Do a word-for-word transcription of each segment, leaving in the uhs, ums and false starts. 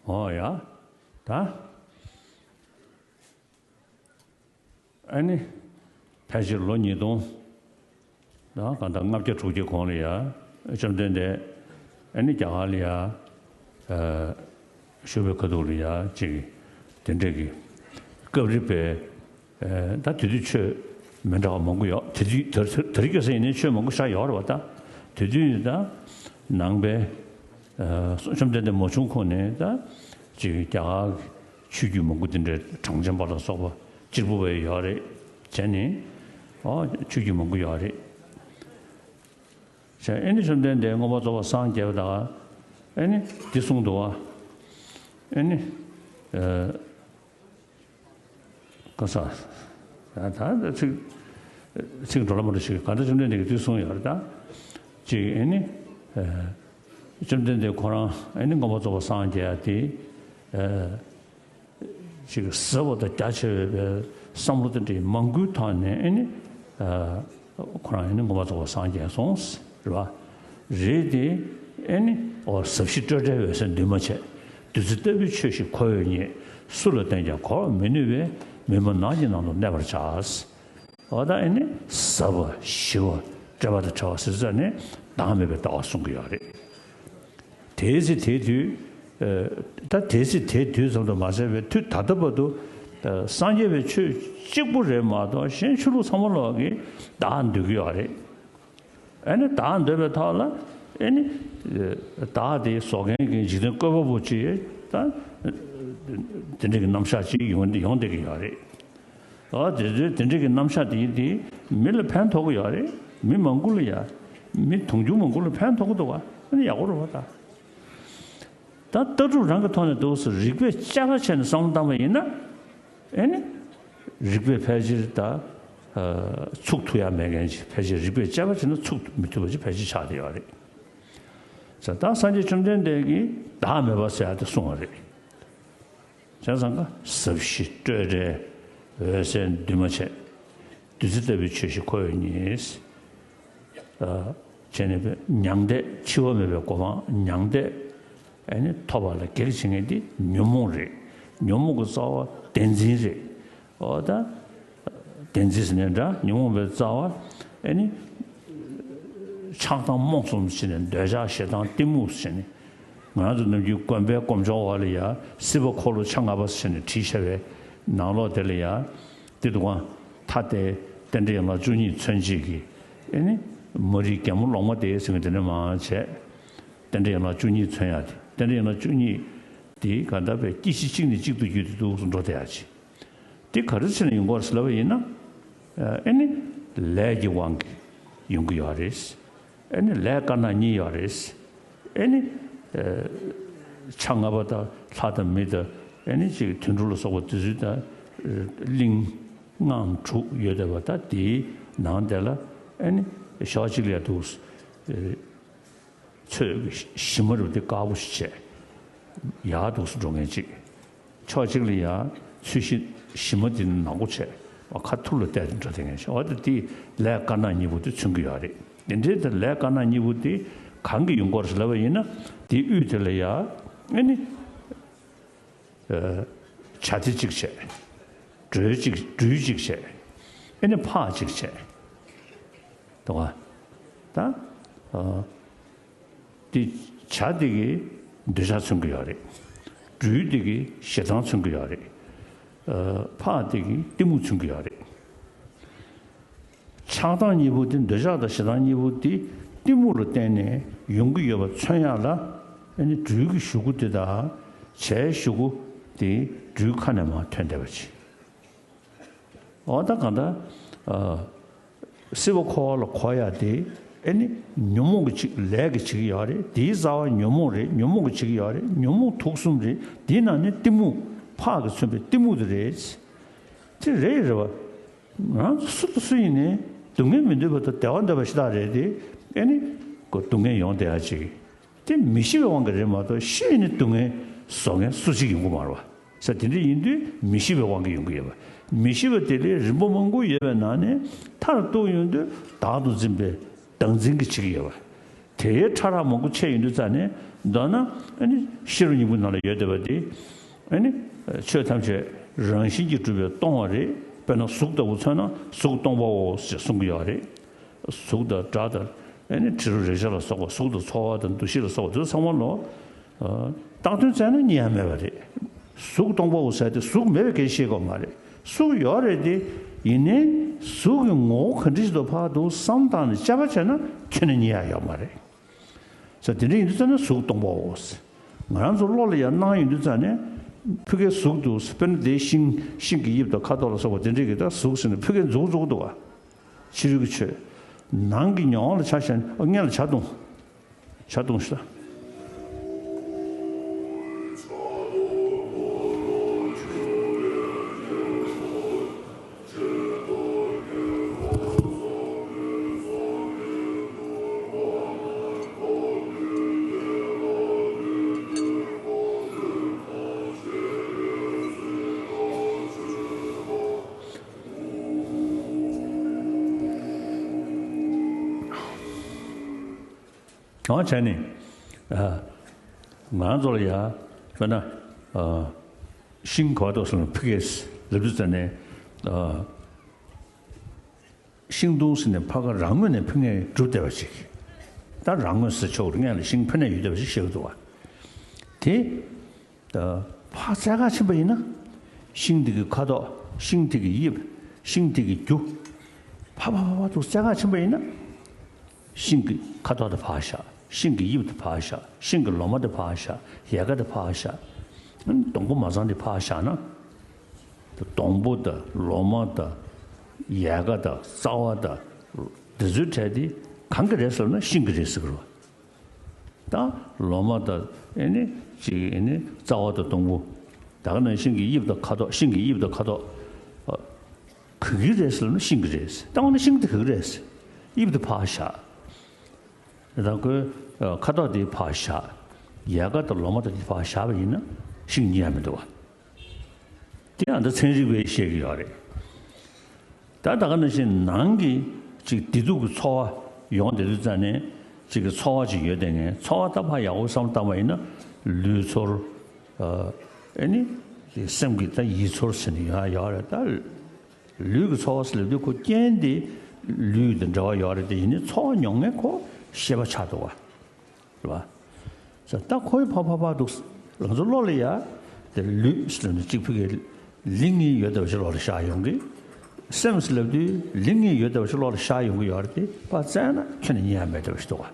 ཨོ་ཡ། ད། ཨ་ནི། ཕལ་ཆེར་ལོ་ཉིས་སྟོང་། ད་གང་ལྟར་ལྔ་བརྒྱ་དྲུག་བརྒྱ་གོང་ལ་ཡ། བཅོམ་ལྡན་འདས། ཨ་ནི་རྒྱ་གར་ལ་ཡ། བཞུགས་པའི་ཁ་ཐུག་ལ་ཡ་ཅིག་དེ་འདྲས་ཀྱི། སྐབས་རེ་བས། ད་དེ་དུས་ཆོས་མི་འདྲ་བ་མང་པོ་ཡོད། དེ་དུས་དེ་དེ་རིང་ཁ་སང་ཡིན་ནའི་ཆོས་མང་པོ་ཞིག་ཡོད་རེད་བ། ད་དེ་དུས་ད་ནང་པའི། བཅོམ་ལྡན་འདས་མ་བྱུང་གོང་ནས་ད་ཅིག་རྒྱ་གར་གྱི་ཆོས་བརྒྱུད་མང་པོ་དེ་འདྲའི་གྲངས་ཅན་པ་ལ་སོགས་པ་གཅེར་བུ་བས་ཡོད་རེད། བྱས་ནས་ཨོ་ཆོས་བརྒྱུད་མང་པོ་ཡོད་རེད། བྱས་ཨེ་ནི་བཅོམ་ལྡན་འདས་མངོན་པར་རྫོགས་པར་སངས་རྒྱས་པ་དང་ཨེ་ནི་འདི་གསུངས་འདུག་བ། ཨེ་ནི། ཨ། ག་ས། ད་ད་ཚིག་ཚིག་འགྲོ་ལ་མ་འགྲོ་ཞིག་ག་འདྲ་བཅོམ་ལྡན་འདས་ཀྱིས་དུས་གསུངས་ཡོད་རེད་ད། ཅིག་ཨེ་ནི། ཨ། བཅོམ་ལྡན་འདས་ཁོ་རང་ཨེ་ནི་མངོན་པར་རྫོགས་པར་སངས་རྒྱས་ཏེ། ཨ། ཅིག་ཟབ་པ་དང་རྒྱ་ཆེ་བའི་བསམ་བློ་དེ་འདྲའི་མང་པོའི་ཐོག་ནས་ཨེ་ནི། ཨ། ཁོ་རང་ཨེ་ནི་མངོན་པར་རྫོགས་པར་སངས་རྒྱས་སོང་། རེད་བ། རེད་དེ། ཨེ་ནི། འོ་ཟབ་ཞི་སྤྲོས་བྲལ་འོད་གསལ་འདུས་མ་བྱས། བདུད་རྩི་ལྟ་བུའི་ཆོས་ཤིག་ཁོ་བོས་རྙེད། སུ་ལ་བསྟན་ཀྱང་གོ་བར་མི་ནུས་པས། མི་སྨྲ་ནགས་ཀྱི་ནང་དུ་གནས་པར་བྱ། འོ་ད་ཨེ་ནི་ཟབ་པ་ཞི་བ་སྤྲོས་པ་དང་བྲལ་བ་ཟེར་ས་ནས་བདག་མེད་པའི་ལྟ་བ་གསུང་གི་ཡོད་རེད། དེའི་ཚེ་དེའི་དུས། ཨ། ད་དེའི་ཚེ་དེའི་དུས་ཙམ་དུ་མ་ཟད་པའི་དུས་ད་ལྟ་བར་དུ། ཨ། སངས་རྒྱས་པའི་ཆོས་གཅིག་པུ་རེད་མ་གཏོགས་གཞན་ཆོས་ལུགས་ཚང་མ་ལོག་གིས་བདག་འདོད་ཀྱི་ཡོད་རེད། ཨ་ནི་བདག་འདོད་པའི་ཐོག་ལ་ཨེ་ནི། ཨ། བདག་དེ་བཟོ་མཁན་གྱི་འཇིག་རྟེན་བཀོད་པ་པོ་ཅིག་ད་དེ་འདྲ་གི་རྣམ་གཞག་ཅིག་ཡོང་ཡོང་བསྡད་ཀྱི་ཡོད་རེད། ཨ། དེ་ཚོའི་དེ་འདྲ་གི་རྣམ་གཞག་དེ་དེ་མི་ལ་ཕན་ཐོགས་ཀྱི་ཡོད་རེད། མི་མང་པོ་ལ་ཡ། མི་དུང་ཕྱུར་མང་པོ་ལ་ཕན་ཐོགས་ཀྱི་འདུག་བ། ཨ་ནི་ཡག་པོ་རེད་བ་ད། ད་ལྟ་གྲུབ་རང་གི་ཐོག་ནས་འདུག་སེ་རིགས་པས་དཔྱད་པ་བྱས་ནས་བསམ་བློ་བཏང་བ་ཡིན་ན། ཨེ་ནི། རིགས་པས་ཕལ་ཆེར་ད། ཨ། ཚུགས་ཐུབ་ཡ་མེད་མཁན་ཅིག་ཕལ་ཆེར་རིགས་པས་དཔྱད་པ་བྱས་ན་ཚུགས་མི་ཐུབ་པ་ཅིག་ཕལ་ཆེར་ཆགས་བསྡད་ཡོད་རེད། ས་ད་སངས་རྒྱས་བཅོམ་ལྡན་འདས་ཀྱིས་བདག་མེད་པ་ཟེར་ཡ་དེ་གསུངས་པ་རེད། བྱས་ཙང་ཀ་ཟབ་ཞི་སྤྲོས་བྲལ་འོད་གསལ་འདུས་མ་བྱས། བདུད་རྩི་ལྟ་བུའི་ཆོས་ཤིག་ཁོ་བོས་རྙེད། ཨ། བྱས་ནས་མྱང་འདས་འཆི་བ་མེད་པའི་གོ་འཕང་མྱང་འདས་ཨེ་ནི་ཐོབ་པ་ལ་གེགས་བྱེད་མཁན་དེ་ཉོན་མོངས་རེད། ཉོན་མོངས་ཀྱི་རྩ་བ་བདེན་འཛིན་རེད། འོ་ད། བདེན་འཛིན་ཟེར་ནས་འདྲ་ཉོན་མོངས་པའི་རྩ་བ་ཨེ་ནི། ཆགས་སྡང་རྨོངས་གསུམ་ཟེར་ནས་འདོད་ཆགས་ཞེ་སྡང་གཏི་མུག་ཟེར་ནས། ང་རང་ཚོ་ནམ་རྒྱུན་དགོན་པའི་དགོན་སྦྱོར་བ་ལ་ཡ་སྲིད་པ་འཁོར་ལོ་ཆ་ལྔ་པ་ཟེར་ནས་བྲིས་བཞག་པའི་ནང་ལོགས་དེ་ལ་ཡ། དེ་འདུག་ག་ད་ལྟའི་རྟེན་འབྲེལ་ཡན་ལག་བཅུ་གཉིས་མཚོན་བྱེད་ཀྱི་ཨེ་ནི་མ་རིག་རྒན་མོ་ལོག་མ་དེ་ཟེར་མཁན་དེ་འདྲ་མང་བྱས། རྟེན་འབྲེལ་ཡན་ལག་བཅུ་གཉིས་མཚོན་ཡ་དེ། རྟེན་འབྲེལ་ཡན་ལག་བཅུ་གཉིས་དེ་ག་ད་བས་སྐྱེ་ཤི་གཅིག་ནས་གཅིག་ཏུ་བརྒྱུད་དེ་འདུག་སེ་འགྲོ་བསྡད་ཡ་ཅིག་དེ་ག་རེ་བྱས་ནས་ཡོང་གི་ཡོད་རེད་ཟེར་ལབ་པ་ཡིན་ན། ཨེ་ནི། ལས་ཀྱི་དབང་གིས་ཡོང་གི་ཡོད་རེད། ཨེ་ནི་ལས་དཀར་ནག་གཉིས་ཡོད་རེད། ཨེ་ནི། ཨ། ཆ་ལྔ་པ་དང་ལྷ་དང་མི་དང་ཨེ་ནི་ཅིག་དུད་འགྲོ་ལ་སོགས་པ་དེ་ཚོའི་དང་། གླིང་། ལྔ་དྲུག་ཡོད་བསྡད་པ་ད་དེའི་ནང་དེ་ལ་ཨེ་ནི་ཞོགས་གཅིག་ལ་ཡ་འདུག་ཚོས་གཞི་མ་རུ་དེ་དཀར་པོ་ཞིག་བྱས། ཡར་འདུག་སེ་འགྲོ་མཁན་ཅིག་ཕྱོགས་གཅིག་ལ་ཡ་ཚོས་གཞི་གཞི་མ་དེ་ནག་པོ་བྱས། ཁ་ཐུར་ལ་བལྟས་ཏེ་འགྲོ་བསྡད་མཁན་ཅིག་འོ་ད་དེ་ལས་དཀར་ནག་གཉིས་པོ་དེ་མཚོན་གྱི་ཡོད་རེད། དེ་འདྲའི་དེ་ལས་དཀར་ནག་གཉིས་པོ་དེ་གང་གིས་ཡོང་གི་ཡོད་རེད་ལབ་པ་ཡིན་ན། དེའི་དབུས་དེ་ལ་ཡ་ཨེ་ནི། བྱ་དེ་གཅིག་བྱས། སྦྲུལ་གཅིག་སྦྲུལ་གཅིག་བྱས། ཨེ་ནི་ཕག་གཅིག་བྱས། འདུག་ག་ད། དེ་བྱ་དེ་གིས་འདོད་ཆགས་མཚོན་གྱི་ཡོད་རེད། སྦྲུལ་དེ་གིས་ཞེ་སྡང་མཚོན་གྱི་ཡོད་རེད། ཕག་དེ་གིས་གཏི་མུག་མཚོན་གྱི་ཡོད་རེད། ཆགས་སྡང་གཉིས་པོ་དེ། འདོད་ཆགས་དང་ཞེ་སྡང་གཉིས་པོ་དེ་གཏི་མུག་ལ་བརྟེན་ནས་ཡོང་གི་ཡོད་པ་མཚོན་ཡག་ལ། ཨ་ནི་སྦྲུལ་གྱི་གཞུག་གུ་དེ་དང་བྱའི་གཞུག་གུ་དེ་སྦྲུལ་ཁ་ནས་མར་ཐོན་བསྡད་པ་ཅིག་འོ་ད་གང་ལྟར། ཨ། སྲིད་པ་འཁོར་བ་ལ་འཁོར་ཡག་དེ་ཨ་ནི་ཉོན་མོངས་ཀྱིས་བྱེད། ལས་ཀྱིས་བྱེད་ཀྱི་ཡོད་རེད། དེའི་རྩ་བ་ཉོན་མོངས་རེད། ཉོན་མོངས་ཀྱིས་བྱེད་ཀྱི་ཡོད་རེད། ཉོན་མོངས་དུག་གསུམ་རེད། དེའི་ནང་ནས་གཏི་མུག་ཕག་གིས་མཚོན་པའི་གཏི་མུག་དེ་རེད། དེ་རེད་རེད་བ། ང་རང་ཚོ་སུ་དང་སུ་ཡིན་ནའི་སྡུག་བསྔལ་མི་འདོད་པ་དང་བདེ་བ་འདོད་པ་ཞེ་དྲག་རེད་དེ། ཨེ་ནི། ཁོ་སྡུག་བསྔལ་ཡོང་བསྡད་ཡ་ཅིག་དེ་མི་ཤི་བའི་དབང་གིས་རེད་མ་གཏོགས་ཤི་ནས་སྡུག་བསྔལ་བཟོ་མཁན་སུ་གཅིག་ཡོང་གི་མ་རེད་བ། ས་དེ་འདྲ་ཡིན་དུས་མི་ཤི་བའི་དབང་གིས་ཡོང་གི་ཡོད་པ། མི་ཤི་བ་དེ་ལས་རིམ་པ་མང་པོ་ཡོད་པའི་ནང་ནས་མཐར་གཏུགས་ཡོང་དུས་བདག་ཏུ་འཛིན་པའི་བདག་འཛིན་གྱིས་བྱེད་ཀྱི་ཡོད་པ། དེའི་ཕྲ་རགས་མང་པོ་ཆད་ཡོང་དུས་ཙ་ནས་མདོར་ན་ཨ་ནི་ཤེས་རབ་སྙིང་པོའི་ནང་ལ་ཡོད་བསྡད་པ་དེ་ཨ་ནི་ཆོས་ཐམས་ཅད་རང་བཞིན་གྱིས་གྲུབ་པས་སྟོང་བ་རེད། དཔེར་ན་གཟུགས་ལྟ་བུ་མཚོན་ན་གཟུགས་སྟོང་པའོ་ཞེས་གསུང་གི་ཡོད་རེད། གཟུགས་དང་སྒྲ་དང་ཨ་ནི་དྲི་རོ་རེག་བྱ་ལ་སོགས་པ་གཟུགས་དང་ཚོར་བ་དང་འདུ་ཤེས་ལ་སོགས་པ་དེ་ཚོ་ཚང་མ་ལོ། ཨ། བཏགས་དོན་བཙལ་ན་རྙེད་ཡ་མེད་པ་རེད། གཟུགས་སྟོང་པའོ་ཟེར་ཏེ་གཟུགས་མེད་པའི་སྐད་ཆ་བཤད་དགོས་མ་རེད། གཟུགས་ཡོད་རེད་དེ། ཡིན་ནའི་གཟུགས་ཀྱི་ངོ་བོ་ག་འདྲ་ཞིག་ཏུ་ཕར་འདུག་བསམ་བཏང་ནས་དཔྱད་པ་བྱས་ན་ཁྱོན་ནས་རྙེད་ཡ་ཡོད་མ་རེད། ས་དེ་འདྲ་ཡིན་དུས་ཙ་ན་གཟུགས་སྟོང་པའོ་ཟེར། ང་རང་ཚོ་བློ་ལ་ཡང་སྣང་ཡོང་དུས་ཙ་ནས་ཕ་གིའི་གཟུགས་འདུག་ཟེར། དཔེར་ན་དེའི་ཤིང་ཤིང་གི་དབྱིབས་དང་ཁ་དོག་ལ་སོགས་པ་དེ་འདྲས་ཀྱི་ད་གཟུགས་ཟེར་ནས་ཕ་གིའི་མཛུབ་བཙུགས་འདུག་བ། ཕྱི་རོལ་གྱི་ཆོས། ནང་གི་ཉོན་ལ་ཆ་བཞག་ནས་ཨ་སྔོན་ལ་ཇ་བཏུང་། ཇ་བཏུང་ཤི་ད། གང་བྱས་ནས། ཨ། ང་རང་ཚོ་ལ་ཡ། དཔེར་ན། ཨ། ཤིང་གོ་ཏོ་སོང་ཕི་གེས་ལབ་དུས་ཙ་ནས། ཨ། ཤིང་སྡོང་ཟེར་ནས་ཕ་ག་རང་ངོས་ནས་ཕི་ངས་གྲུབ་བསྡད་པ་ཞིག་ད་རང་ངོས་ཟེར་ཆོག་རེད། སྔོན་ལ་ཤིང་ཕི་ནས་ཡོད་བསྡད་པ་ཞིག་བཤད་ཀྱི་འདུག་བ། དེ། ད་ཕར་བཙལ་ག་ཕྱིན་པ་ཡིན་ན། ཤིང་དེ་གི་ཁ་དོག་ཤིང་དེ་གི་དབྱིབས། ཤིང་དེ་གི་རྒྱུ། ཕ་ཕ་ཕ་ཕ་དུ་བཙལ་ག་ཕྱིན་པ་ཡིན་ན། ཤིང་གི་ཁ་དོག་དེ་ཕར་བཞག་ཤིང་གི་དབྱིབས་དེ་ཕར་བཞག་ཤིང་གི་ལོ་མ་དེ་ཕར་བཞག་ཡལ་ག་དེ་ཕར་བཞག་སྡོང་པོ་མ་ཚང་དེ་ཕར་བཞག་ན། སྡོང་པོ་དང་ལོ་མ་དང་། ཡལ་ག་དང་རྩ་བ་དང་། འདི་ཚོའི་གྲས་དེ་གང་གི་རེད་ཟེར་ན་ཤིང་གི་རེད་ཟེར་གི་རེད། ད་ལོ་མ་དང་ཨེ་ནི་ཅིག་ཨེ་ནི་རྩ་བ་དང་སྡོང་པོ། ད་ག་ནང་བཞིན་གྱི་དབྱིབས་དང་ཁ་དོག་ཤིང་གི་དབྱིབས་དང་ཁ་དོག་ཨ། ག་གི་རེད་ཟེར་ན་ཤིང་གི་རེད། ད་འོ་ན་ཤིང་དེ་ག་གི་རེད། དབྱིབས་དེ་ཕར་བཞག་ད་ཁོའི་ཨ། ཁ་དོག་དེ་ཕར་བཞག་ཡལ་ག་དང་ལོ་མ་དང་དེ་ཕར་བཞག་པ་ཡིན་ན་ཤིང་རྙེད་ཡ་མི་འདུག་བ། དེ་ཡང་ད་ཚན་རིག་པས་བཤད་ཀྱི་ཡོད་རེད། ད་ད་ག་ནང་བཞིན་ནང་གི་ཅིག་བདེ་སྡུག་གི་ཚོར་བ་ཡོང་བསྡད་དུས་ཙ་ནས་ཅིག་གི་ཚོར་བ་ཅིག་ཡོད་བསྡད་མཁན་ཚོར་བ་ད་ཕར་ཡག་པོ་བསམ་བཏང་བ་ཡིན་ན་ལུས་ཚོར། ཨ་ནི་སེམས་ཀྱི་ད་ཡིད་ཚོར་ཟེར་ནས་ཡོད་ཡོད་རེད། ད་ལུས་ཀྱི་ཚོར་བ་ཟེར་ལབ་དུས་ཁོ་རྐྱེན་དེ་ལུས་དང་འབྲེལ་བ་ཡོད་རེད། དེ་ཡིན་ནའི་ཚོར་བ་མྱོང་མཁན་ཁོ་ཤེས་པ་ཆགས་འདུག་བ། རེད་བ། ས་ད་ཁོའི་ཕ་ཕ་ཕ་འདུག་ང་ཚོ་བློ་ལ་ཡ། དེ་ལུས་ཟེར་ནས་གཅིག་ཕུད་ཀྱི་ལིང་ངེ་ཡོད་བསྡད་པ་ཞིག་བློ་ལ་ཤར་ཡོང་གི་སེམས་ཟེར་ལབ་དུས་ལིང་ངེ་ཡོད་བསྡད་པ་ཞིག་བློ་ལ་ཤར་ཡོང་གི་ཡོད་རེད། དེ་ཕར་བཙལ་ན་ཁྱོན་ནས་རྙེད་ཡ་མེད་བསྡད་པ་ཞིག་འདུག་བ།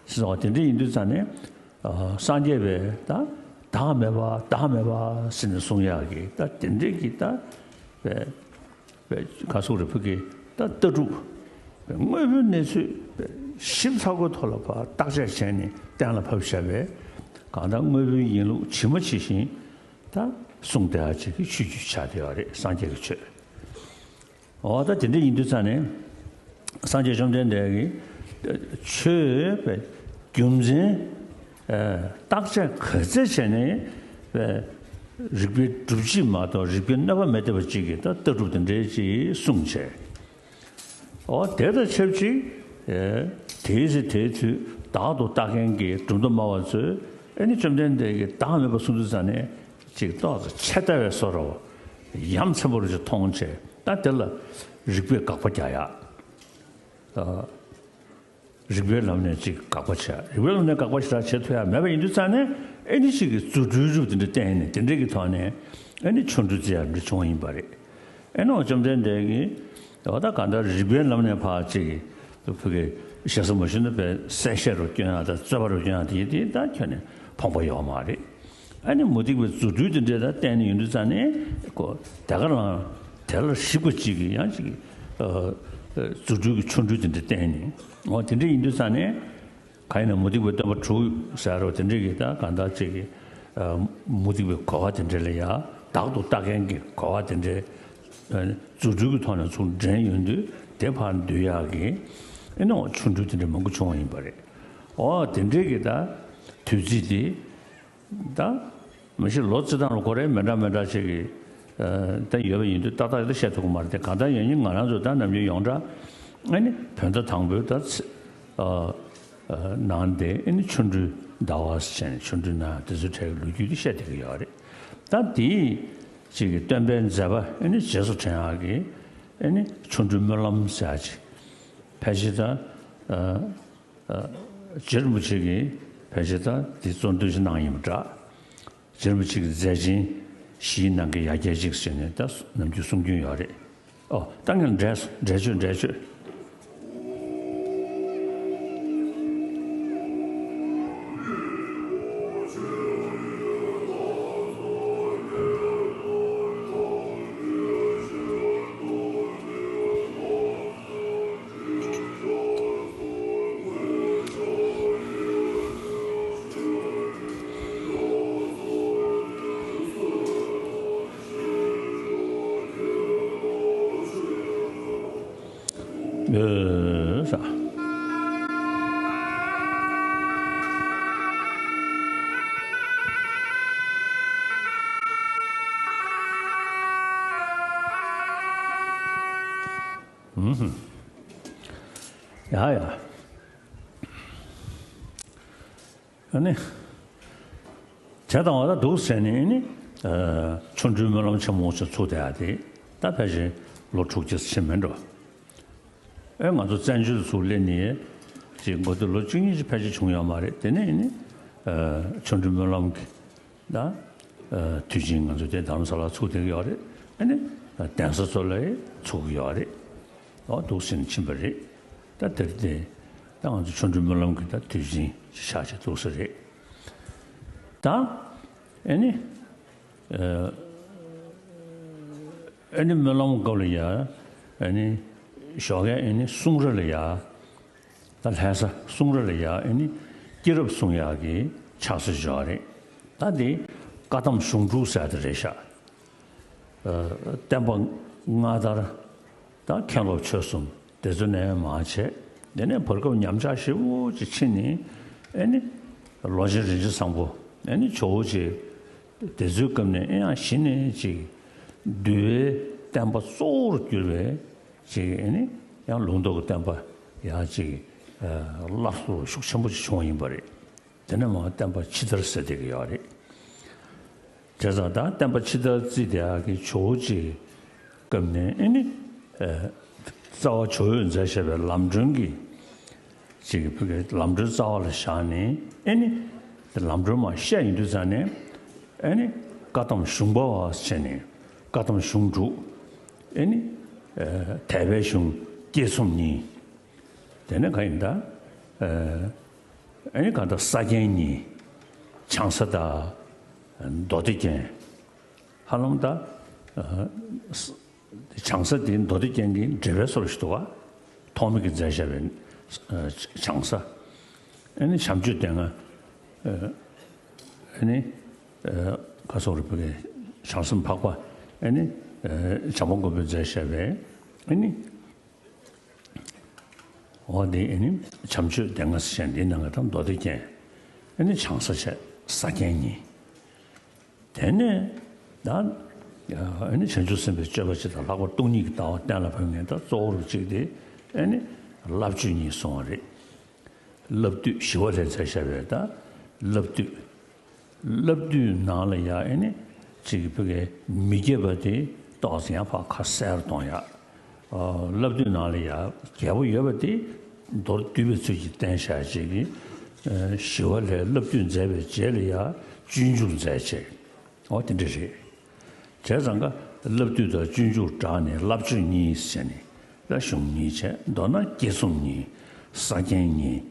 ཟེར་བ་དེ་འདྲ་ཡིན་དུས་ཙང་ནས། ཨ། སངས་རྒྱས་པས་ད་བདག་མེད་པ་བདག་མེད་པ་ཟེར་ནས་གསུང་ཡག་གི་ད་དེ་འདྲས་ཀྱི་ད། པའི་པའི་ག་སོགས་རེ་ཕུག་གི་ད་ལྟ་གྲུབ། པའི་དངོས་པོའི་གནས་ཚུལ་པའི་ཞིབ་ཚགས་པོའི་ཐོག་ལ་ཕར་བརྟག་དཔྱད་བྱས་ནས་གཏན་ལ་ཕབ་བཞག་པའི་གང་ལྟར་དངོས་པོའི་ཡིན་ལུགས་ཇི་མ་ཇི་བཞིན་ད་གསུངས་བསྡད་ཡག་ཅིག་གི་ཆོས་བརྒྱུད་ཆགས་བསྡད་ཡོད་རེད། སངས་རྒྱས་ཀྱི་ཆོས། འོ་ད་དེ་འདྲ་ཡིན་དུས་ཙང་ནས་སངས་རྒྱས་བཅོམ་ལྡན་འདས་ཀྱིས་ཆོས་པའི་རྒྱུ་མཚན་བརྟག་དཔྱད་ག་ཚད་བྱས་ནས་པའི་རིགས་པའི་སྒྲུབ་བྱེད་མ་གཏོགས་རིགས་པའི་གནོད་པ་མི་བསྟན་པ་ཅིག་གི་ད་ལྟ་གྲུབ་དེ་འདྲའི་ཅིག་གསུངས་བྱས། འོ་དེ་དང་ཆབས་ཅིག་དེའི་ཚེ་དེའི་དུས་བདག་ཏུ་བལྟ་མཁན་གྱི་གྲུབ་མཐའ་སྨྲ་བ་ཚོས་ཨེ་ནི་བཅོམ་ལྡན་འདས་ཀྱིས་བདག་མེད་པ་གསུངས་དུས་ཙང་ནས། ཅིག་ཏོག་ཙམ་ཆད་ལྟ་བའི་བཟོ་འདྲ་བོ། ཡ་མཚན་པོ་རུ་ཅིག་མཐོང་བྱས། ད་དེ་ལ་རིགས་པས་དགག་པ་རྒྱག་ཡག་ཨ། རིགས་པའི་ལམ་ནས་ཅིག་དགག་པ་བྱས། རིགས་པའི་ལམ་ནས་དགག་པ་ཞེ་དྲག་བྱེད་ཐུབ་ཡག་མེད་པ་ཡིན་དུས་ཙང་ནས་ཨེ་ནི་ཅིག་གི་རྫུ་འཕྲུལ་རུ་དེ་འདྲ་བསྟན་ནས་དེ་འདྲའི་གི་ཐོག་ནས་ཨེ་ནི་ཆོ་འཕྲུལ་རྩེ་ཡག་འདྲ་བྱུང་བ་ཡིན་པ་རེད། ཨེ་ནོ་བཅོམ་ལྡན་འདས་ཀྱིས་འོ་ད་གང་ལྟར་རིགས་པའི་ལམ་ནས་ཕར་ཅིག་ཕུག་གི་ཞེ་ས་མ་ཞུ་ན་པའི་གསལ་བཤད་རུ་སྐྱོན་ཡག་དང་རྩོད་པ་རུ་སྐྱོན་ཡག་དེ་དེ་ད་ཁྱོན་ནས་ཕོངས་པ་ཡོད་མ་རེད། ཨ་ནི་མུ་སྟེགས་པའི་རྫུ་འཕྲུལ་དེ་འདྲས་ད་བསྟན་ནས་ཡོང་དུས་ཙང་ནས་ཀོ་དེ་ག་རང་དེ་ལ་ཞིབ་པ་ཅིག་གིས་ཡང་ཅིག་རྫུ་འཕྲུལ་གྱི་ཆོ་འཕྲུལ་དེ་འདྲས་བསྟན་ནས་འོ་དེ་འདྲས་ཡིན་དུས་ཙང་ནས། གང་ཡིན་ན་མུ་སྟེགས་པའི་སྟོན་པ་དྲུག་ཟེར་རོ་དེ་འདྲས་ཀྱི་ད་གང་ལྟར་ཅིག་གི་མུ་སྟེགས་པའི་གོ་བ་དེ་འདྲས་ལ་ཡང་བདག་ཏུ་བལྟ་མཁན་གྱི་གོ་བ་དེ་འདྲས་རྫུ་འཕྲུལ་གྱི་ཐོག་ནས་ཚུར་འདྲེན་ཡོང་དུས་དེ་ཕར་འདུལ་ཡག་གི་ཨེ་ནོ་ཆོ་འཕྲུལ་དེ་འདྲས་མང་པོ་བྱུང་བ་ཡིན་པ་རེད། ཨོ་དེ་འདྲའི་གི་ད་དུས་ཚིགས་དེ་ད་མི་ཤི་ལོ་བརྩི་སྟངས་ལ་གོ་རེ་མི་འདྲ་མི་འདྲ་ཅིག་གི་ད་ཡོད་པ་ཡིན་དུས་ཏག་ཏག་ཡོད་ད་བཤད་ཐུབ་ཀྱི་མ་རེད་དེ། གང་ལྟར་ཡོད་ཉིན་ང་རང་ཚོ་ད་ནམ་རྒྱུན་ཡོངས་གྲགས་ཨ་ནི་བོད་ཟླ་དང་པོའི་ད་ཚེ་ཨ་ཨ་ནང་དེ་ཨ་ནི་ཆོ་འཕྲུལ་ཟླ་བ་ཟེར་ནས་ཆོ་འཕྲུལ་ནང་དེ་ཚོའི་གྲས་ཀྱི་ལོ་རྒྱུས་དེ་བཤད་བསྡད་ཀྱི་ཡོད་རེད། ད་དེའི་ཅིག་གི་སྟོན་པའི་མཛད་པ་ཨ་ནི་རྗེས་སུ་དྲན་ཡག་གི་ཨ་ནི་ཆོ་འཕྲུལ་སྨོན་ལམ་ཟེར་ཡག་ཅིག་ཕལ་ཆེར་ད་ཨ། རྗེ་རིན་པོ་ཆེ་གིས་ཕལ་ཆེར་ད་འདི་གཙོ་འདོན་ཞིག་གནང་ཡིན་པ་འདྲ། རྗེ་རིན་པོ་ཆེ་གི་མཛད་ཆེན་བཞིའི་ནང་གི་ཡ་གྱལ་གཅིག་ཟེར་ནས་ད་ནམ་རྒྱུན་གསུང་རྒྱུན་ཡོད་རེད། ཨོ་ད་ངས་འགྲེལ་སོང་། འགྲེལ་བརྗོད་འགྲེལ་བརྗོད། ཨེ་ས། ཨུམ། ཡ་ཡ། ཨ་ནི། བྱས་ཙང་བ་ད་འདུག་ཟེར་ནས་ནི། ཨ་ཆོ་འཕྲུལ་སྨོན་ལམ་ཆེན་མོ་ཞིག་ཚུགས་བསྡད་ཡ་དེ་ད་ཕལ་ཆེར་ལོ་དྲུག་ཅུ་ཕྱིན་མིན་འགྲོ། ཨེ་ང་ཚོ་བཙན་བྱོལ་ཚུར་སླེབས་ནས་ཅིག་འགོ་དེ་ལོ་བཅུ་གཉིས་ཅིག་ཕལ་ཆེར་བྱུང་ཡོད་མ་རེད། དེ་ནས་ནི། ཨ་ཆོ་འཕྲུལ་སྨོན་ལམ་གྱི་ད་ཨ་དུས་ཆེན་ང་ཚོ་དེ་རྡ་རམ་ས་ལ་ཚུགས་བསྡད་ཀྱི་ཡོད་རེད། ཨ་ནི་གདན་ས་ཚོ་ལ་ཚུགས་ཀྱི་ཡོད་རེད། ཨོ་འདུག་ཟེར་ནས་ཕྱིན་པ་རེད། ད་དེར་བརྟེན་ད་ང་ཚོ་ཆོ་འཕྲུལ་སྨོན་ལམ་གྱི་ད་དུས་ཆེན་ཆགས་ཆེ་འདུག་ས་རེད། ད་ཨ་ནི་ཨ་ནི་སྨོན་ལམ་སྐབས་ལ་ཡ་ཨ་ནི་ཞོགས་ཀས་ཨ་ནི་གསུང་ར་ལ་ཡ་ད་ལྷ་ས་གསུང་ར་ལ་ཡ་ཨ་ནི་སྐྱེས་རབས་གསུང་ཡག་གི་ཕྱག་སྲོལ་ཅིག་ཡོད་རེད། ད་དེ་བཀའ་གདམས་གཞུང་དྲུག་ཟེར་དེ་རེད་ཤག་ཨ་བསྟན་པ་སྔ་དར་དང་མཁན་སློབ་ཆོས་གསུམ་དེ་ཚོ་ནས་མར་བྱས། དེ་ནས་བར་སྐབས་ཉམས་ཆག་ཞེ་པོ་ཅིག་ཕྱིན་ནས་ཨ་ནི་ལོ་ཆེན་རིན་ཆེན་བཟང་པོ་ཨ་ནི་ཇོ་བོ་རྗེ་དེ་ཚོའི་སྐབས་ནས་ཨེ་ཡང་གཞི་ནས་ཅིག་འདུལ་བའི་བསྟན་པ་གཙོ་བོར་གྱུར་པའི་ཅིག་ཨ་ནི་ཡང་ལུང་རྟོགས་ཀྱི་བསྟན་པ་ཡང་ཅིག་ཨ་སླར་གསོ་ཤུགས་ཆེན་པོ་ཅིག་བྱུང་བ་ཡིན་པ་རེད། དེ་ནས་མར་བསྟན་པ་ཕྱི་དར་ཟེར་བསྡད་ཀྱི་ཡོད་རེད། བྱས་ཙང་ད་བསྟན་པ་ཕྱི་དར་བརྩིས་བསྡད་ཡག་གི་ཇོ་བོ་རྗེའི་སྐབས་ནས་ཨེ་ནི་ཨ་རྩ་བ་ཇོ་བོས་མཛད་བཞག་པའི་ལམ་སྒྲོན་གྱི་ཅིག་ལམ་སྒྲོན་རྩ་བ་ལ་བཞག་ནས་ཨེ་ནི་ལམ་སྒྲོན་མར་བཤད་ཡོང་དུས་ཙང་ནས་ཨེ་ནི་བཀའ་གདམས་གཞུང་པ་བ་ཟེར་ནས་བཀའ་གདམས་གཞུང་དྲུག་ཨེ་ནི་ཨ་དད་པའི་གཞུང་བསྐྱེད་རྩོམ་གཉིས། དེ་ནས་ག་ཡིན་ད། ཨ་ཨ་ནི་གང་ལྟར་ས་རྒྱན་གཉིས། བྱང་ས་དང་མདོ་སྡེ་རྒྱན། ཧ་ལམ་ད་ཨ་ས་བྱང་ས་དེ་མདོ་སྡེ་རྒྱན་གྱི་འགྲེལ་པའི་སོར་ཞིག་འདུག་ག་ཐོགས་མེད་ཀྱིས་མཛད་བཞག་པའི་ཨ་བྱང་ས། ཨ་ནི་བྱམས་ཆོས་སྡེ་ལྔ། ཨ་ནི་ཨ་ག་སོགས་རེད་པ་གི་བྱང་སེམས་འཕགས་པ། ཨ་ནི་ཨ་བྱམས་པ་མགོན་པོས་མཛད་བཞག་པའི་ཨ་ནི། འོ་འདི་ཨེ་ནི་བྱམས་ཆོས་སྡེ་ལྔ་ཟེར་བྱས་འདིའི་ནང་གི་ད་མདོ་སྡེ་རྒྱན། ཨེ་ནི་བྱང་ས་བྱས་ས་རྒྱན་གཉིས། དེ་ནས་ད་ཨེ་ནི་བྱང་ཆུབ་སེམས་དཔའི་སྤྱོད་པ་སྤྱི་དང་ལྷག་པར་སྟོང་ཉིད་ཀྱི་ལྟ་བ་གཏན་ལ་ཕབ་མཁན་ད་གཙོ་བོར་གཅིག་དེ་ཨེ་ནི་བླ་མཆོད་གཉིས་གསུངས་པ་རེད། བླ་བདུད་ཞི་བ་ལྷས་མཛད་བཞག་པའི་ད་བླ་བདུད། བླ་བདུད་ནང་ལ་ཡ་ཨེ་ནི་ཅིག་ཕ་གི་མི་རྒྱས་པ་དེ་ཏོག་ཙམ་ཡང་ཕར་ཁ་གསལ་གཏོང་ཡ། ཨ་བླ་བདུད་ནང་ལ་ཡ་རྒྱས་པོ་ཡོད་པ་དེ་མདོར་བསྡུས་པའི་ཚུལ་གྱིས་བསྟན་བཞག་ཅིག་གི་ཨ་ཞི་བ་ལྷས་བླ་བདུད་མཛད་པའི་རྗེས་ལ་ཡ་སྤྱོད་འཇུག་མཛད་བྱས། འོ་དེ་འདྲ་རེད། བྱས་ཙང་ཀ་བླ་བདུད་དང་སྤྱོད་འཇུག་སྦྲགས་ནས་བླ་མཆོད་གཉིས་ཟེར་ནས་ད་གཞུང་གཉིས་བྱས། མདོར་ན་བསྐྱེད་རྩོམ་གཉིས། ས་རྒྱན་གཉིས།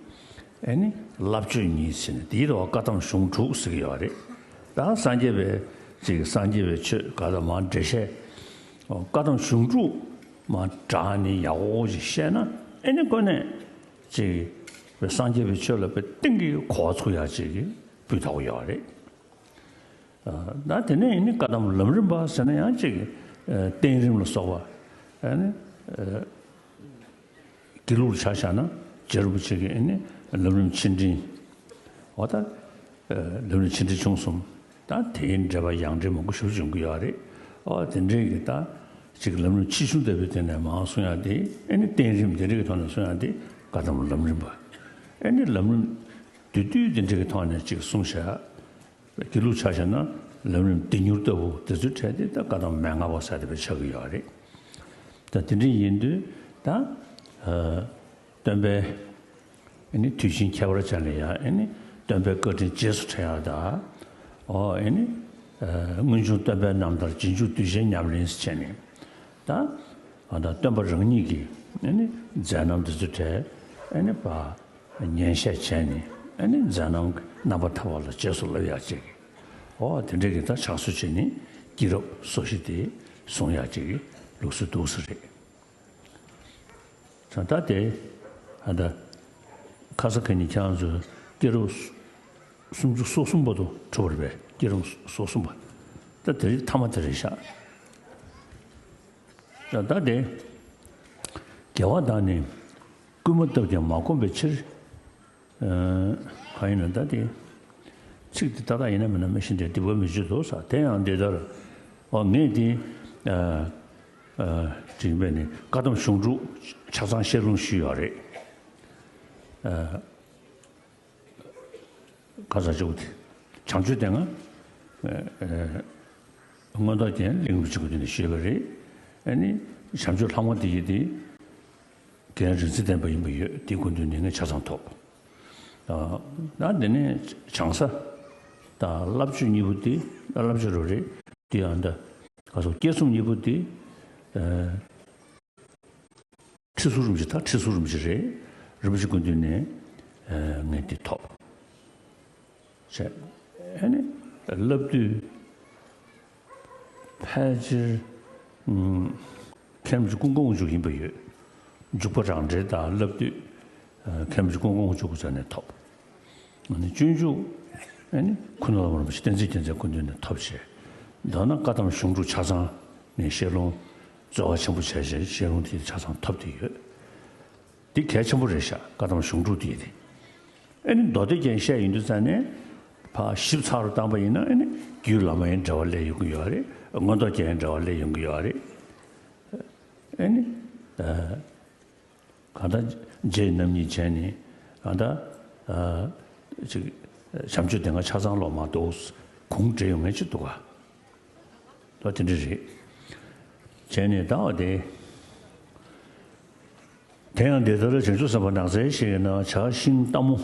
ཨེ་ནི་བླ་མཆོད་གཉིས་ཟེར་ནས་དེའི་རེ་བ་བཀའ་གདམས་གཞུང་དྲུག་ཟེར་གྱི་ཡོད་རེད། ད་སངས་རྒྱས་པའི་ཅིག་སངས་རྒྱས་པའི་ཆོས་ག་ད་མར་འགྲེལ་བཤད། བཀའ་གདམས་གཞུང་དྲུག་མར་སྦྲགས་ནས་ཡག་པོ་ཅིག་བཤད་ན་ཨེ་ནི་དངོས་གནས་ཅིག་སངས་རྒྱས་པའི་ཆོས་ལ་དཔེ་གཏིང་གི་གོ་བ་ཚུགས་ཡག་ཅིག་གི་སྤུས་དག་པོ་ཡོད་རེད། ད་དེ་ནས་ཨེ་ནི་བཀའ་གདམས་ལམ་རིམ་པ་ཟེར་ན་ཡང་ཅིག་བསྟན་རིམ་ལ་སོགས་པ་ཨེ་ནི་དགེ་ལུགས་ཆ་བཞག་ན་རྗེ་རིན་པོ་ཆེ་གི་ཨེ་ནི་ ལམ་རིམ་ཆེ་འབྲིང་། འོ་ད། ལམ་རིམ་ཆེ་འབྲིང་ཆུང་གསུམ། ད་དེའི་འགྲེལ་པ་ཡང་འགྲེལ་མང་པོ་ཞེ་པོ་ཅིག་ཡོང་གི་ཡོད་རེད། འོ་དེ་འདྲའི་གི་ད་ཅིག་ལམ་རིམ་ཆེ་ཆུང་ལྟ་བུའི་སྟེང་ནས་མར་གསུང་ཡག་དེ། ཨེ་ནི་བསྟན་རིམ་དེ་འདྲའི་གི་ཐོག་ནས་གསུང་ཡག་དེ་བཀའ་གདམས་ལམ་རིམ་པ། ཨེ་ནི་ལམ་རིམ་བསྡུས་བསྡུས་དེ་འདྲའི་གི་ཐོག་ནས་ཅིག་གསུངས་བཞག་དགེ་ལུགས་ཆ་བཞག་ན་ལམ་རིམ་བདེ་མྱུར་ལྟ་བུ་དེ་ཚོའི་གྲས་དེ་ད་བཀའ་གདམས་མན་ངག་པ་ཟེར་དེ་བས་ཆགས་ཀྱི་ཡོད་རེད། ད་དེ་འདྲ་ཡིན་དུས་ད་ཨ་སྟོན་པའི་ཨེ་ནི་དུས་ཆེན་ཁྱད་པར་ཅན་ལ་ཡང་ཨེ་ནི་སྟོན་པའི་བཀའ་དྲིན་རྗེས་སུ་དྲན་ཡག་དང་། ཨོ་ཨེ་ནི་ཨ་སྔོན་བྱུང་སྟོན་པའི་རྣམ་ཐར་རྗེས་འཇུག་གདུལ་བྱའི་ཉམས་ལེན་ཟེར་བྱས་ནས། ད་ཨ་ད་སྟོན་པ་རང་ཉིད་ཀྱི་ཨེ་ནི་མཛད་རྣམ་དེ་ཚོའི་གྲས་ཨེ་ནི་པ། ཉན་བཤད་བྱས་ནས་ཨ་ནི་མཛད་རྣམ་གྱི་རྣམ་པར་ཐར་པ་ལ་རྗེས་སུ་བསླབ་ཡག་ཅིག་འོ་དེ་འདྲའི་གི་ད་ཕྱག་སྲོལ་བྱས་ནས་སྐྱེས་རབས་སོ་བཞི་དེ་གསུང་ཡག་ཅིག་ལུགས་སྲོལ་འདུག་ས་རེད། ད་ལྟ་དེ་ཨ་ད་ཁ་ས་ཁ་ནས་ཁྱེད་རང་ཚོའི་སྐྱེས་རབས་སུམ་ཅུ་སོ་གསུམ་པ་དུ་གྲུབ་པ་རེད་པས། སྐྱེས་རབས་སོ་གསུམ་པ། ད་དེ་རིང་མཐའ་མ་དེ་རེད་ཤག་ད་ལྟ་དེ་རྒྱལ་བ་དང་ནི་བསྐུལ་མ་བཏབ་ཀྱང་མ་བསྒོམས་པའི་ཕྱིར། ཨ་གང་ཡིན་ན་ད་དེ་ཚིག་དེ་ཏག་ཏག་ཡིན་ན་མིན་ན་མི་ཤེས་ཏེ་སྡིག་པ་མི་བྱེད་དོ་ཟེར། དེ་ཡང་འདི་ལྟར། འོ་ངས་དེ་ཨ་ཨ་དྲིན་པས་ནི་བཀའ་གདམས་གཞུང་དྲུག་ཆ་ཚང་བཤད་ལུང་ཞུས་ཡོད་རེད། ཨ་ག་ས་ཅིག་དེ་བྱང་ཆུབ་སྡེ་ལྔ་ཨ་ཨ་མངོན་རྟོགས་རྒྱན་གླིང་རིན་པོ་ཆེ་སྐུ་མདུན་ནས་ཞུས་པ་རེད། ཨ་ནི་བྱང་ཆུབ་ལྷ་དབང་དེ་ཡི་དེ། རྒན་རིག་འཛིན་བསྟན་པ་ཡིན་པ་ཡོད། དེའི་སྐུ་མདུན་ནས་ངས་ཆ་ཚང་ཐོབ། ད་འདི་ནས་བྱང་ས་དང་བླ་མཆོད་གཉིས་པོ་དེ་བླ་མཆོད་རུ་རེད། དེ་ཡང་འདི་ག་སོ་སྐྱེས་གསུམ་གཉིས་པོ་དེ་ཁྲི་ཟུར་རིན་པོ་ཆེ། ད་ཁྲི་ཟུར་རིན་པོ་ཆེ་རེད། རིན་པོ་ཆེ་སྐུ་མདུན་ནས་ངས་དེ་ཐོབ། བྱས། ཨ་ནི་བསླབ་དུས་ཕལ་ཆེར་ཨུམ་མཁན་རིན་པོ་ཆེ་ཀུན་དགའ་དབང་ཕྱུག་ཡིན་པ་ཡོད། འཇུག་པ་རང་འགྲེལ་དང་བསླབ་དུས་ཨ་མཁན་རིན་པོ་ཆེ་ཀུན་དགའ་དབང་ཕྱུག་སྐུ་ཚང་ནས་ཐོབ། ཨ་ནི་སྤྱོད་འཇུག་ཨ་ནི་ཁུ་ནུ་ལྷ་མོ་རིན་པོ་ཆེ་བསྟན་འཛིན་རྒྱལ་མཚན་སྐུ་མདུན་ནས་ཐོབ་བྱས། མདོར་ན་བཀའ་གདམས་གཞུང་དྲུག་ཆ་ཚང་ནས་བཤད་ལུང་རྩོལ་བ་ཆེན་པོ་བྱས་བྱས་བཤད་ལུང་དེ་ཆ་ཚང་ཐོབ་བསྡད་ཡོད། འདི་གལ་ཆེན་པོ་རེད་ཤག་བཀའ་གདམས་གཞུང་དྲུག་འདི་དེ། ཨ་ནི་མདོ་སྡེ་རྒྱན་བཤད་ཡོང་དུས་ཙང་ནས་ཕར་ཞིབ་ཚགས་རུ་བཏང་པ་ཡིན་ན་ཨ་ནི་རྒྱུད་བླ་མའི་འགྲེལ་པ་སླེབས་ཡོང་གི་ཡོད་རེད། མངོན་རྟོགས་རྒྱན་འགྲེལ་པ་སླེབས་ཡོང་གི་ཡོད་རེད། ཨ་ནི་ཨ་གང་ལྟར་རྗེ་རྣམ་གཉིས་བྱས་ནས་གང་ལྟར་ཨ་ཅིག་བྱམས་ཆོས་སྡེ་ལྔ་ཆ་ཚང་ལོག་མ་གཏོགས་གུང་འབྲེལ་ཡོང་མཁན་ཅིག་འདུག་ག་ལོ་དེ་འདྲ་རེད། བྱས་ནས་ད་བ་དེ། དེ་ཡང་འདི་ལྟར་བྱང་ཆུབ་སེམས་དཔའ་ནགས་ཚལ་ཞིག་ན་བྱ་ཤིང་སྟག་མོ་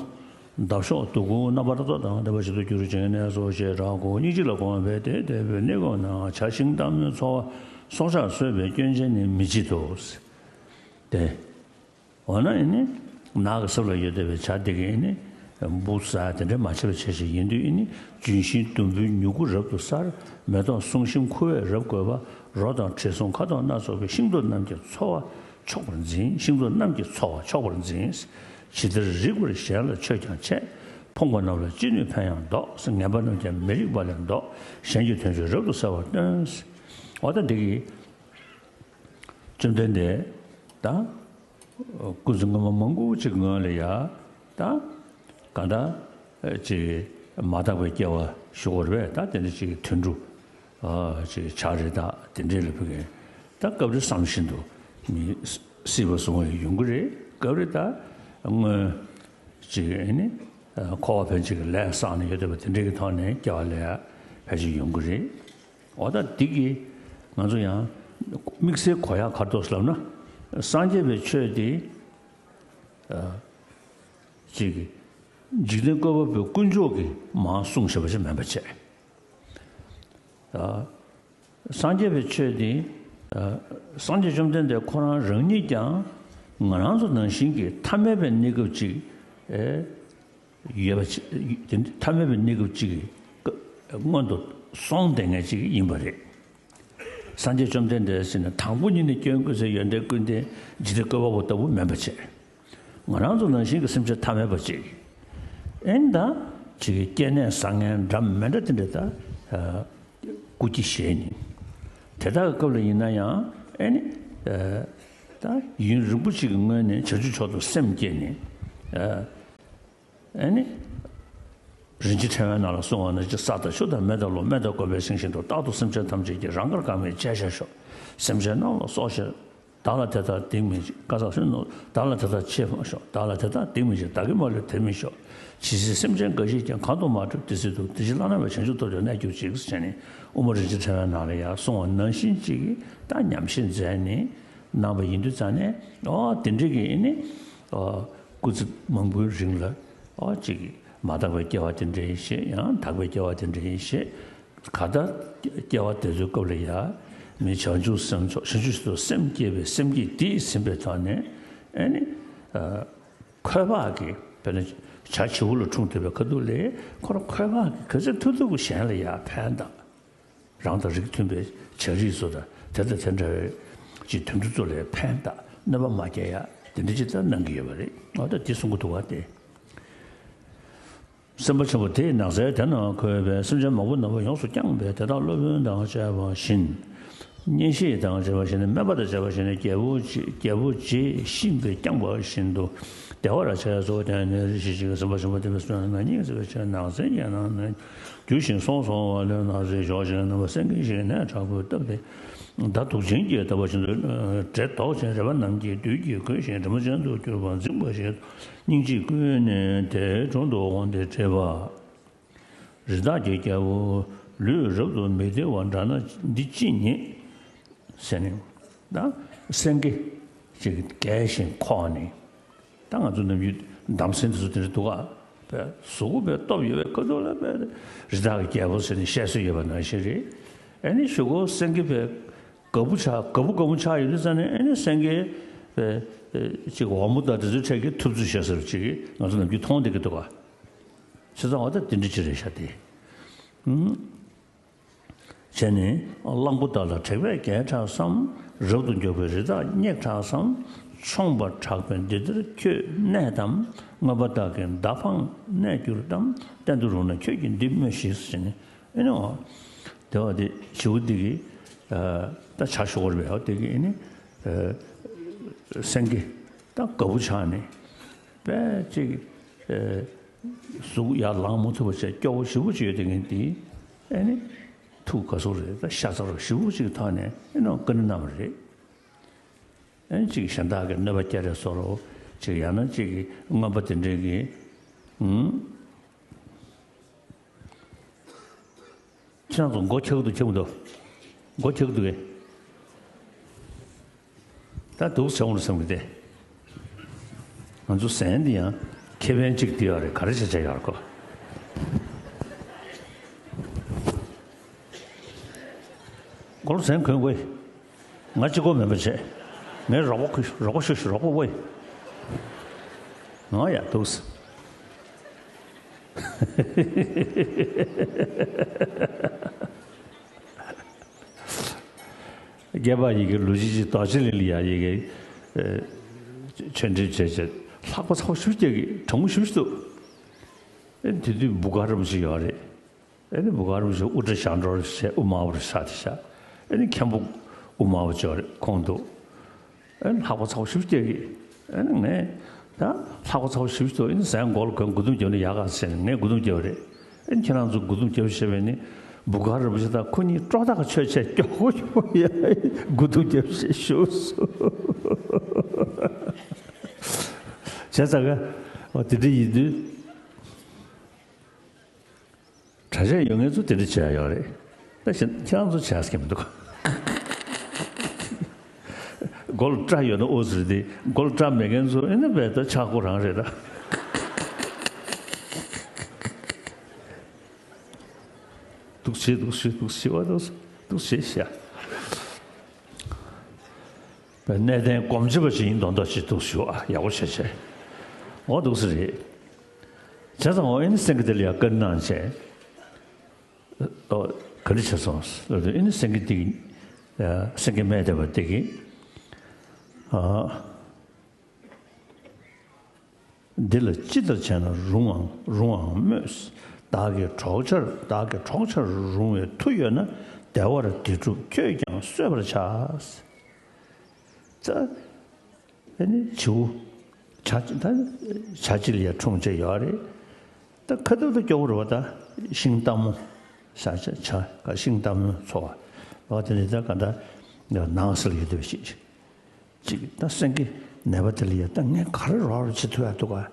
འདབ་གཤོག་དུ་ཀུ་རྣམ་པར་རྟོག་དང་ལྡན་པ་ཞིག་ཏུ་གྱུར་ཅིང་ནས་སོ་ཞེས་གྲག་གོ། སྙིང་རྗེ་ལ་གོམས་པས་དེ་དེ་བས་གནས་སྐབས་ན་བྱ་ཤིང་སྟག་མོའི་འཚོ་བ་སྲོག་ཆགས་གསོད་པའི་སྐྱོན་ཅན་ནི་མི་བྱེད་དོ། དེ། འོ་ན་ཨེ་ནི། ནགས་ཀྱི་ས་ལ་ཡོད་བསྡད་པའི་བྱ་དེ་གས་ཨེ་ནི། འབུ་ཟ་དེ་འདྲ་མ་བྱེད་པ་བྱས་ཤིག་ཡིན་དུས་ཨེ་ནི། ལྗོན་ཤིང་དུམ་བུའི་མྱུ་གུ་རབ་ཏུ་གསར། མེ་ཏོག་བསུང་ཞིམ་ཁུ་བས་རབ་བསྒོས་པ། རོ་དང་དྲི་བསུང་ཁ་དོག་སྣ་ཚོགས་པའི། ཤིང་ཏོག་རྣམས་ཀྱི་འཚོ་བ་ཆོག་པར་འཛིན། ཤིང་ཏོག་རྣམས་ཀྱི་འཚོ་བ་ཆོག་པར་འཛིན། ཇི་ལྟར་རིགས་པར་གཞན་ལ་མཆོད་ཀྱང་བྱེད། ཕོངས་པ་རྣམས་ལ་ཅི་ནུས་ཕན་ཡང་འདོགས། ངན་པ་རྣམས་ཀྱང་མི་རིགས་པ་ལས་བཟློག། གཞན་གྱི་དོན་ཆེན་རབ་ཏུ་གསལ་བར་སྟོན། འོ་ད་འདི་གི་བཅོམ་ལྡན་འདས་ད་སྐུ་ཚེ་སྔོན་མ་མང་པོ་ཅིག་སྔོན་ལ་ཡ་ད་གང་ལྟར་ཅིག་མ་དག་པའི་སྐྱེ་བ་ཞུ་བར་བས་ད་དེ་འདྲ་ཅིག་དུད་འགྲོ་ཅིག་བྱ་རེད། ད་དེ་འདྲའི་ལ་ཕུལ་མཁན་ད་སྐབས་རེ་བསམ་བཞིན་དུ་མི་སྲིད་པ་བཟུང་བ་ཡོང་གི་རེད། སྐབས་རེ་ད་སྔོན་ཅིག་ཨེ་ནི་འཁོར་བ་ཕན་ཆད་ཀྱི་ལས་བསགས་ནས་ཡོད་བསྡད་པ་དེ་འདྲའི་གི་ཐོག་ནས་སྐྱེ་བ་ལེན་ཡ་ཕལ་ཆེར་ཡོང་གི་རེད། འོ་ད་འདི་གིས་ང་ཚོ་ཡང་དམིགས་བསལ་གོ་ཡག་ག་རེ་འདུག་ཟེར་ལབ་ན། སངས་རྒྱས་པའི་ཆོས་འདི་ཨ་ཅིག་འཇིག་རྟེན་བཀོད་པ་པོའི་དཀོན་མཆོག་གིས་མར་གསུངས་བཞག་པ་ཞིག་མིན་པ་བྱས། ཨ་སངས་རྒྱས་པའི་ཆོས་འདི་ཨ་སངས་རྒྱས་བཅོམ་ལྡན་འདས་ཁོ་རང་རང་ཉིད་ཀྱང་ང་རང་ཚོ་ནང་བཞིན་གྱི་ཐ་མལ་པའི་གནས་སྐབས་ཅིག་ཨེ། ཡོད་པ་ཅི། དེ་ཐ་མལ་པའི་གནས་སྐབས་གཅིག་གི་སྔོན་དུ་སོང་བསྡད་མཁན་ཅིག་ཡིན་པ་རེད། སངས་རྒྱས་བཅོམ་ལྡན་འདས་ཟེར་ནས་དང་པོ་ཉིད་ནས་སྐྱོན་ཀུན་ཟད་ཡོན་ཏན་ཀུན་ལྡན་འཇིག་རྟེན་བཀོད་པ་པོ་ལྟ་བུ་མིན་པ་བྱས། ང་རང་ཚོ་ནང་བཞིན་གྱི་སེམས་ཅན་ཐ་མལ་པ་ཅིག་ཨེ་ནི་ད་ཅིག་སྐྱེ་གནས་བཟང་ངན་འདྲ་མི་འདྲ་དེ་འདྲ་ད་སྐུ་སྐྱེ་བཞེས་ནས། དེ་དག་གི་སྐབས་ལ་ཡིན་ན་ཡང་ཨེ་ནི་ད་ཡུན་རིང་པོ་ཅིག་གི་སྔོན་ནས་བྱང་ཆུབ་མཆོག་ཏུ་སེམས་བསྐྱེད་ནས། ཨེ་ནི། རིན་ཆེན་ཕྲེང་བའི་ནང་ལ་གསུངས་པ་ནང་བཞིན། ས་དང་ཆུ་དང་མེ་དང་རླུང་། མེ་དང་རྒོད་པའི་ཤིང་བཞིན་དུ། རྟག་ཏུ་སེམས་ཅན་ཐམས་ཅད་ཀྱིས། རང་དགར་གང་བའི་བྱས་བཞག་ཤོག། སེམས་ཅན་རྣམས་ལ་སོགས་ཤིག། བདག་ལ་དེ་དག་སྡིག་མི་བགྱིད། བཀའ་སྩལ་ཞུ་ནོ། བདག་ལ་དེ་དག་བྱེད་མ་ཤོག། བདག་ལ་དེ་དག་སྡིག་མི་བགྱིད། བདག་གིས་མ་ལུས་དེར་མི་ཤོག། ཇི་སྲིད་སེམས་ཅན་འགའ་ཞིག་ཀྱང་། གང་དུ་མ་གྲོལ་དེ་སྲིད་དུ། དེ་ཕྱིར་བླ་ན་མེད་པའི་བྱང་ཆུབ་ཏུ་གནས་གྱུར་ཅིག། ཟེར་ནས་དབུ་མ་རིན་ཆེན་ཕྲེང་བའི་ནང་ལ་ཡང་གསུངས་པ་ནང་བཞིན་ཅིག་གིས་ད་ཉམས་བཞེས་མཛད་ནས་གནང་བ་ཡིན་དུས་ཙང་ནས། ཨོ་དེ་འདྲ་གི་ཨེ་ནི། ཨོ་སྐུ་ཚེ་མང་པོའི་རིང་ལ། ཨོ་ཅིག་གིས་མ་དག་པའི་སྐྱེ་བ་དེ་འདྲ་ཡིན་ཞེས། ཡང་དག་པའི་སྐྱེ་བ་དེ་འདྲ་ཡིན་ཞེས། གང་ལྟར་སྐྱེ་བ་དེ་ཚོའི་སྐབས་ལ་ཡང་མི་བྱང་ཆུབ་སེམས་མཆོག། བྱང་ཆུབ་ཏུ་སེམས་བསྐྱེད་པའི་སེམས་བསྐྱེད་དེས་ཟིན་པའི་ཐོག་ནས། ཨེ་ནི། ཨ། འཁོས་བག་གི། དཔེར་ན་བྱ་བྱིའུ་ལ་འཁྲུངས་ཐུབ་པའི་ཁ་ཐུག་ལ། ཁོ་རང་འཁོས་བག་གི་ག་ཚོད་ཐུབ་ཐུབ་ཀྱིས་གཞན་ལ་ཡང་ཕན་བཏགས། རང་དང་རིགས་མཐུན་པའི་བྱ་རིགས་ཚོ་དང་དེ་དང་དེ་འདྲ་བའི་ཅིག་དུད་འགྲོ་ཚོ་ལ་ཕན་བཏགས། གནོད་པ་མ་བསྐྱལ་ཡ་དེ་འདྲ་ཅིག་ད་གནང་གི་ཡོད་པ་རེད། འོ་ད་དེ་གསུང་གི་འདུག་བ་དེ། སེམས་དཔའ་ཆེན་པོ་དེས་ནགས་ཚལ་དེ་ན་འཁོད་པའི་སེམས་ཅན་མང་པོ་རྣམ་པ་ཡོངས་སུ་བསྐྱངས་པས། དེ་དག་སློབ་དཔོན་དང་བཅས་པ་བཞིན། གཉེན་བཤེས་དང་བཅས་པ་བཞིན། སྨན་པ་དང་བཅས་པ་བཞིན། རྒྱལ་པོ་རྗེ་རྒྱལ་པོ་རྗེས་གཤིན་པས་བསྐྱངས་པ་བཞིན་དུ། བདེ་བར་བྱས་སོ། དེ་ནས་རེ་ཞིག་ཅིག་སེམས་དཔའ་ཆེན་པོ་དེ་བས་བསོད་ནམས་ཉིད་ཟད་པའི་ཕྱིར་ནགས་ཚལ་གྱི་ནང་ན་རྒྱུ་ཞིང་སོང་སོང་བ་ལས། ནགས་ཚལ་གཞོགས་ཤིང་རྣམ་པར་སེང་གེ་བཞིན། གནས་དྲག་པོས་བཏབ་སྟེ། མདའ་དུག་ཅན་གྱིས་བཏབ་པ་བཞིན་དུ། འགྲེ་ལྡོག་ཅིང་རལ་པ་རྣམས་ཀྱིས་བདུད་ཀྱིས་གོས་ཤིང་། དྲི་མ་ཅན་དུ་གྱུར་པ་འཛིངས་པ་བཞིན། སྙིང་རྗེས་ཀུན་ནས་དེ་དྲུང་དུ་འོངས་ཏེ་དྲིས་པ། རི་དྭགས་ཀྱི་རྒྱལ་པོ། ལུས་རབ་ཏུ་མི་བདེ་བ་འདྲ་ན་འདི་ཅི་ཉིད། ཟེར་ནས། ད་སེང་གེ་ཅིག་བརྒྱལ་ཞིང་འཁོགས་ནས། ད་ང་ཚོ་ནམ་རྒྱུན་འདམ་སེང་དེ་ཚོ་དེ་འདྲ་འདུག་ག། པས་གཟུགས་པོ་པས་སྟོབས་ཡོད་པའི་ཁ་ཐུག་ལ་པས་རི་དྭགས་ཀྱི་རྒྱལ་པོ་ཟེར་ནས་བཤད་སྲོལ་ཡོད་པ་ནང་བཞིན་རེད། ཨེ་ནི་གཞུག་གུ་སེང་གེ་པས་དགའ་པོ་ཆགས། དགའ་པོ་དགའ་མོ་ཆགས་ཡོང་དུས་ཙང་ནས། ཨེ་ནི་སེང་གེ་པས་ཅིག་འོལ་མོ་དང་དེ་ཚོའི་གྲས་ཀྱིས་ཐུབ་ཚོད་བྱེད་ཟེར་ཅིག་ང་ཚོ་ནམ་རྒྱུན་མཐོང་བསྡད་ཀྱི་འདུག་ག། བྱས་ཙང་འོ་ད་དེ་འདྲ་ཅིག་རེད་ཤག་དེ། ཨུམ། བྱས་ནས་གླང་པོ་དག་ལ་དྲེགས་པས་བརྒྱལ་དྲགས་སམ། རབ་ཏུ་མགྱོགས་པའི་རི་དྭགས་སྙེག་དྲགས་སམ། མཆོངས་པ་དྲག་པས་འདི་ལྟར་ཁྱོད་གནས་དམ། རྔོན་པ་དག་གིས་མདའ་འཕངས་གནས་གྱུར་ཏམ། བསྟན་དུ་རུང་ན་ཁྱོད་ཀྱིས་འདི་སྨྲོས་ཤིག་ཟེར་ནས། ཨེ་ནི་འོ། དེ་བ་དེ་བྱིའུ་འདི་གིས། ཨ། ད་བྱ་ཞོག་རེད་པས། འོ་དེ་གིས་ཨེ་ནི། ཨ། སེང་གེ་ད་དགའ་པོ་ཆགས་ནས་པས་ཅིག་ཨ། གཟུགས་ཡར་ལངས་མ་ཐུབ་པ་བྱས། སྐྱོ་བོ་ཞེ་པོ་ཅིག་ཡོད་དེ་ངས་འདི། ཨེ་ནི། ཐུགས་དགའ་ཚོར་རེད། ད་ཤ་ཚ་རུ་ཞེ་པོ་ཅིག་ཐོག་ནས་ཨེ་ནི་བཀའ་འདྲི་གནང་བ་རེད། ཨེ་ནི་ཅིག་གཞན་དག་གིས་གནོད་པ་བསྐྱལ་རེད་བཟོ་འདྲ་ཅིག། ཡང་ན་ཅིག་གིས་རྔོན་པ་དེ་འདྲས་ཀྱིས། ཨུམ། ཁྱེད་རང་ཚོ་མགོ་འཁྱག་འདུག་འཁྱག་འདུག་གས། མགོ་འཁྱག་འདུག་གས། ད་འདུག་སེ་འོང་རེད་བསམ་གི་སྟེ། ང་ཚོ་ཟན་འདི་ཡང་ཁེ་ཕན་གཅིག་འདི་ཡོད་རེད། ག་རེ་བྱས་བྱས་ཡོད་རེད་ཁོ། མགོ་ལ་ཟན་གོན་དགོས། ང་གཅིག་པོ་མིན་པ་བྱས། ངའི་རོགས་པ་ཁུ་རོགས་པ་ཤོད་ཤོད། རོགས་པ་དབོས། ང་ཡ་འདུག་སེ། རྒྱལ་བ་ཡི་གེ་ལུས་ཅི་ཅི་རྡོ་རྗེ་གླིང་ལ་ཡ་ཡི་གེ་ཆོས་འབྲེལ་བྱས་བྱས་ལྷག་པ་ཚ་བོ་ཞེ་པོ་ཅིག་གྲང་མོ་ཞེ་པོ་ཅིག་འདུག་ཨེ་དེ་དུས་བུ་ག་རབ་ཅིག་ཡོད་རེད། ཨེ་ནི་བུ་ག་རབ་ཅིག་དབུ་སྐྲ་ཞང་འགྲོ་བྱས་དབུ་དམར་པོ་ཆགས་ཏེ་བཞག་ཨེ་ནི་མཁན་པོ་དབུ་དམར་པོ་ཅིག་ཡོད་རེད། ཁོང་འདུག་ཨེ་ལྷག་པ་ཚ་བོ་ཞེ་པོ་སྐྱེ་གི། ཨེ་ནི་ངས་ད་ལྷག་པ་ཚ་བོ་ཞེ་པོ་ཅིག་འདུག་ཨེ་ནི་ཟན་མགོ་ལ་གོན། མགོ་རྡུང་རྒྱབ་ན་ཡག་ག་ཟེར་ནས་ངས་མགོ་རྡུང་རྒྱབ་པ་རེད། ཨེ་ནི་ཁྱེད་རང་ཚོ་མགོ་རྡུང་རྒྱབ་ཤེས་པས་ནི་བུ་ག་རབ་ཅིག་དང་ཁོ་གཉིས་སྲོག་ཐག་ཆོད་བྱས་མགྱོགས་པོ་མགྱོགས་པོ་ཡ་མགོ་རྡུང་རྒྱབ་ཤེས་ཞུ་སོང་། བྱས་ཙང་ག་འོ་དེ་འདྲ་ཡིན་དུས། གྲྭ་ཆས་ཡོད་མཁན་ཚོ་དེ་འདྲ་བྱས་ཡོད་རེད། ད་གཞན་ཁྱེད་རང་ཚོ་བྱས་ཀྱི་མི་འདུག་མགོ་ལ་སྐྲ་ཡོད་ན་ཨོ་ཟེར་ཏེ། མགོ་ལ་སྐྲ་མེད་མཁན་ཚོ་ཨེ་ན་བས་ད་ཆག་སྒོ་རང་རེད་ད། འདུག་སེ་འདུག་སེ་འདུག་སེ་བ་འདུག་སེ་འདུག་སེ་བྱས། གནས་བརྟན་སྒོམ་བྱེད་པ་ཞིག་ཡིན་མདོག་མདོག་ཅིག་འདུག་ཞུ་ཨ། ཡག་པོ་བྱས་བྱས། འོ་འདུག་སེ་རེད། བྱས་ཙང་འོ་ཨེ་ནི་སེང་གེ་དེ་ལ་ཡང་བཀའ་གནང་བྱས། ཨོ་ག་འདྲ་བྱས་སོང་ལབ་དུས་ཨེ་ནི་སེང་གེ་དེ་གིས། སེང་གེ་སྨད་དེ་བ་དེ་གིས། ཨ། འདི་ལ་ཅི་ལྟར་བྱས་ན་རུང་ཨང་རུང་ཨང་སྨོས། བདག་གི་གྲོགས་ཆར་བདག་གི་གྲོགས་ཆར་རུང་བའི་མཐུ་ཡོད་ན། བདེ་བར་འདི་སྒྲུབ་ཁྱོད་ཀྱང་གསོད་པར་བྱ། ཙ། ཨེ་ནི་བྱིའུ། བྱ་ད་བྱ་གཅིག་ལ་ཡ་འཁྲུངས་བྱས་ཡོད་རེད། ད་ཁ་ཐུག་ཏུ་སྐྱོ་བོ་རེད་བ། ད་ཤིང་སྟག་མོ་ཤ་ཆ་ཆ་ག་ཤིང་སྟག་མོ་ཚོ་བ་བ་དེ་ནི་ད་ག་ད་ནང་སེལ་ཡོད་དུ་ཞིག་ཅིག་ད་སེང་གེ་ནད་པ་དེ་ལ་ཡ་ད་ངས་ག་རེ་རོགས་རོགས་བྱེད་ཐུབ་ཡ་འདུག་ག་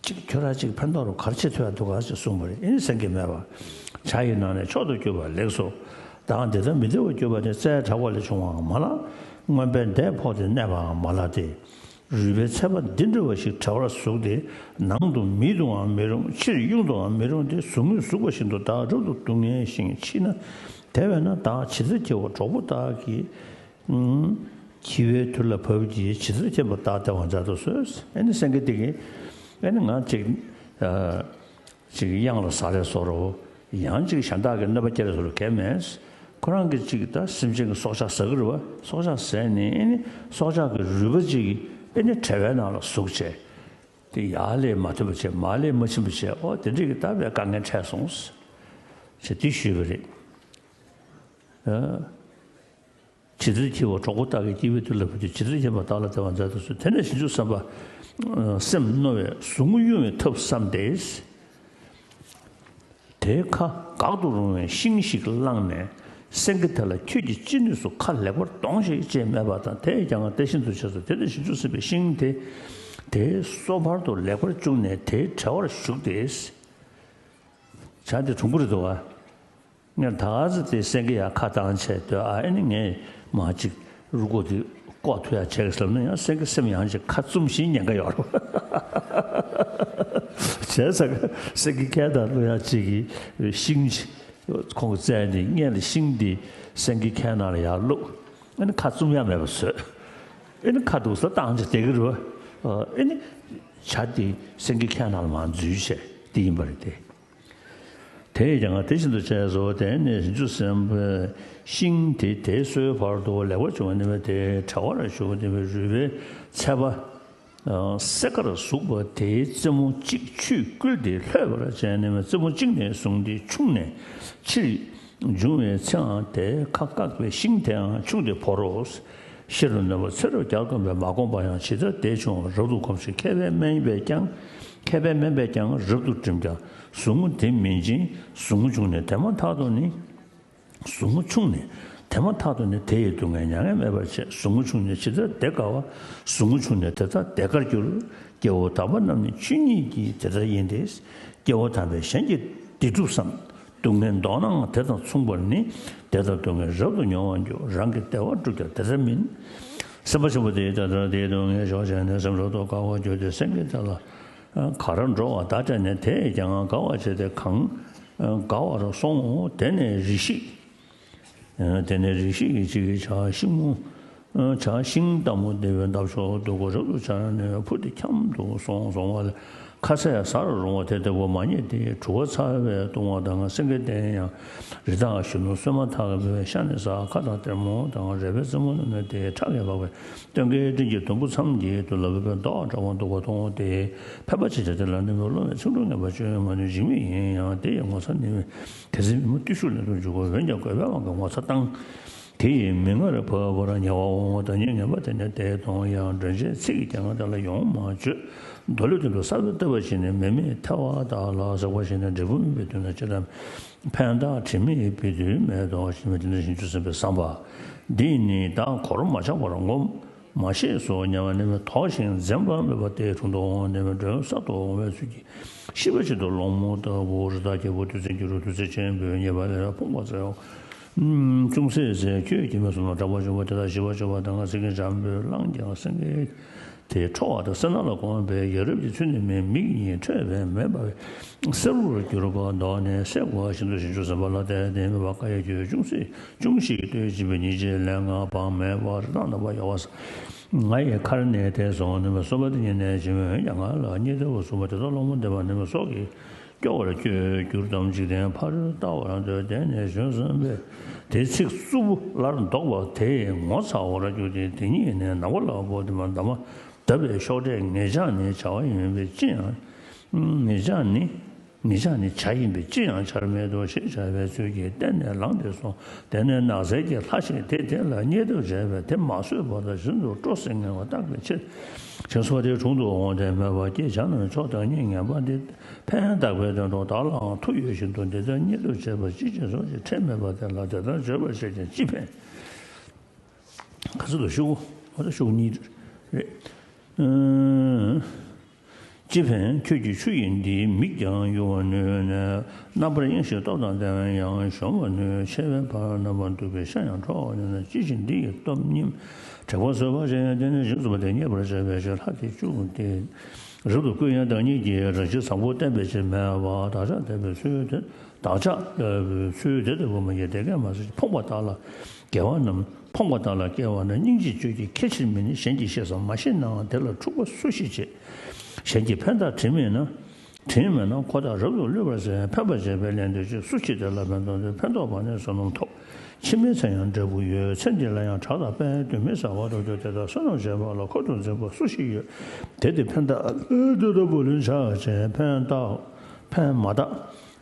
ཅིག་ཁྱོད་ར་ཅིག་ཕན་ཐོགས་རོགས་ག་རེ་བྱེད་ཐུབ་ཡ་འདུག་ག་ཅེས་གསུངས་པ་རེད། ཨེ་ནི་སེང་གེ་སྨྲས་པ། བྱ་ཡི་ནང་ནས་མཆོག་ཏུ་གྱུར་པ་ལེགས་སོ། བདག་འདི་ལྟར་མི་བདེ་བར་གྱུར་པ་དེ་རྩྭའི་བྲག་པ་ལས་བྱུང་བའང་མ་ལགས། རྔོན་པས་མདས་ཕོག་སྟེ་གནས་པའང་མ་ལགས་ཏེ། རུས་པའི་ཚད་པ་འདི་འདྲ་བ་ཞིག་བྲལ་བར་ཟུག་སྟེ། ནང་དུ་མིད་དུའང་མི་རུང་། ཕྱིར་དབྱུང་དུའང་མི་རུང་སྟེ། ཟུག་རྔུས་ཟུག་པ་བཞིན་དུ་བདག་རབ་ཏུ་སྡུག་བསྔལ་ཞིང་འཆི་ན། དེ་བས་ན་བདག་ཇི་ལྟར་འཁྱིལ་བ་གྲོགས་པོ་དག་གིས། ཨུམ། འཁྱིལ་བའི་དུས་ལ་བབ་ཀྱིས་ཇི་ལྟར་འཁྱིལ་པ་བདག་བདེ་བར་མཛད་དུ་གསོལ། ཨེ་ནི་སེང་གེ་དེ་གིས་ཨེ་ནི་ང་ཅིག་ཨ། ཅིག་གཡང་ལ་ཟ་རེ་བཟོ་རོ། ཡང་ཅིག་གཞན་དག་གི་གནོད་པ་སྐྱེལ་རེ་བཟོ་རོ་གལ་མེད། ཁོ་རང་གིས་ཅིག་ད་སེམས་ཅན་གྱི་སྲོག་ཆགས་ཟ་གི་རེད་བ། སྲོག་ཆགས་ཟས་ནས་ཨེ་ནི་སྲོག་ཆགས་ཀྱི་རུས་པ་ཅིག་ཨེ་ནི་བྲེལ་བའི་ནང་ལ་ཟུག་བྱས། དེ་ཡར་ལས་མ་ཐུབ་པ་བྱས། མར་ལས་མ་ཕྱིན་པ་བྱས། ཨོ་དེ་འདྲས་ཀྱི་ད་བའི་དཀའ་ངལ་འཕྲད་སོང་། ཞེས་དེ་ཞུས་པ་རེད། ཨ། ཇི་ལྟར་འཁྱིལ་བ་གྲོགས་པོ་དག་གིས། སྐྱེ་བའི་དུས་ལ་བབ་ཀྱིས་ཇི་ལྟར་འཁྱིལ་པ་བདག་ལ་བདེ་བར་མཛད་དུ་གསོལ། དེ་ནས་བྱང་ཆུབ་སེམས་དཔའ་སེམས་རྣོ་བས་ཟུག་རྔུ་དབྱུང་བའི་ཐབས་བསམས་ཏེ། དེའི་ཁ་འགག་ཏུ་རུང་བའི་ཤིང་ཞིག་བླངས་ནས་སེང་གེ་དེ་ལ། ཁྱོད་ཀྱིས་ཅི་ནུས་སུ་ཁ་ལེགས་པར་གདོང་ཞིག་ཅེས་སྨྲས་པ་དང་། དེས་ཀྱང་དེ་བཞིན་དུ་བྱས་སོ། དེ་ནས་བྱང་ཆུབ་སེམས་དཔའི་ཤིང་དེ་དེའི་སོ་ཕར་དུ་ལེགས་པར་བཅུག་ནས་དེའི་གྲེ་བར་ཞུགས་ཏེ། བྱ་དེ་གྲུང་པོ་རེད་འདུག་ག་ངས་ད་ག་ཚོད་དེ་སེང་གེ་ཡར་ཁ་བཏང་བྱས་སྡོད། ཨ་ཨེ་ནི་ངས་མ་ཅིག་རུ་སྒོ་དེ་བཀོག་ཐུབ་ཡ་བྱས་ཟེར་ན་ཡང་སེང་གེ་སེམས་ཡང་ཅིག་ཁ་བཙུམ་བཞིན་ཉེན་ཁ་ཡོད་རེད། བྱས་ཙང་སེང་གེ་ཁས་དང་ཀླུ་དབྱངས་གཅིག་གིས་ཤིང་ཅིག་ཁོང་གིས་བཙལ་ནས་སྔོན་ལ་ཤིང་དེ་སེང་གེ་ཁའི་ནང་ལ་ཡར་བླུགས། ཨེ་ནི་ཁ་བཙུམ་ཡ་མེད་པ་བཟོས། ཨེ་ནི་ཁ་འདུག་ས་བཏང་བྱས་བསྡད་ཀྱི་རེད་བ། ཨེ་ནི་བྱ་དེ་སེང་གེ་ཁའི་ནང་ལ་མར་འཛུལ་བྱས་དེ་ཡིན་པ་རེད་དེ། དེས་ཀྱང་དེ་བཞིན་དུ་བྱས་སོ། དེ་ནས་བྱང་ཆུབ་སེམས་དཔའི་ཤིང་དེ་དེའི་སོའི་བར་དུ་ལེགས་པར་བྱུང་བ་ནི་མེད་དེ། གྲེ་བར་ཞུགས་ནི་མེད། རུས་པའི་ཚད་པ་སེ་ཀར་ཟུག་པ་དེའི་རྩེ་མོ་གཅིག་ཆུས་བསྐུལ་ཏེ་ལྷོད་པར་བྱས་ནས་རྩེ་མོ་གཅིག་ནས་བཟུང་སྟེ་ཆུང་ནས་ཆེར་འབྱུང་བའི་ཚེའང་དེ་ཁ་བཀག་པའི་ཤིང་དེའང་ཆུང་སྟེ་བོར་རོ། ཤི་རུ་གནོད་པ་ཚེ་རབས་བརྒྱར་བསྒོམས་པས་མ་བསྒོམས་པ་ཡང་ཇི་ལྟར་དེ་བྱུང་བ་རབ་ཏུ་བསྒོམས་ཤིང་། མཁས་པས་སྨན་པས་ཀྱང་མཁས་པས་སྨན་པས་ཀྱང་རབ་ཏུ་བསྒྲིམས་ཀྱང་ཟུག་རྔུ་དེ་མིན་ཅིང་། ཟུག་རྔུ་ཆུང་ནས་དེ་མ་ཐག་ཏུ་ནི། ཟུག་རྔུ་ཆུང་ནས་དེ་མ་ཐག་ཏུ་ནི་དེ་ཡི་སྡུག་བསྔལ་མྱ་ངན་མེད་པར་བྱེད། ཟུག་རྔུ་ཆུང་ནས་ཇི་ལྟར་བདེ་དགའ་བ། ཟུག་རྔུ་ཆུང་ནས་དེ་ལྟར་བདེ་དགར་འགྱུར། སྐྱེ་བོ་དམ་པ་རྣམས་ནི་ཆོས་ཉིད་ཀྱིས་དེ་ལྟར་ཡིན་ཏེ། སྐྱེ་བོ་དམ་པས་གཞན་གྱི་བདེ་སྒྲུབ་བསམ། སྡུག་བསྔལ་བཟློག་ནའང་དེ་དང་མཚུངས་པར་ནི། བདེ་དང་སྡུག་བསྔལ་རབ་ཏུ་མྱོང་བར་འགྱུར། རང་གི་བདེ་བ་བསྒྲུབ་ཀྱང་དེ་ལྟར་མིན། སེམས་དཔའ་ཆེན་པོ་དེས་ད་ལྟར་དེའི་སྡུག་བསྔལ་ཞོག་བྱས་ནས་སེམས་རབ་ཏུ་དགའ་བར་གྱུར་ཏེ། སེང་གེ་དེ་ལ་ག་ར་འགྲོ་བ་བདག་ཅག་ནས། དེས་ཀྱང་དགའ་བར་བྱས་ཏེ་གང་དགའ་བར་སོང་ངོ་། དེ་ནས་རེ་ཞིག་དེ་ནས་རེ་ཞིག་གིས་ཅིག་བྱ་ཤིང་མོ། བྱ་ཤིང་སྟག་མོ་དེ་བས་འདབ་གཤོག་སྡུག་གུ་རབ་ཏུ་འཆར་ནས་འཕུར་ཏེ་འཁྱམས་སུ་སོང་། སོང་བ་ལས་ཁ་ཟས་ཟ་རུང་བ་དེ་དེ་བོ་མ་རྙེད་དེ། དྲི་བ་ཚ་བས་གདུང་བ་དང་། སེང་གེ་དེ་ཡང་རི་དྭགས་གཞོན་ནུ་སོན་མ་ཐག་གི་བུ་བས་ཤ་ནི་ཟ། ཁ་དང་ལྟད་མོ་དང་རལ་པའི་རྩེ་མོ་རྣམས་ནི་དེ་ཁྲག་གིས་འབག་པའི་སྟོན་ཀའི་སྤྲིན་གྱི་དུམ་བུ་མཚམས་ཀྱི་དུ་ལ་བུད་པའི་མདོག་འདྲ་བ་འདུག་པ་མཐོང་སྟེ། ཕལ་པ་ཅིག་དེ་དེ་ལ་གནོད་པའི་བློ་མེད། ཚིག་འབྲུ་ངན་པ་བཅོས་མ་ནུས། འཇིགས་མེད་ཡིན་ཡང་དེ་ཡི་ངོ་ཚ་ནི་མེད། དེ་ཚེ་མི་མོ་བརྟུལ་ཞུགས་ལེན་དུ་འཇུག་གོ། འོན་ཀྱང་རྒོད་པའི་དབང་གིས་ངོ་ཚ་བཏང་། དེ་ཡི་མིག་སྔར་བབ་པར་ཉེ་བར་འོང་། བདག་ཉིད་ངན་པ་དེ་ནི་དེས་མཐོང་ཡང་། མགྲོན་ཆེན་ཚིག་གིས་ཀྱང་དེ་ལ་ཡོང་མ་བཅོས། མདོ་ལས་མདུན་དུ་གསར་པའི་ལྟ་བ་ཞིག་ནི། མི་མེད་ཐལ་བ་དག་ལ་ཟེར་བ་ཞིག་ནི། འབྲས་བུ་སྨིན་པའི་དུས་ན་ཅི་ལྟར་ཕན་བཏགས། དྲི་མེད་པའི་དུས་མེད་དོ། ཞེས་པ་དེ་ནི་བྱང་ཆུབ་སེམས་དཔའི་བསམ་པ། འདིས་ནི་བདག་གོར་མ་ཆག་པར་ངོམས། མ་ཤེས་སོ་སྙམ་པ་ནི་མི་དོགས་ཤིང་འཛེམ་པ་མེད་པར་དེའི་དྲུང་དུ་འོང་ནས་མི་མགྲོན་གསར་དུ་འོང་བའི་ཚུལ་གྱིས་ཤིས་པ་བྱེད་དུ་སློང་མོ་ལྟ་བུ། རི་དྭགས་རྒྱལ་པོ་བདུད་རྩི་འགྱུར་བདུད་རྩི་ཆེན་པོས་མཉེས་པ་ལས་ཕུང་བ་མཛད། ཅུང་ཟད་ཟད་ཁྱོད་ཀྱིས་མི་བཟོད་ན། དྲག་པོ་འཇུག་པ་དེ་དག་ཞི་བར་བྱེད་པ་དང་། སེང་གེ་འཇམ་པོས་བླངས་ཀྱང་སེང་གེ་དེ་ཁྲོ་བ་དང་སེར་སྣ་ལ་གོམས་པས་ཡ་རབས་ཀྱི་ཚུལ་ནི་མེད། མིག་གཉིས་ཁྲོས་པས་མེ་འབར་བས་སེར་པོར་གྱུར་པ་མདོག་ནས་སེར་བ་བཞིན་དུ་བྱང་ཆུབ་སེམས་དཔའ་ལ་དེ་དེ་མེད་པ་ཀ་ཡེ་ཁྱོད་ཅུང་ཟད་ཅུང་ཞིག་ལྟོས་བྱས་པས་ཉིན་གཅིག་ལན་ལྔ་བག་མེད་པར་རི་དྭགས་རྣམ་པར་གཡོ་བ་ཟ། ང་ཡི་ཁར་གནས་ཏེ་སོང་ནུས་པ་སོ་པ་དེ་ཉིད་ནས་བྱིན་འོན་ཀྱང་ང་ལ་གཉིད་ལྟ་བུ་གསུངས་པ་དེ་དག་སློང་མོ་འདེབས་པ་ནི་མི་སྲོག་གི་སྐྱོ་བར་སྐྱོ་གྱུར་ཏམ། འཇིག་རྟེན་ཕར་ལྟ་བར་འདོད། དེ་ནས་བྱོན་སོང་བས་དེ་ཚིག་རྩུབ་པོ་སླར་བཟློག་པ་དེས་ངོ་ཚ་བར་གྱུར་ཏེ། དེ་ཉིད་ནས་ནམ་མཁའ་ལ་བབས་ཏེ་མ་འདབ་མ་བརྡབས་པའི་གཤོག་སྒྲས་ངེད་ཅག་ནི་བྱ་བ་ཡིན་པས་ཅི་ཡང་། ངེད་ཅག་ནི། ངེད་ཅག་ནི་བྱ་ཡིན་པས་ཅི་ཡང་བྱར་མེད་དོ་ཞེས་བྱ་བའི་ཚུལ་གྱིས་བསྟན་ནས་ལངས་ཏེ་སོང་། དེ་ནས་ནགས་ཚལ་གྱི་ལྷ་ཞིག་དེ་དེ་ལ་བསྙེན་སྒྲུབ་བྱས་པས་དེ་མ་བཟོད་པར་བཞིན་དུ་སྤྲོ་ཟིན་ངལ་བ་བརྟག་པའི་ཕྱིར། ཞིང་སོགས་དེའི་དྲུང་དུ་འོངས་ཏེ་སྨྲས་པ། ཀྱེ་བྱ་རྣམས་མཆོག་དང་སྙིང་ཉེ་བ་འདི་ཕན་བཏགས་པའི་དོན་དུ་བདག་ལའང་མཐུ་ཡོད་བཞིན་དུ་འདི་ལྟར་བསྙེན་སྒྲུབ་བྱས་པ་ཅི་ཕྱིར་སོ་ཞེས་ཁྲེལ་མེད་པ་དེ་ལ་དེ་ལྟར་བརྗོད་པར་བྱེད་ཀྱང་ཅི་ཕན། ག་ཚོད་ལ་ཤོག་གུ། ཤོག་གཉིས་རེད། ཨང་། ཅི་ཕན་ཁྱོད་ཀྱི་ཆུ་ཡིས་འདིའི་མིག་ཀྱང་གཡོ་བར་ནུས་ནས། རྣམ་པར་གཡེང་ཞིང་སྟོབས་དང་ལྡན་པས་ཡང་གཞོམ་པར་ནུས། མཆེ་བའི་བར་རྣམ་པར་འདུག་པས་ཤ་ཡང་འཕྲོག་པར་ནུས་ན། ཅི་ཕྱིར་འདི་ཡི་སྟོབས་ཉིད་དྲེགས་པ་བཟོད་པར་བྱེད། དེ་ནས་ཞིང་སུ་པ་དེ་མཉེས་པར་བྱ་བའི་ཕྱིར་ལྷ་དེ་བཅུག་སྟེ། རབ་ཏུ་བསྐུལ་ཡང་བདག་ཉིད་ཀྱིས་རང་བཞིན་བཟང་པོ་བསྟན་པའི་ཕྱིར་སྨྲས་པ། བདག་ཅག་དེ་བས་ཚུལ་དེ། བདག་ཅག་ལྟ་བུའི་ཚུལ་དེ་ལྟ་བུ་མ་ཡིན་དེ་སྐད་མ་ཟེར། ཕོངས་པ་དག་ལ་དགེ་བ་རྣམས་ཕོངས་པ་དག་ལ་དགེ་བ་རྣམས་སྙིང་རྗེ་སྤྱོད་ཀྱི་ཁས་ཕྱིར་མིན་ནི། གཞན་གྱིས་བཤད་སམ་མ་ཤེས་ནའང་དེ་ལ་འཁྲུག་པ་སུ་ཞིག་བྱེད། གཞན་གྱིས་ཕན་བཏགས་དྲིན་མེད་ན། དྲིན་མེད་ན་ཁོ་ཐག་རབ་ཏུ་བསླུས་པར་ཟད། ཕན་པར་བྱེད་པའི་ལན་དུ་ཅི། སུ་མཆིས་དེ་ལ་ཕན་ཐོགས་ཏེ། ཕན་འདོགས་པ་ནི་བསོད་ནམས་ཐོབ། ཕྱི་མའི་ཚེ་ཡང་འབྲས་བུ་ཡོད། ཚེ་འདི་ལ་ཡང་བྲག་དང་དཔལ་དུ་མི་ཟ་བར་འགྲོ་རྒྱུ་དེ་དག་བསོད་ནམས་བྱས་པ་ལ་འཁོར་དུ་འཛིན་པ་སུ་ཞིག་ཡོད། དེ་དེ་ཕན་བཏགས་ལྟ་བུ་ལུས་འཆགས་ཅན། ཕན་བཏགས་ཕན་མ་བཏགས།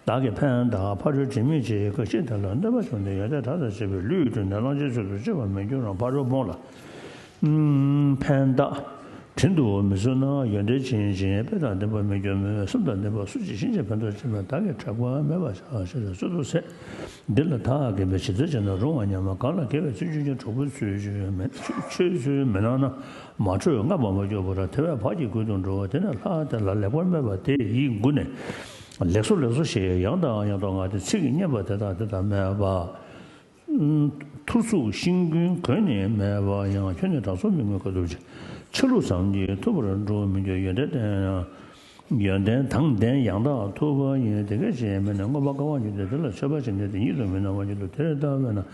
བདག་གིས་ཕན་བཏགས་ཕ་རོལ་དྲི་མེད་ཅིག། གང་ཞིག་དེ་ལ་གནོད་པ་བྱུང་སྟེ་ཡོན་ཏན་དག་དང་བཅས་པའི་ལུས་བཀྲུས་ནས་གླང་ཆེན་ཚུལ་དུ་སྤྱོད་པར་མི་འགྱུར་རམ། ཕ་རོལ་པོ་ལ་ཕན་བཏགས་དྲིན་དུ་མི་གཟོ་ན་ཡོན་ཏན་ཅན་ཅིག། དཔེ་དང་ལྡན་པར་མི་འགྱུར་མོད། སེམས་དང་ལྡན་པ་སུ་ཞིག་ཕྱིན་ཆད་ཕན་ཐོགས་ཅིག་མེད། བདག་གིས་དྲེགས་པ་མེད་པར་བྱ་ཞེས་སོ་སོར་ཟད། འདི་ལ་བདག་དགེ་བའི་བྱིན་རྩོལ་བྱས་ན་རུང་བར་སྙམ་མ། གང་ལ་དགེ་བའི་ཚུལ་ཆོས་ཅན་གྲོགས་པོའི་ཚུལ་ཆོས་མེད་ཆོས་ཚུལ་མི་སྣང་ན་མ་འཕྲོད་ལྔ་པ་མ་སྐྱོ་བར་དེ་བས་བག་གི་མགུལ་དུ་འགྲོ་བ། དེ་ནས་ལྷ་དེ་ལ་ལེགས་པར་སྨྲས་པ། དེ་ཡི་མགུ་ནས་ལེགས་སོ་ལེགས་སོ་ཞེས་ཡང་དང་ཡང་དུ་ངག་དེ་ཚིག་གིས་སྙན་པ་དེ་དག་དེ་ལྟར་སྨྲས་པ། ཐུར་ཚུགས་ཤིང་ཀུན་གོན་ནས་སྨྲས་པ། ཡང་ཁྱོད་ནི་དྲང་སྲོང་མི་མངོན་དཀའ་ཐུབ་ཅིང་། ཆ་ལུགས་ཙམ་གྱིས་ཐུབ་པར་འགྲུབ་མི་འགྱུར། ཡོན་ཏན་ལྡན་ཡོན་ཏན་དང་ལྡན་ཡང་དག་ཐུབ་པ་ཡིན། དེ་སྐད་ཅེས་སྨྲས་ནས་མངོན་པར་དགའ་བར་གྱུར་ཏོ། དེ་ལ་མཆོད་པ་བྱིན་ནས་དེ་ཉིད་དུ་མི་སྣང་བར་གྱུར་ཏོ། དེ་ལྟ་བས་ན་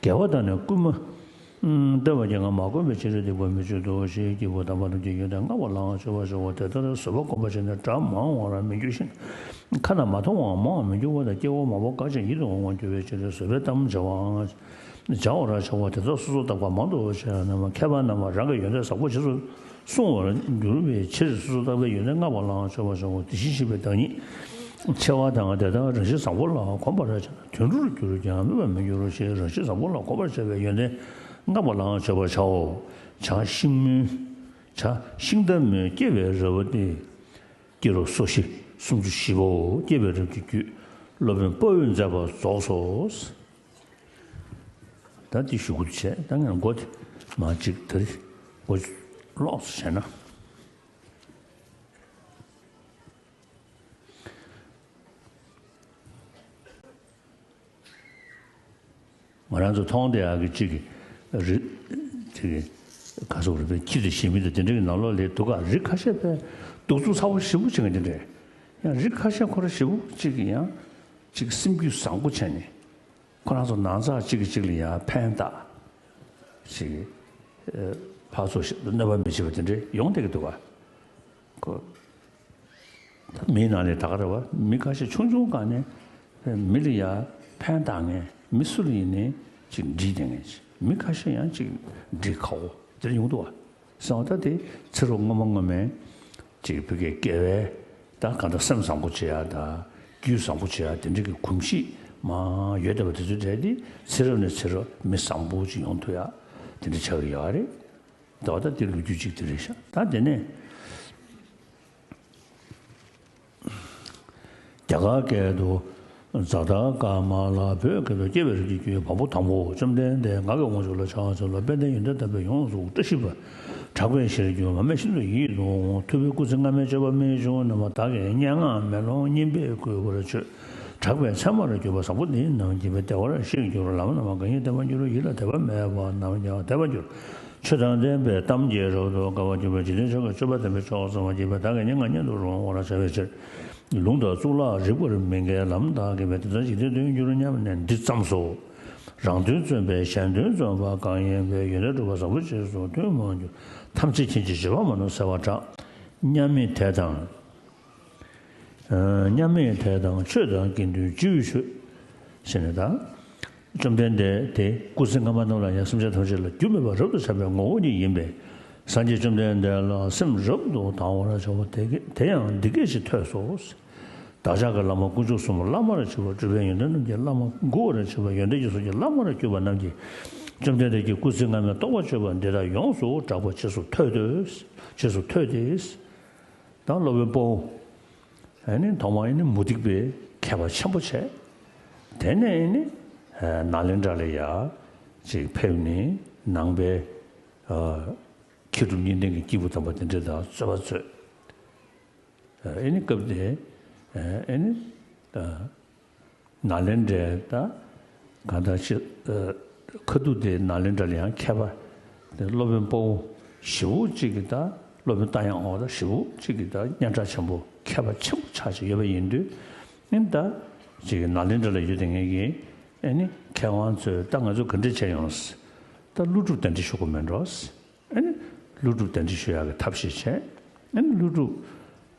དགེ་བ་དག་ནི་བསྐུལ་མ་ལྟ་བུ་ཡིན་ཀྱང་མ་བསྐུལ་བའི་ཕྱིར་སྡིག་པ་མི་བྱེད་དོ་ཞེས་སྐྱེས་བུ་དམ་པ་རྣམས་ཀྱིས་ཡོན་ཏན་བསྔགས་པ་ལའང་མཆོད་པར་བྱའོ། དེ་ལྟར་བཟོད་པ་བསྒོམ་པར་བྱས་ནས་སྒྲ་མང་བར་མི་འགྱུར་ཞིང་། ཁ་ན་མ་ཐོ་བའང་མང་བར་མི་འགྱུར་བ་དང་། སྐྱེ་བོ་མང་པོ་དགའ་ཞིང་ཡིད་དུ་འོང་བར་འགྱུར་བའི་ཕྱིར་བཟོད་པའི་གཏམ་བྱ་བའང་བྱ་བར་བྱའོ། དེ་ལྟར་སོ་སོར་བརྟགས་པ་མང་དུ་བྱས་ན་མཁས་པ་རྣམས་རང་གི་ཡོན་ཏན་བཟང་པོ་རྗེས་སུ་བསྲུང་བར་འགྱུར་བའི་ཕྱིར་སོ་སོར་བརྟགས་པའི་ཡོན་ཏན་བསྔགས་པ་ལའང་མཆོད་པར་བྱའོ། དེ་བཞིན་གཤེགས་པའི་བདག་ཉིད་ཆེ་བ་དང་དེ་དག་རང་བཞིན་བཟང་པོ་ལ་གོམས་པར་བྱ། དུད་འགྲོར་གྱུར་ཀྱང་སྨོད་པར་མི་འགྱུར་རོ་ཞེས་རང་བཞིན་བཟང་པོ་ལ་གོམས་པར་བྱ་བའི་ཡོན་ཏན་བསྔགས་པ་ལའང་མཆོད་པར་བྱའོ། བྱ་ཤིང་མོའི་བྱ་ཤིང་རྟ་མོའི་སྐྱེ་བའི་རབས་ཏེ། སྐྱེ་རབས་སོ་བཞི་སུམ་ཅུ་བཞི་པོ། སྐྱེ་བའི་རབས་ཀྱི་རྒྱུད་སློབ་དཔོན་དཔའ་བོས་མཛད་པ་རྫོགས་སོ། ད་འདི་ཞུ་དགོས་བྱས་ད་ངས་མགོ་དེ་མ་གཅིག་ད་རེས་མགོ་ལོག་སོ་བྱས་ན། ང་རང་ཚོ་མཐོང་བསྡད་ཡག་གི་གཅིག་གི་རི་གཅིག་གི་ག་སོག་རི་པའི་ཁྱི་དེ་ཞེ་མི་དེ་དེ་འདྲ་གི་ནང་ལོགས་ལ་འདུག་ག་རི་ཁ་ཤས་པའི་གདུག་རྩུབ་ཚ་པོ་ཞེ་པོ་བྱེད་མཁན་དེ་འདྲས། ཡང་རི་ཁ་ཤས་ཁོ་ར་ཞེ་པོ་གཅིག་གི་ཡང་གཅིག་སེམས་རྒྱུད་བཟང་པོ་བྱས་ནས་ཁོ་རང་ཚོ་ནང་ཚགས་གཅིག་གིས་གཅིག་ལ་ཡང་ཕན་བཏགས་ཞེ་གི་ཕར་ཚུར་གནོད་པ་མི་བྱེད་པ་དེ་འདྲས་ཡོང་བསྡད་ཀྱི་འདུག་ག་ཁོ། ད་མིའི་ནང་ནས་ད་ག་རེ་བ་མི་ཁ་ཤས་ཆུང་ཆུང་སྒང་ནས་མི་ལ་ཡ་ཕན་བཏགས་མཁན་མི་སུ་ལ་ཡིན་ནའི་ཅིག་འདྲིས་བསྡད་མཁན་ཅིག་མི་ཁ་ཤས་ཡང་ཅིག་འདྲིས་ཁ་བོ་དེ་འདྲ་ཡོང་འདུག་བ། སོང་ད་དེ་ཚེ་རབས་སྔོན་མ་སྔོན་མའི་ཅིག་བོད་ཀྱི་དགེ་བའི་ད་གང་ལྟར་སེམས་བཟང་པོ་བྱེད་ཡ་ད་རྒྱུད་བཟང་པོ་བྱེད་ཡ་དེ་འདྲ་གི་གོམས་གཤིས་མ་ཡོད་བསྡད་པ་དེ་ཚོའི་གྲས་དེ་ཚེ་རབས་ནས་ཚེ་རབས་མི་བཟང་པོ་ཅིག་ཡོང་ཐུབ་ཡ་དེ་འདྲ་ཆགས་ཀྱི་ཡོད་རེད། ད་ད་དེ་ལོ་རྒྱུས་གཅིག་དེ་རེད་ཤག་ད་དེ་ནས་རྒྱ་གར་སྐད་དུ་ཛ་དྷ་ཀ་མ་ལ། བོད་སྐད་དུ་སྐྱེ་བའི་རབས་ཀྱི་རྒྱུད་བམ་པོ་དང་པོ། བཅོམ་ལྡན་འདས་ང་གི་དབང་ཕྱུག་ལ་ཕྱག་འཚལ་ལོ། དཔལ་ལྡན་ཡོན་ཏན་དམ་པས་ཡོངས་སུ་བཀྲ་ཤིས་པ། གྲགས་པའི་གཞིར་གྱུར། མ་སྨད་ཤིན་ཏུ་ཡིད་དུ་འོང་། ཐུབ་པའི་སྐུ་ཚེ་སྔ་མའི་སྤྱོད་པ་རྨད་བྱུང་རྣམས། བདག་གིས་སྙན་ངག་མེ་ལོང་སྙན་པས་བསྐུལ་བར་བྱོས། གྲགས་པའི་ཚད་མར་གྱུར་པ་བཟང་པོ་འདི་རྣམས་ཀྱིས། བདེ་བར་གཤེགས་གྱུར་ལམ་རྣམས་གང་ཡིན་བསྟན་པར་འགྱུར། ཡིད་ལ་དད་པ་མེད་པ་རྣམས་ཀྱང་དད་པར་འགྱུར། ཆོས་དང་ལྡན་པའི་གཏམ་གྱིས་རབ་ཏུ་དགའ་བར་གྱུར་པའི་འཇིག་རྟེན་ཆོས་ཀྱི་སྤྱོད་པ་ལྡན་པའི་མཆོག་གསུམ་པ་ཡིན་པས་བདག་གིས་སྙན་ངག་སྙན་དུ་རུང་བར་བྱ་བའི་ཕྱིར། ལུང་དང་གཙུག་ལག་རིགས་པར་མི་འགལ་ལམ་དག་གིས་འབད། དེ་ལྟར་འཇིག་རྟེན་དོན་འགྱུར་སྙམ་ནས་འདི་བརྩམས་སོ། རང་དོན་བརྩོན་པས་གཞན་དོན་བརྩོན་པ་གང་ཡིན་པའི། ཡོན་ཏན་གྲུབ་པ་བཟང་པོ་རྗེས་སུ་མཐུན་མང་གྱུར། ཐམས་ཅད་མཁྱེན་ཅིང་བརྗོད་པ་མང་དུ་གསལ་བར་གྲགས། མཉམ་མེད་དད་དང་། མཉམ་མེད་དད་དང་ཆོས་དང་དགེ་འདུན་སྤྱི་བོས་མཆོད། ཟེར་ནས་དང་། བཅོམ་ལྡན་འདས་དེ་སྐུ་ཚེ་སྔ་མ་རྣམས་ལ་ཡང་སེམས་ཅན་ཐམས་ཅད་ལ་རྒྱུ་མེད་པར་རབ་ཏུ་ཁྱབ་པའི་ངོ་བོ་ཉིད་ཡིན་པས། སངས་རྒྱས་བཅོམ་ལྡན་འདས་ལ་སེམས་རབ་ཏུ་དང་བར་བྱ་བ་དེ་དེ་ཡང་འདི་སྐད་ཅེས་ཐོས་སོ། བདག་ཅག་གི་བླ་མ་དཀོན་མཆོག་གསུམ་བླ་མར་གྱུར་པ། སྤྲུལ་པའི་ཡོན་ཏན་རྣམས་ཀྱི་བླ་མ་མགུ་བར་བྱེད་པ། ཡོན་ཏན་གྱི་གཟུགས་ཀྱི་བླ་མར་གྱུར་པ་རྣམས་ཀྱིས། བཅོམ་ལྡན་འདས་ཀྱི་སྐུ་ཚེ་སྔ་མའི་རྟོགས་པ་ཆོད་པ་འདི་དག་ཡོངས་སུ་བསྒྲགས་པ་རྗེས་སུ་ཐོས་ཏེ། རྗེས་སུ་ཐོས་ཏེ། ད་སློབ་དཔོན་དཔའ་བོ། ཨ་ནི་ཐོག་མར་ཨ་ནི་མུ་སྟེགས་པའི་མཁས་པ་ཆེན་པོ་བྱས། དེ་ནས་ཨ་ནི་ནཱ་ལེནྡྲ་ལ་ཡ་ཅིག་ཕེབས་ནས་ནང་པའི་མཁས་གྲུབ་གཉིས་ལྡན་གྱི་སྐྱེས་བུ་དམ་པ་དེ་འདྲ་དང་རྩོད་པ་རྩོད། ཨེ་ནི་སྐབས་དེ། ཨེ་ནི། ནཱ་ལེནྡྲའི་ད་གང་ལྟར་ཅིག་ཁ་ཐུག་དེ་ནཱ་ལེནྡྲ་ལ་ཡང་མཁས་པ་དེ་སློབ་དཔོན་དཔའ་བོ་ཞེ་པོ་ཅིག་གི་ད་སློབ་དཔོན་རྟ་དབྱངས་འོ་ད་ཞེ་པོ་ཅིག་གི་ད་སྙན་གྲགས་ཆེན་པོ་མཁས་པ་ཆེན་པོ་ཆགས་ཅིག་ཡོད་པ་ཡིན་དུས། ཨེ་ནི་ད་ཅིག་ནཱ་ལེནྡྲ་ལ་ཡོད་དེ་ངེད་ཀྱི་ཨེ་ནི་མཁས་དབང་ཚོས་ད་ང་ཚོ་ག་འདྲ་བྱས་ཡོང་། ད་ཀླུ་སྒྲུབ་གདན་འདྲེན་ཞུ་དགོས་མེད་འགྲོ། ཨ་ནི་ཀླུ་སྒྲུབ་གདན་འདྲེན་ཞུ་ཡག་གི་ཐབས་ཤེས་བྱས། ཨ་ནི་ཀླུ་སྒྲུབ་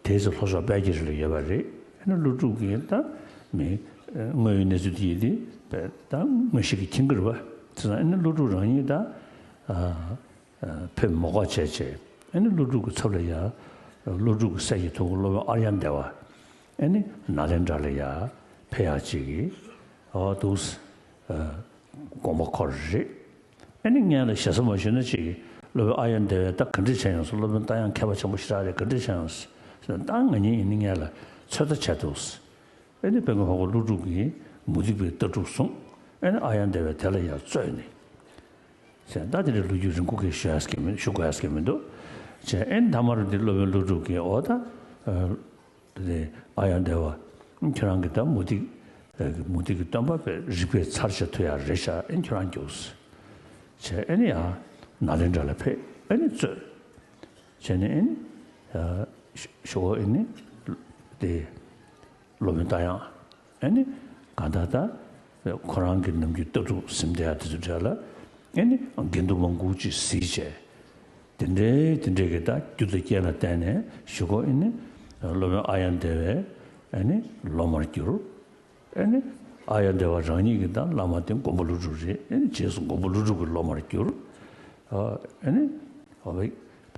དེའི་ཚེ་ལྷོ་ཕྱོགས་དཔལ་གྱི་རི་ལ་ཡོད་པ་རེད། ཨ་ནི་ཀླུ་སྒྲུབ་ཀྱིས་ད་མི་དངོས་ཡོད་གནས་ཚུལ་དེ་ཡིན་དེ་ད་དངོས་གཞི་གི་མཁྱེན་གྱི་རེད་པ། དེ་ཙང་ཨ་ནི་ཀླུ་སྒྲུབ་རང་ཉིད་ད་ཕེབས་མོ་ཁོག་བྱས་བྱས། ཨ་ནི་ཀླུ་སྒྲུབ་ཀྱི་ཚབ་ལ་ཡ་ཀླུ་སྒྲུབ་ཀྱི་སྲས་ཀྱི་ཐུ་བོ་སློབ་དཔོན་ཨཱརྱ་དེ་བ་ཨ་ནི་ནཱ་ལེནྡྲ་ལ་ཡ་ཕེབས་ཡག་ཅིག་གི་འོ་འདུག་དགོངས་པ་འཁོར་རེད། ཨ་ནི་ངས་ལ་ཞེ་ས་མ་ཞུས་ན་ཅིག་གིས་སློབ་དཔོན་ཨཱརྱ་དེ་བས་ད་ག་འདྲ་བྱས་ཡོང་སོང་། སློབ་དཔོན་རྟ་དབྱངས་མཁས་པ་ཆེན་པོ་ཞེ་དྲག་རེད། ག་འདྲ་བྱས་ཡོང་སོང་། ད་ང་གཉིས་ཡིན་ནི་ངས་ལ་ཚོད་ལྟ་བྱས་འདུག་ཨ་ནི་དཔལ་མགོན་འཕགས་པ་ཀླུ་སྒྲུབ་ཀྱིས་མུ་སྟེགས་པའི་ལྟ་གྲུབ་བཟུང་། ཨ་ནི་ཨཱརྱ་དེ་བས་དེ་ལ་ཡར་རྩོད་ནས། ཟེར་ད་དེ་འདྲའི་ལོ་རྒྱུས་རིང་པོ་གིས་ཞུ་ཡག་གི་མི་ཞུ་དགོས་ཡག་གི་མི་འདུག་བྱས། ཨ་ནི་ཐ་མར་འདི་སློབ་དཔོན་ཀླུ་སྒྲུབ་ཀྱིས་འོ་ད། དེ་ཨཱརྱ་དེ་བ། ཁྱོད་རང་གིས་ད་མུ་སྟེགས་མུ་སྟེགས་ཀྱི་སྟོན་པ་པའི་རིགས་པའི་ཚར་བཅད་ཐུབ་ཡག་རེད་ཤག་ཨེ་ཁྱོད་རང་རྒྱུགས། བྱས་ཨེ་ནི་ཡང་ནཱ་ལེནྡྲ་ལ་ཕེབས་ཨེ་ནི་རྩོད། བྱས་ནས་ཨེ་ནི་ཞོ་ཨེ་ནི་དེ་སློབ་དཔོན་རྟ་དབྱངས་ཨེ་ནི་གང་ལྟར་ད་ཁོ་རང་གི་ནམ་རྒྱུན་ལྟ་གྲུབ་ཟིན་བསྡད་ཡག་དེ་ཚོ་འདྲ་ལ་ཨེ་ནི་འགལ་འདུ་མང་པོ་ཅིག་གཟིགས་བྱས། དེ་འདྲའི་དེ་འདྲའི་གི་ད་རྒྱུ་དང་རྐྱེན་ལ་བརྟེན་ནས་ཞུ་གོ་ཨེ་ནི་སློབ་དཔོན་ཨཱརྱ་དེ་བས་ཨེ་ནི་སློབ་མར་གྱུར། ཨེ་ནི་ཨཱརྱ་དེ་བ་རང་ཉིད་ཀྱི་ད་བླ་མ་དེ་མགོན་པོ་ཀླུ་སྒྲུབ་རེད། ཨེ་ནི་རྗེས་སུ་མགོན་པོ་ཀླུ་སྒྲུབ་ཀྱི་སློབ་མར་གྱུར། ཨེ་ནི་འོ་བའི་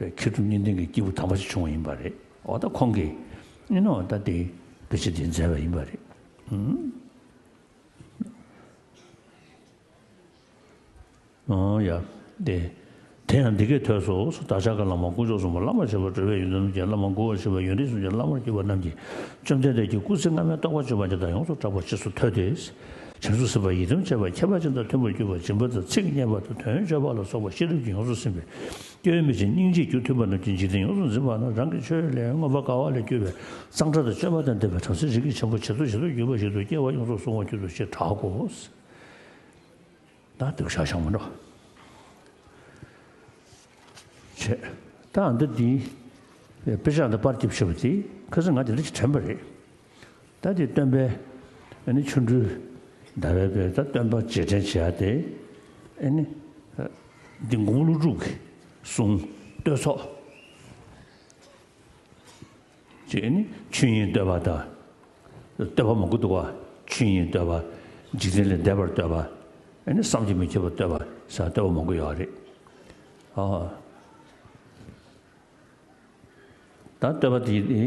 མཁས་གྲུབ་གཉིས་ལྡན་གྱི་སྐྱེས་བུ་དམ་པ་ཞིག་བྱུང་བ་ཡིན་པ་རེད། འོ་ད་ཁོང་གིས་ཨེ་ནི་འོ་ད་དེ་དཔེ་ཆ་དེ་མཛད་པ་ཡིན་པ་རེད། ཨང་། ཨོ་ཡ། དེ། དེ་ཡང་འདི་སྐད་ཐོས་སོ། བདག་ཅག་གི་བླ་མ་དཀོན་མཆོག་གསུམ་པོ་བླ་མར་བྱེད་པ་སྤྲུལ་པའི་ཡོན་ཏན་རྣམས་ཀྱི་བླ་མ་མགུ་བར་བྱེད་པ་ཡོན་ཏན་གསུམ་གྱི་བླ་མར་གྱུར་པ་རྣམས་ཀྱིས། བཅོམ་ལྡན་འདས་ཀྱི་སྐུ་ཚེ་སྔ་མའི་རྟོགས་པ་བརྗོད་པ་འདི་དག་ཡོངས་སུ་གྲགས་པ་རྗེས་སུ་ཐོས་ཏེ། བྱང་ཆུབ་སེམས་དཔའ་ཡི་དམ་བཅས་པ་ཁྱད་པར་ཅན་དང་མཐུན་པར་གྱུར་པ་སྦྱིན་པ་དང་ཚིག་སྙན་པ་དང་དོན་བརྗོད་པ་ལ་སོགས་པ་ཤེས་རབ་ཀྱིས་ཡོངས་སུ་ཟིན་པའི་སྐྱེ་བ་མེད་ཅིང་སྙིང་རྗེས་རྒྱུ་མཐུན་པ་རྣམས་ཀྱི་འཇིག་རྟེན་ཡོངས་སུ་འཛིན་པ་རྣམས་རང་གི་ཆོས་ལས་མངོན་པར་དགའ་བ་ལས་གྱུར་པའི་གཙང་སྦྲ་དང་སྤྱོད་པ་དང་ལྡན་པའི་བྲམ་ཟེ་རིགས་ཀྱི་ཆེན་པོ་ཇི་ལྟར་ཇི་ལྟར་གྱུར་པ་བཞིན་དུ་སྐྱེ་བ་ཡོངས་སུ་བཟུང་བར་གྱུར་ཏོ་ཞེས་གྲག་གོ། ད་འདུག་ཤག་ཤག་མ་འགྲོ། བྱས། ད་འདི་འདི་དཔེ་ཆ་འདི་པར་སྐྱིབས་ཞེས་པ་དེ་ཁ་སང་ང་དེ་འདྲ་ཞིག་དྲན་པ་རེད། ད་དེ་སྟོན་པའི་ཨ་ནི་ཆོ་འཕྲུལ་ཟླ་བའི་དཔེ་ད་སྟོན་པ་རྗེས་དྲན་བྱེད་ཡ་དེ་ཨ་ནི་འདི་མགོན་པོ་ཀླུ་སྒྲུབ་ཀྱི་གསུང་བསྟོད་ཚོགས། ཅེས་ནི་ཆོས་དབྱིངས་བསྟོད་པ་དང་། བསྟོད་པ་མང་པོ་འདུག་པ། ཆོས་དབྱིངས་བསྟོད་པ། འཇིག་རྟེན་ལས་འདས་པར་བསྟོད་པ། ཨ་ནི་བསམ་གྱིས་མི་ཁྱབ་པར་བསྟོད་པ་ཟེར་བསྟོད་པ་མང་པོ་ཡོད་རེད། ཨ། ད་བསྟོད་པ་དེ་ཡིན་ཏེ།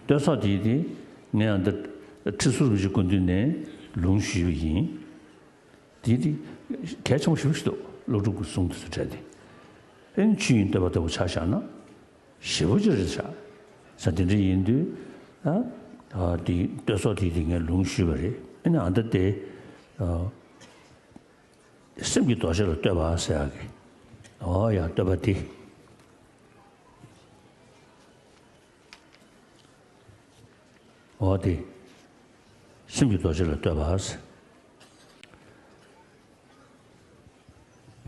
བསྟོད་ཚོགས་དེ་ཡིན་ཏེ། ངས་ཡང་འདི་ཁྲི་ཟུར་རིན་པོ་ཆེའི་སྐུ་མདུན་ནས་ལུང་ཞུས་པ་ཡིན། དེ་དེ་གལ་ཆེན་པོ་ཞེ་པོ་ཞིག་འདུག་ཀླུ་སྒྲུབ་ཀྱི་གསུང་དེ་ཚོ་དྲན་ཏེ། ཨེ་ནི་ཆོས་དབྱིངས་བསྟོད་པ་ལྟ་བུ་ཆ་བཞག་ན། ཞེ་པོ་ཅིག་རེད་ཤག་ས་དེ་འདྲ་ཡིན་དུས། ཨ། ཨ། དེ་བསྟོད་ཚོགས་དེ་དེ་ངས་ལུང་ཞུས་པ་རེད། ཨེ་ནི་ཨ་ད་དེ། ཨ། སེམས་ཀྱི་རྡོ་རྗེ་ལ་བསྟོད་པ་ཟེར་ཡག་གི། ཨོ་ཡ་བསྟོད་པ་དེ། འོ་དེ། སེམས་ཀྱི་རྡོ་རྗེ་ལ་བསྟོད་པ་ཟེར།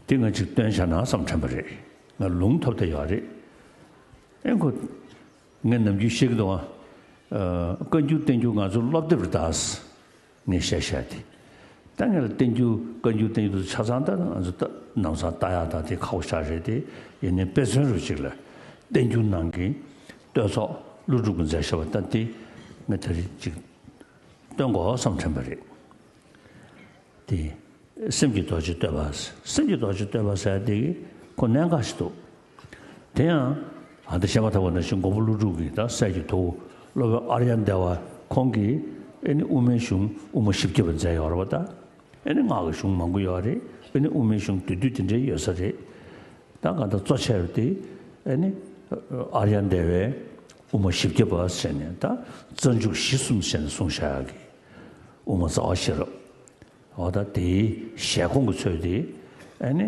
དེ་ང་ཅིག་བཏོན་བྱ་ན་བསམ་དྲན་པ་རེད། ང་ལུང་ཐོབ་བསྡད་ཡོད་རེད། ཨེ་ཁོ། ངས་ནམ་རྒྱུན་བཤད་ཀྱི་འདུག་ཨ། བཀའ་འགྱུར་བསྟན་འགྱུར་ང་ཚོ་སློབ་དེབ་རེད་ད། ངས་བཤད་བཤད་དེ། ད་ངས་ལ་བསྟན་འགྱུར་བཀའ་འགྱུར་བསྟན་འགྱུར་དེ་ཆ་ཚང་ད་ང་ཚོ་ད་ནམ་སང་ལྟ་ཡག་ད་དེ་ཁག་པོ་ཆགས་རེད་དེ། ཡིན་ནའི་དཔེ་མཚོན་རུ་ཅིག་ལ། བསྟན་འགྱུར་ནང་གི་བསྟོད་ཚོགས་ཀླུ་སྒྲུབ་ཀྱིས་མཛད་བཞག་པ་ད་དེ་ངས་ད་རེས་ཅིག་བཏོན་དགོས་བསམ་དྲན་པ་རེད། དེ། སེམས་ཀྱི་རྡོ་རྗེ་བསྟོད་པ། སེམས་ཀྱི་རྡོ་རྗེ་བསྟོད་པ་ཟེར་དེ་གི་ཁོ་གནད་འགག་ཞིག་འདུག་དེ་ཡང་ཨ་ད་བཤད་པ་ཐོག་པ་ནང་བཞིན་མགོན་པོ་ཀླུ་སྒྲུབ་ཀྱི་ད་སྲས་ཀྱི་ཐུ་བོ་སློབ་དཔོན་ཨཱརྱ་དེ་བ་ ཁོང་གིས་ཨེ་ནི་དབུ་མའི་གཞུང་དབུ་མ་བཞི་བརྒྱ་པ་མཛད་ཡོད་རེད་པ། ད་ཨེ་ནི་སྔགས་ཀྱི་གཞུང་མང་པོ་ཡོད་རེད། ཨེ་ནི་དབུ་མའི་གཞུང་བསྡུས་བསྡུས་དེ་འདྲའི་ཡོད་ས་རེད། ད་གང་ལྟར་གཙོ་ཆེ་བ་དེ་ཨེ་ནི་ཨརྱ་དེ་བའི་དབུ་མ་བཞི་བརྒྱ་པ་ཟེར་ནས། ད་རྩ་འཇུག་གཞི་གསུམ་ཟེར་ནས་གསུངས་བཞག་ཡག་གི་དབུ་མ་རྩ་བ་ཤེས་རབ། འོ་ད་དེའི་ཞལ་གོང་གི་ཚོད་དེ་ཨེ་ནི་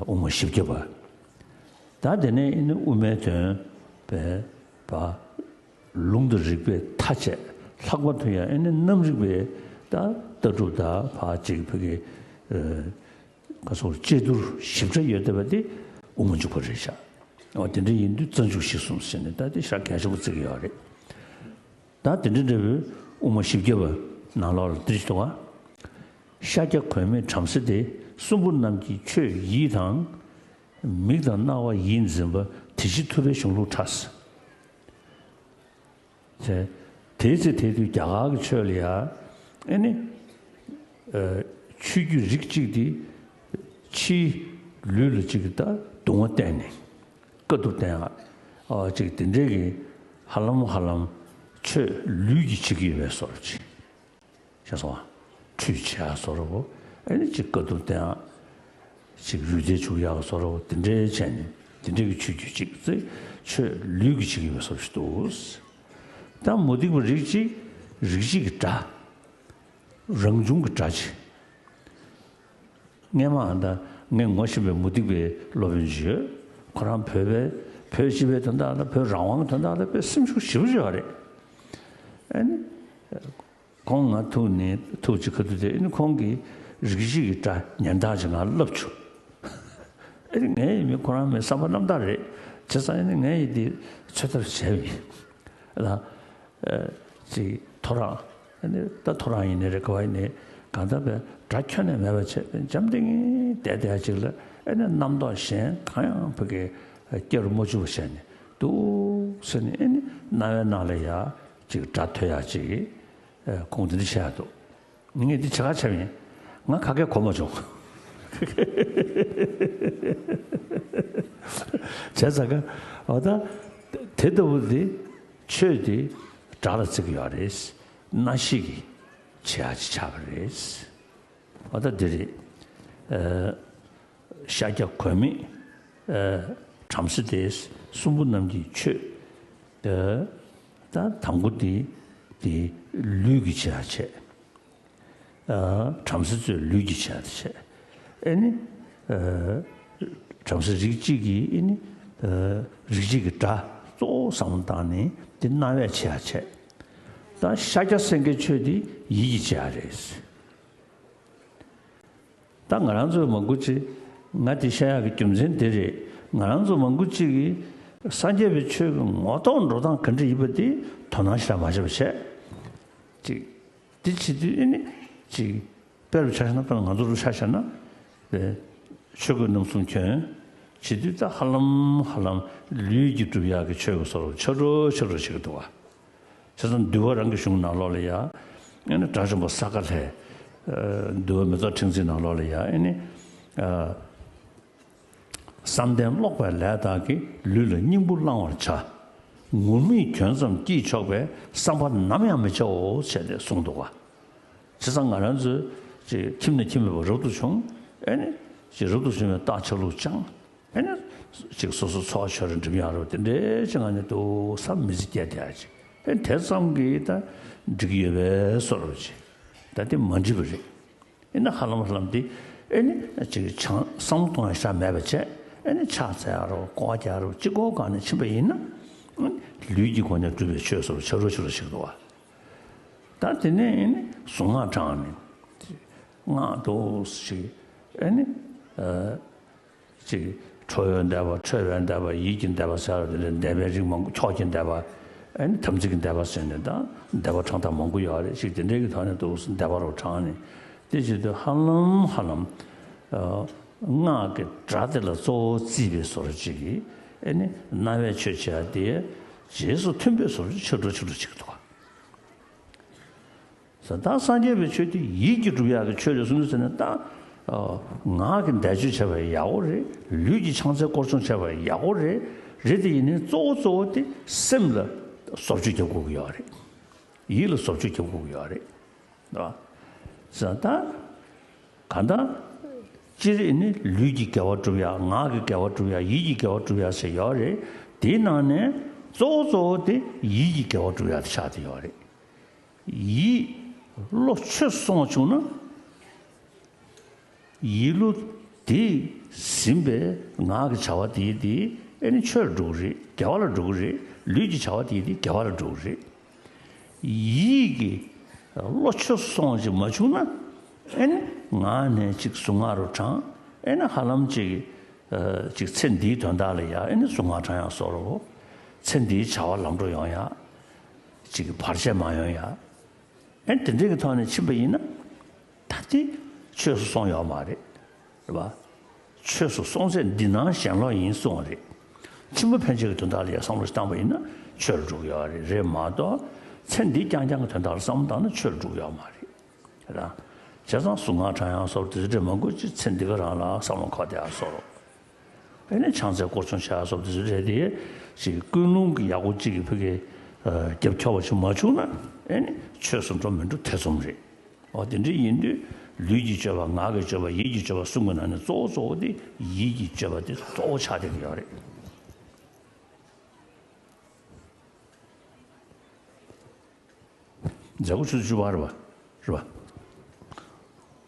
དབུ་མ་བཞི་བརྒྱ་པ། ད་དེ་ནས་ཨེ་ནི་དབུ་མའི་དོན་པའི་བ། ལུང་དང་རིགས་པས་མཐའ་དཔྱད། ལྷག་པར་དུ་ཡང་ཨེ་ནི་རྣམ་རིག་པའི་ད་ལྟ་གྲུབ་དང་ཕར་ཅིག་ཕ་གི་ཨ་ག་སོགས་དཔྱད་བསྡུར་ཞིབ་ཕྲ་ཡོད་བསྡད་པ་དེ་དབུ་མ་འཇུག་པ་རེད་ཤག་འོ་དེ་འདྲ་ཡིན་དུས་རྩ་འཇུག་གཞི་གསུམ་ཟེར་ནས་ད་དེ་ཤག་གལ་ཆེན་པོ་བརྩི་གི་ཡོད་རེད། ད་དེ་འདྲ་འདྲ་བོའི་དབུ་མ་བཞི་བརྒྱ་པ་ནང་ལོགས་ལ་འདི་ཞིག་འདུག་ག་ཤཱཀྱ་གོས་མེད་བྲམ་ཟེ་དེ། གསུམ་པོ་རྣམས་ཀྱི་ཆོས་ཡིད་དང་། མིག་དང་རྣ་བ་ཡིད་འཛིན་པ། དེ་བཞིན་ཐུབ་པའི་གཞུང་ལུགས་ཕྲ། ཟེར། དེའི་ཚེ་དེ་དུས་རྒྱ་གར་གྱི་ཆོས་ལ་ཡ་ཨེ་ནི་ཨ་ཆོས་བརྒྱུད་རིགས་གཅིག་དེ་ཕྱིའི་ལུས་ལ་གཅིག་གི་ད་གདུང་བ་བསྟན་ནས་དཀའ་ཐུབ་བསྟན་ཡག་ཨ་གཅིག་དེ་འདྲའི་གི་ཧ་ལམ་ཧ་ལམ་ཆོས་ལུས་ཀྱིས་བྱེད་ཀྱི་ཡོད་པའི་བཟོ་འདྲ་ཅིག་ཤེས་སོང་ང་། ཁྲུས་བྱེད་ཡག་བཟོ་འདྲ་བོ། ཨེ་ནི་ཅིག་དཀའ་ཐུབ་བསྟན་ཡག་ཅིག་རུས་ཐལ་བྱུག་ཡག་བཟོ་འདྲ་བོ། དེ་འདྲའི་བྱས་ནས་དེ་འདྲའི་གི་ཆོས་བརྒྱུད་ཅིག་ཚེ་ཆོས་ལུས་ཀྱིས་བྱེད་ཀྱི་ཡོད་པའི་བཟོ་འདྲ་ཞིག་འདུག་ད་མུ་སྟེགས་པ་རིགས་གཅིག་རིགས་གཅིག་གི་དགྲ། རང་བྱུང་གི་དགྲ་ཅིག་སྔས་མ་ཨ་ད་ངས་ངོ་ཤེས་པའི་མུ་སྟེགས་པའི་སློབ་དཔོན་ཅིག་ཡོད། ཁོ་རང་བོད་པའི་བོད་སྤྱི་པའི་དོན་དག་དང་བོད་རང་དབང་གི་དོན་དག་ལ་དཔེ་སེམས་ཤུགས་ཞེ་པོ་ཅིག་ཡོད་རེད། ཨ་ནི། ཁོང་ང་ཐུག་ནས་ཐུག་ཅིག་ཁ་ཐུག་དེ་ཨ་ནི་ཁོང་གིས་རིགས་གཅིག་གི་དགྲ་ཉན་སྟངས་ཅིག་ང་ལབ་བྱུང་། ཨ་ནི་ངའི་མི་ཁོ་རང་མི་བསམ་པ་རྣམ་དག་རེད། བྱས་ཙང་ཨ་ནི་ངས་ཡི་དེ་ཚོད་ལྟ་བྱས་པ་ཡིན། ལ། ཨ་ཅིག་ཐོ་རངས། ཨ་ནི་ད་ཐོ་རངས་ཡིན་ནའི་རེད། ག་བ་ཡིན་ནའི་གང་ལྟར་བས་དགྲ་ཁྱོན་ནས་མེད་པ་བྱས་འཇམ་ཐིང་ངེ་བསྡད་བསྡད་ཅིག་ལ། ཨ་ནི་རྣམ་རྟོག་གཞན་གང་ཡང་ཕ་གི་སྐྱེ་རུ་མ་བཅུག་པ་བྱས་ནས་འདུག་ཟེར་ནས། ཨ་ནི་རྣ་བའི་ནང་ལ་ཡ་ཅིག་སྒྲ་ཐོས་ཡག་ཅིག་ཨ་ཁོང་དེ་འདྲ་བྱས་ཡག་འདུག་ངས་འདི་བྱེད་ག་བྱས་པ་ཡིན། ང་ག་གེ་གོ་མ་བྱུང་། བྱས་ཙང་ཀ་འོ་ད་དེ་ལྟ་བུ་འདི་ཆོས་འདི་དགྲ་ལ་བརྩི་གི་ཡོད་རེད། མནའ་ཤིང་གི་བྱེད་ཡག་ཅིག་ཆགས་པ་རེད། འོ་ད་འདི་རེད། ཨ་ཤཱཀྱ་གོས་མེད་ཨ་བྲམ་ཟེ་དེ། གསུམ་པོ་རྣམས་ཀྱི་ཆོས་ཨ་ད་དང་པོ་དེ་དེ་ལུས་ཀྱི་བྱེད་ཡག་བྱས། ཨ་བྲམ་ཟེ་ཚོས་ལུས་ཀྱི་བྱེད་ཡག་དེ་བྱས། ཨེ་ནི་ཨ་བྲམ་ཟེ་རིགས་གཅིག་གིས་ཨེ་ནི་ཨ་རིགས་གཅིག་གི་དགྲ་གཙོ་བོ་བསམ་བློ་བཏང་ནས་དེ་རྣ་བས་བྱེད་ཡག་བྱས། ད་ཤཱཀྱ་སེང་གེའི་ཆོས་དེ་ཡིད་ཀྱི་བྱེད་ཡག་རེད། ད་ང་རང་ཚོ་མང་པོ་ཅིག་ང་དེ་བཤད་ཡག་གི་རྒྱུ་མཚན་དེ་རེད། ང་རང་ཚོ་མང་པོ་ཅིག་གིས་སངས་རྒྱས་པའི་ཆོས་ཀྱི་ངོ་ཐོག་འགྲོ་སྟངས་ག་འདྲ་ཡིན་པ་དེ་དོ་སྣང་ཞེ་དྲག་མ་བྱས་པ་བྱས། ཅིག་འདི་བྱེད་དུས་ཨེ་ནི་ཅིག་དཔེ་རུ་ཆ་བཞག་ན། དཔེར་ན་ང་ཚོ་རུ་ཆ་བཞག་ན། ཨེ་ཆོས་གོས་རྣམ་གསུམ་གྱོན་བྱེད་དུས་ད་ཧ་ལམ་ཧ་ལམ་ལུས་ཀྱིས་སྒྲུབ་ཡག་གི་ཆོས་ཀྱི་བཟོ་འདྲ་ཆགས་འགྲོ་ཆགས་འགྲོ་བྱེད་ཀྱི་འདུག་བ། བྱས་ཙང་འདུལ་བ་རང་གི་གཞུང་ནང་ལོགས་ལ་ཡ། ཨེ་ནི་དགྲ་བཅོམ་པ་ས་ག་ལྷའི་ཨ་འདུལ་བ་མེ་ཏོག་ཕྲེང་རྩལ་ནང་ལོགས་ལ་ཡ། ཨེ་ནི་ཨ་བསམ་གཏན་ཀློག་པའི་ལས་དག་གིས། ལུས་ལ་སྙིང་པོ་བླང་བར་བྱ། ངུར་སྨྲིག་གྱོན་ཙམ་སྐྱིད་ཆོག་པས། བསམ་པ་ནམ་ཡང་མི་བྱའོ། ཞེས་ཏེ་གསུངས་འདུག་བ། བྱས་ཙང་ང་རང་ཚོས་ཅིག་ཁྱིམ་ནས་ཁྱིམ་མེད་པར་རབ་ཏུ་བྱུང་། ཨེ་ནི་ཅིག་རབ་ཏུ་བྱུང་བའི་རྟགས་ཆ་ལུགས་སྦྱངས། ཨེ་ནི་ཅིག་སོ་སོ་འཚོ་བ་ཆོས་ར་འགྲིམ་ཡག་རོ་དེ་འདྲའི་ཅིག་ང་ནི་འདུག་བསམ་མི་ཚེ་སྐྱེལ་བསྡད་ཡག་ཅིག་ཨེ་དེ་ཙམ་གྱིས་ད་འགྲིག་གི་ཡོད་པའི་བཟོ་འདྲ་ཅིག་ད་དེ་མ་འགྲིག་པ་རེད། ཨེ་ནི་ཧ་ལམ་ཧ་ལམ་དེ་ཨེ་ནི་ཅིག་ཆང་བསམ་བློ་གཏོང་ཡག་ཞེ་དྲག་མེད་པ་བྱས། ཨེ་ནི་ཕྱག་འཚལ་ཡག་རོ་སྐོར་རྒྱག་རོ་ཅི་དགོས་གང་ནས་ཕྱིན་པ་ཡིན་ན། ཨེ་ནི་ལུས་ཀྱི་སྒོ་ནས་སྒྲུབ་པའི་ཆོས་བཟོ་འདྲ་ཆགས་འགྲོ་ཆགས་འགྲོ་ཞིག་འདུག་བ། ད་དེ་ནས་ཨེ་ནི་གཟུངས་སྔགས་བགྲངས་ནས་སྔགས་འདུག་ཅིག་ཨེ་ནི་ཨ་ཅིག་ཁྲོ་བོའི་བཟླས་པ། ཁྲོས་པའི་བཟླས་པ། ཡིད་ཀྱི་བཟླས་པ་ཟེར་བ་དེ་ལས་བཟླས་པའི་རིགས་མང་པོ། ཁྱོགས་ཀྱི་བཟླས་པ། ཨེ་ནི་དམ་ཚིག་གི་བཟླས་པ་ཟེར་ནས། ད་བཟླས་པ་བགྲང་སྟངས་མང་པོ་ཡོད་རེད། ཅིག་དེ་འདྲའི་གི་ཐོག་ནས་འདུག་བཟླས་པ་རུ་བགྲངས་ནས། དེ་བྱེད་དུས་ཧ་ལམ་ཧ་ལམ་ཨ་སྔགས་ཀྱི་སྒྲ་དེ་ལ་གཙོ་བོ་བརྩིས་པའི་བཟོ་འདྲ་ཅིག་གིས། ཨེ་ནི་རྣ་བས་ཆོས་བྱེད་ཡག་དེ་རྗེས་སུ་མཐུན་པའི་བཟོ་འདྲ་ཆགས་འགྲོ་ཆགས་འགྲོ་ཅིག་འདུག་བ། ད་སངས་རྒྱས་པའི་ཆོས་དེ་ཡིད་ཀྱིས་སྒྲུབ་ཡག་གི་ཆོས་རེད་གསུངས་ཟེར་ནས། ད་ཨ་ངག་གི་བཟླས་བརྗོད་བྱས་པ་ཡག་པོ་རེད། ལུས་ཀྱིས་ཕྱག་འཚལ་སྐོར་སྲུང་བྱས་པ་ཡག་པོ་རེད། རེད་དེ་ཡིན་ནའི་གཙོ་བོ་གཙོ་བོ་དེ་སེམས་ལ་བཟོ་བཅོས་རྒྱག་དགོས་ཀྱི་ཡོད་རེད། ཡིད་ལ་བཟོ་བཅོས་རྒྱབ་དགོས་ཀྱི་ཡོད་རེད། རེད་བ། ཟེར་ན་ད། གང་ལྟར། སྤྱིར་ནི་ལུས་ཀྱི་དགེ་བ་སྒྲུབ་ཡ། ངག་གི་དགེ་བ་སྒྲུབ་ཡ། ཡིད་ཀྱི་དགེ་བ་སྒྲུབ་ཡ་ཟེར་ཡོད་རེད། དེའི་ནང་ནས་གཙོ་བོ་གཙོ་བོ་དེ་ཡིད་ཀྱི་དགེ་བ་སྒྲུབ་ཡ་དེ་ཆགས་བསྡད་ཡོད་རེད། ཡིད། བློ་ཆོས་སུ་སོང་བྱུང་ན། ཡིད་བློ་དེས་ཟིན་པའི་ངག་གི་བྱ་བ་དེ་དེ་ཨེ་ནི་ཆོས་ལ་འགྲོ་གི་རེད། དགེ་བ་ལ་འགྲོ་གི་རེད། ལུས་ཀྱི་བྱ་བ་དེ་དེ་དགེ་བ་ལ་འགྲོ་གི་རེད། ཡིད་ཀྱི་བློ་ཆོས་སུ་སོང་ཅིག་མ་བྱུང་ན། ཨེ་ནི་ངག་ནས་ཅིག་གཟུངས་སྔགས་རུ་བགྲང་། ཨེ་ནི་ཧ་ལམ་ཅིག་ཨ་ཅིག་ཚེ་འདིའི་དོན་དག་ལ་ཡ་ཨེ་ནི་གཟུངས་སྔགས་བགྲང་ཡ་སོགས་རུ། ཚེ་འདིའི་བྱ་བ་ལམ་འགྲོ་ཡོང་ཡ། ཅིག་བར་ཆད་མ་ཡོང་ཡ། ཨེ་དེ་འདྲའི་གི་ཐོག་ནས་ཕྱིན་པ་ཡིན་ན། ད་དེ་ཆོས་སུ་སོང་ཡོད་མ་རེད། རེད་བ། ཆོས་སུ་སོང་ཚད་འདི་སྣང་ཞེན་ལོག་ཡིན་གསུངས་པ་རེད། ཕྱི་མ་ཕན་ཆད་ཀྱི་དོན་དག་ལ་ཡང་བསམ་བློ་ཞིག་བཏང་པ་ཡིན་ན་ཆོས་ལ་འགྲོ་གི་ཡོད་རེད། རེད་མ་གཏོགས་ཚེ་འདི་རྐྱང་རྐྱང་གི་དོན་དག་ལ་བསམ་བློ་བཏང་ན་ཆོས་ལ་འགྲོ་གི་ཡོད་མ་རེད། རེད་ད། བྱས་ཙང་གཟུངས་སྔགས་བགྲང་ཡག་སོགས་དེ་ཚོ་འདྲ་མང་པོ་ཅིག་ཚེ་འདི་ག་རང་ལ་བསམ་བློ་འཁོར་བསྡད་ཡག་སོགས། ཨེ་ནི་ཕྱག་འཚལ་སྐོར་སྦྱོང་བྱེད་ཡག་སོགས་དེ་ཚོ་རེད་དེ། ཅིག་ཀུན་སློང་གི་ཡག་པོ་ཅིག་གི་ཕ་གི་ཨ་རྒྱབ་ཁྱོག་པ་ཞིག་མ་བྱུང་ན། ཨེ་ནི་ཆོས་སུ་འགྲོ་མི་འགྲོ་ཐེ་ཚོམ་རེད། འོ་དེ་འདྲ་ཡིན་དུས་ལུས་ཀྱི་སྤྱོད་པ། ངག་གི་སྤྱོད་པ། ཡིད་ཀྱི་སྤྱོད་པ་གསུམ་གྱི་ནང་ནས་གཙོ་བོ་གཙོ་བོ་དེ་ཡིད་ཀྱི་སྤྱོད་པ་དེ་གཙོ་བོ་ཆགས་བསྡད་ཀྱི་ཡོད་རེད། མཛད་སྒོ་ཆུ་ཚོད་བཅུ་པ་རེད་བ། རེད་བ།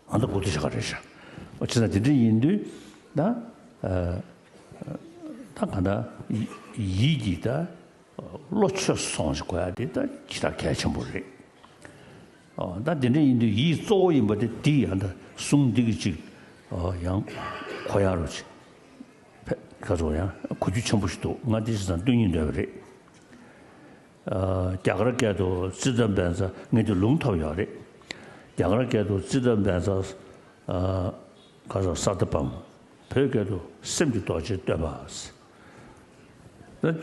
ཨ་ད་དགུ་ཐུག་ཞག་རེད་ཤག་འོ་བྱས་ཙང་དེ་འདྲ་ཡིན་དུས་ད། ཨ་ད་གང་ལྟར་ཡིད་ཀྱི་ད་བློ་ཆོས་སུ་སོང་ཞིག་དགོས་ཡ་དེ་ད་ཇི་ལྟར་གལ་ཆེན་པོ་རེད། ཨ་ད་དེ་འདྲ་ཡིན་དུས་ཡིད་གཙོ་བོ་ཡིན་པ་དེ་དེ་ཡང་ད་གསུང་འདི་གི་ཅིག་ཨ་ཡང་གོ་ཡ་རུ་ཅིག་ཕེ་ག་ཚོད་ཡང་གོ་རྒྱུ་ཆེན་པོ་ཞིག་འདུག་ང་དེ་བྱས་ཙང་སྟོན་སྙིང་འདོད་པ་རེད། ཨ་རྒྱ་གར་སྐད་དུ་ཙིཏྟ་བཛྲ། ངས་དེ་ལུང་ཐོབ་ཡོད་རེད། རྒྱ་གར་སྐད་དུ་ཙིཏྟ་བཛྲ། ཨ་ག་ས་སཏྭ་པཾ། བོད་སྐད་དུ་སེམས་ཀྱི་རྡོ་རྗེ་བསྟོད་པ། ད་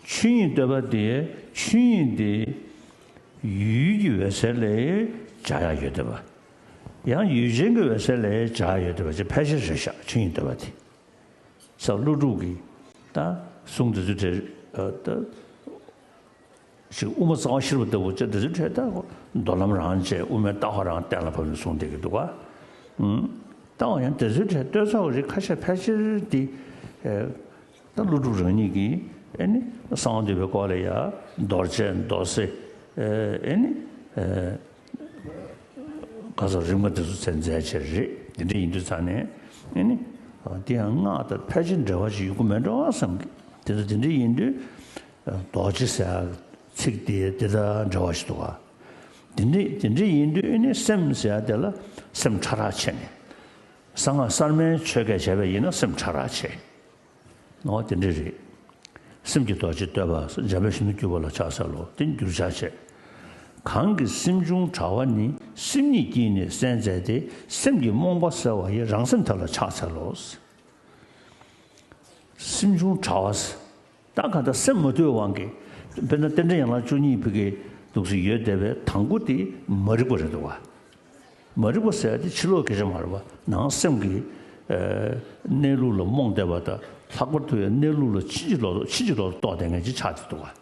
ཆོས་དབྱིངས་བསྟོད་པ་དེ་ཆོས་དབྱིངས་དེ་ཡུལ་གྱི་འོད་གསལ་ལ་སྦྱར་ཡག་ཡོད་བསྡད་པ། ཡང་ཡུལ་ཅན་གྱི་འོད་གསལ་ལ་སྦྱར་ཡག་ཡོད་བསྡད་པ་ཅིག་ཕལ་ཆེར་རེད་ཤག་ཆོས་དབྱིངས་བསྟོད་པ་དེ། ས་ཀླུ་སྒྲུབ་ཀྱི་ད་གསུང་དེ་ཚོའི་གྲས་ད། ཞིག་དབུ་མ་རྩ་བ་ཤེས་རབ་ལྟ་བུ་ཅིག་དེ་ཚོའི་གྲས་ད་མདོ་ལམ་རང་བྱས། དབུ་མའི་ལྟ་བ་རང་གཏན་ལ་ཕབ་ནས་གསུངས་བསྡད་ཀྱི་འདུག་ག་ཨུམ། ལྟ་བ་ཡང་དེ་ཚོའི་གྲས་བསྟོད་ཚར་བ་རེད། ཁ་ཤས་ཕལ་ཆེར་དེ་ཨེ་ད་ཀླུ་སྒྲུབ་རང་ཉིད་ཀྱིས་ཨེ་ནི་གསང་བ་འདུས་པའི་སྐོར་ལ་ཡ་རྡོ་རྗེ་མདོ་སྲིད་ཨེ་ནི་ཨེ་ག་ས་རིམ་པ་དེ་ཚོ་མཚན་མཛད་བྱས་རེད། དེ་འདྲ་ཡིན་དུས་ཙང་ནས་ཨེ་ནི་དེ་ཡང་སྔགས་དང་ཕལ་ཆེར་འབྲེལ་བ་ཞིག་ཡོད་ཀྱི་མེད་འགྲོ་བསམ་གི། དེ་ཚོ་དེ་འདྲ་ཡིན་དུས། རྡོ་རྗེ་ཟེར་ཚིག་དེ་དེ་དང་འབྲེལ་བ་ཞིག་འདུག་ག་དེ་འདྲ་དེ་འདྲ་ཡིན་དུས་ཨེ་ནི་སེམས་ཟེར་ཡ་དེ་ལ་སེམས་ཕྲ་རགས་ཆེ་ནས། གསང་སྔགས་གསར་མའི་ཆོས་སྐད་བྱས་པ་ཡིན་ན་སེམས་ཕྲ་རགས་ཆེ། ནོ་དེ་འདྲ་རེད། སེམས་ཀྱི་རྡོ་རྗེ་བསྟོད་པ། འཇམ་དཔལ་གཞོན་ནུ་གྱུར་པ་ལ་ཕྱག་འཚལ་ལོ། དེ་འགྱུར་བྱ་བྱེད། གང་གི་སེམས་བྱུང་དྲ་བ་ནི། སེམས་ཉིད་ཀྱིས་ནི་གསལ་མཛད་དེ། སེམས་ཀྱི་རྨོངས་པ་སེལ་བ་ཡི། རང་སེམས་དེ་ལ་ཕྱག་འཚལ་ལོ། སེམས་བྱུང་དྲ་བ། ད་ག་ད་སེམས་མ་དུལ་དབང་གིས། དཔེར་ན་རྟེན་འབྲེལ་ཡན་ལག་བཅུ་གཉིས་ཕ་གི་འདུག་སེ་ཡོད་བསྡད་པའི་དང་པོ་དེ་མ་རིག་པ་རེད་འདུག་ག་མ་རིག་པ་ཟེར་ཡ་དེ་ཕྱི་ལོགས་སྐད་ཆ་མ་རེད་པ། ནང་སེམས་ཀྱི་ཨ་གནས་ལུགས་ལ་རྨོངས་བསྡད་པ་དང་། ལྷག་པར་དུ་ཡང་གནས་ལུགས་ལ་ཕྱིན་ཅི་ལོག་ཏུ་ཕྱིན་ཅི་ལོག་ཏུ་རྟོགས་བསྡད་མཁན་ཅིག་ཆགས་བསྡད་འདུག་ག་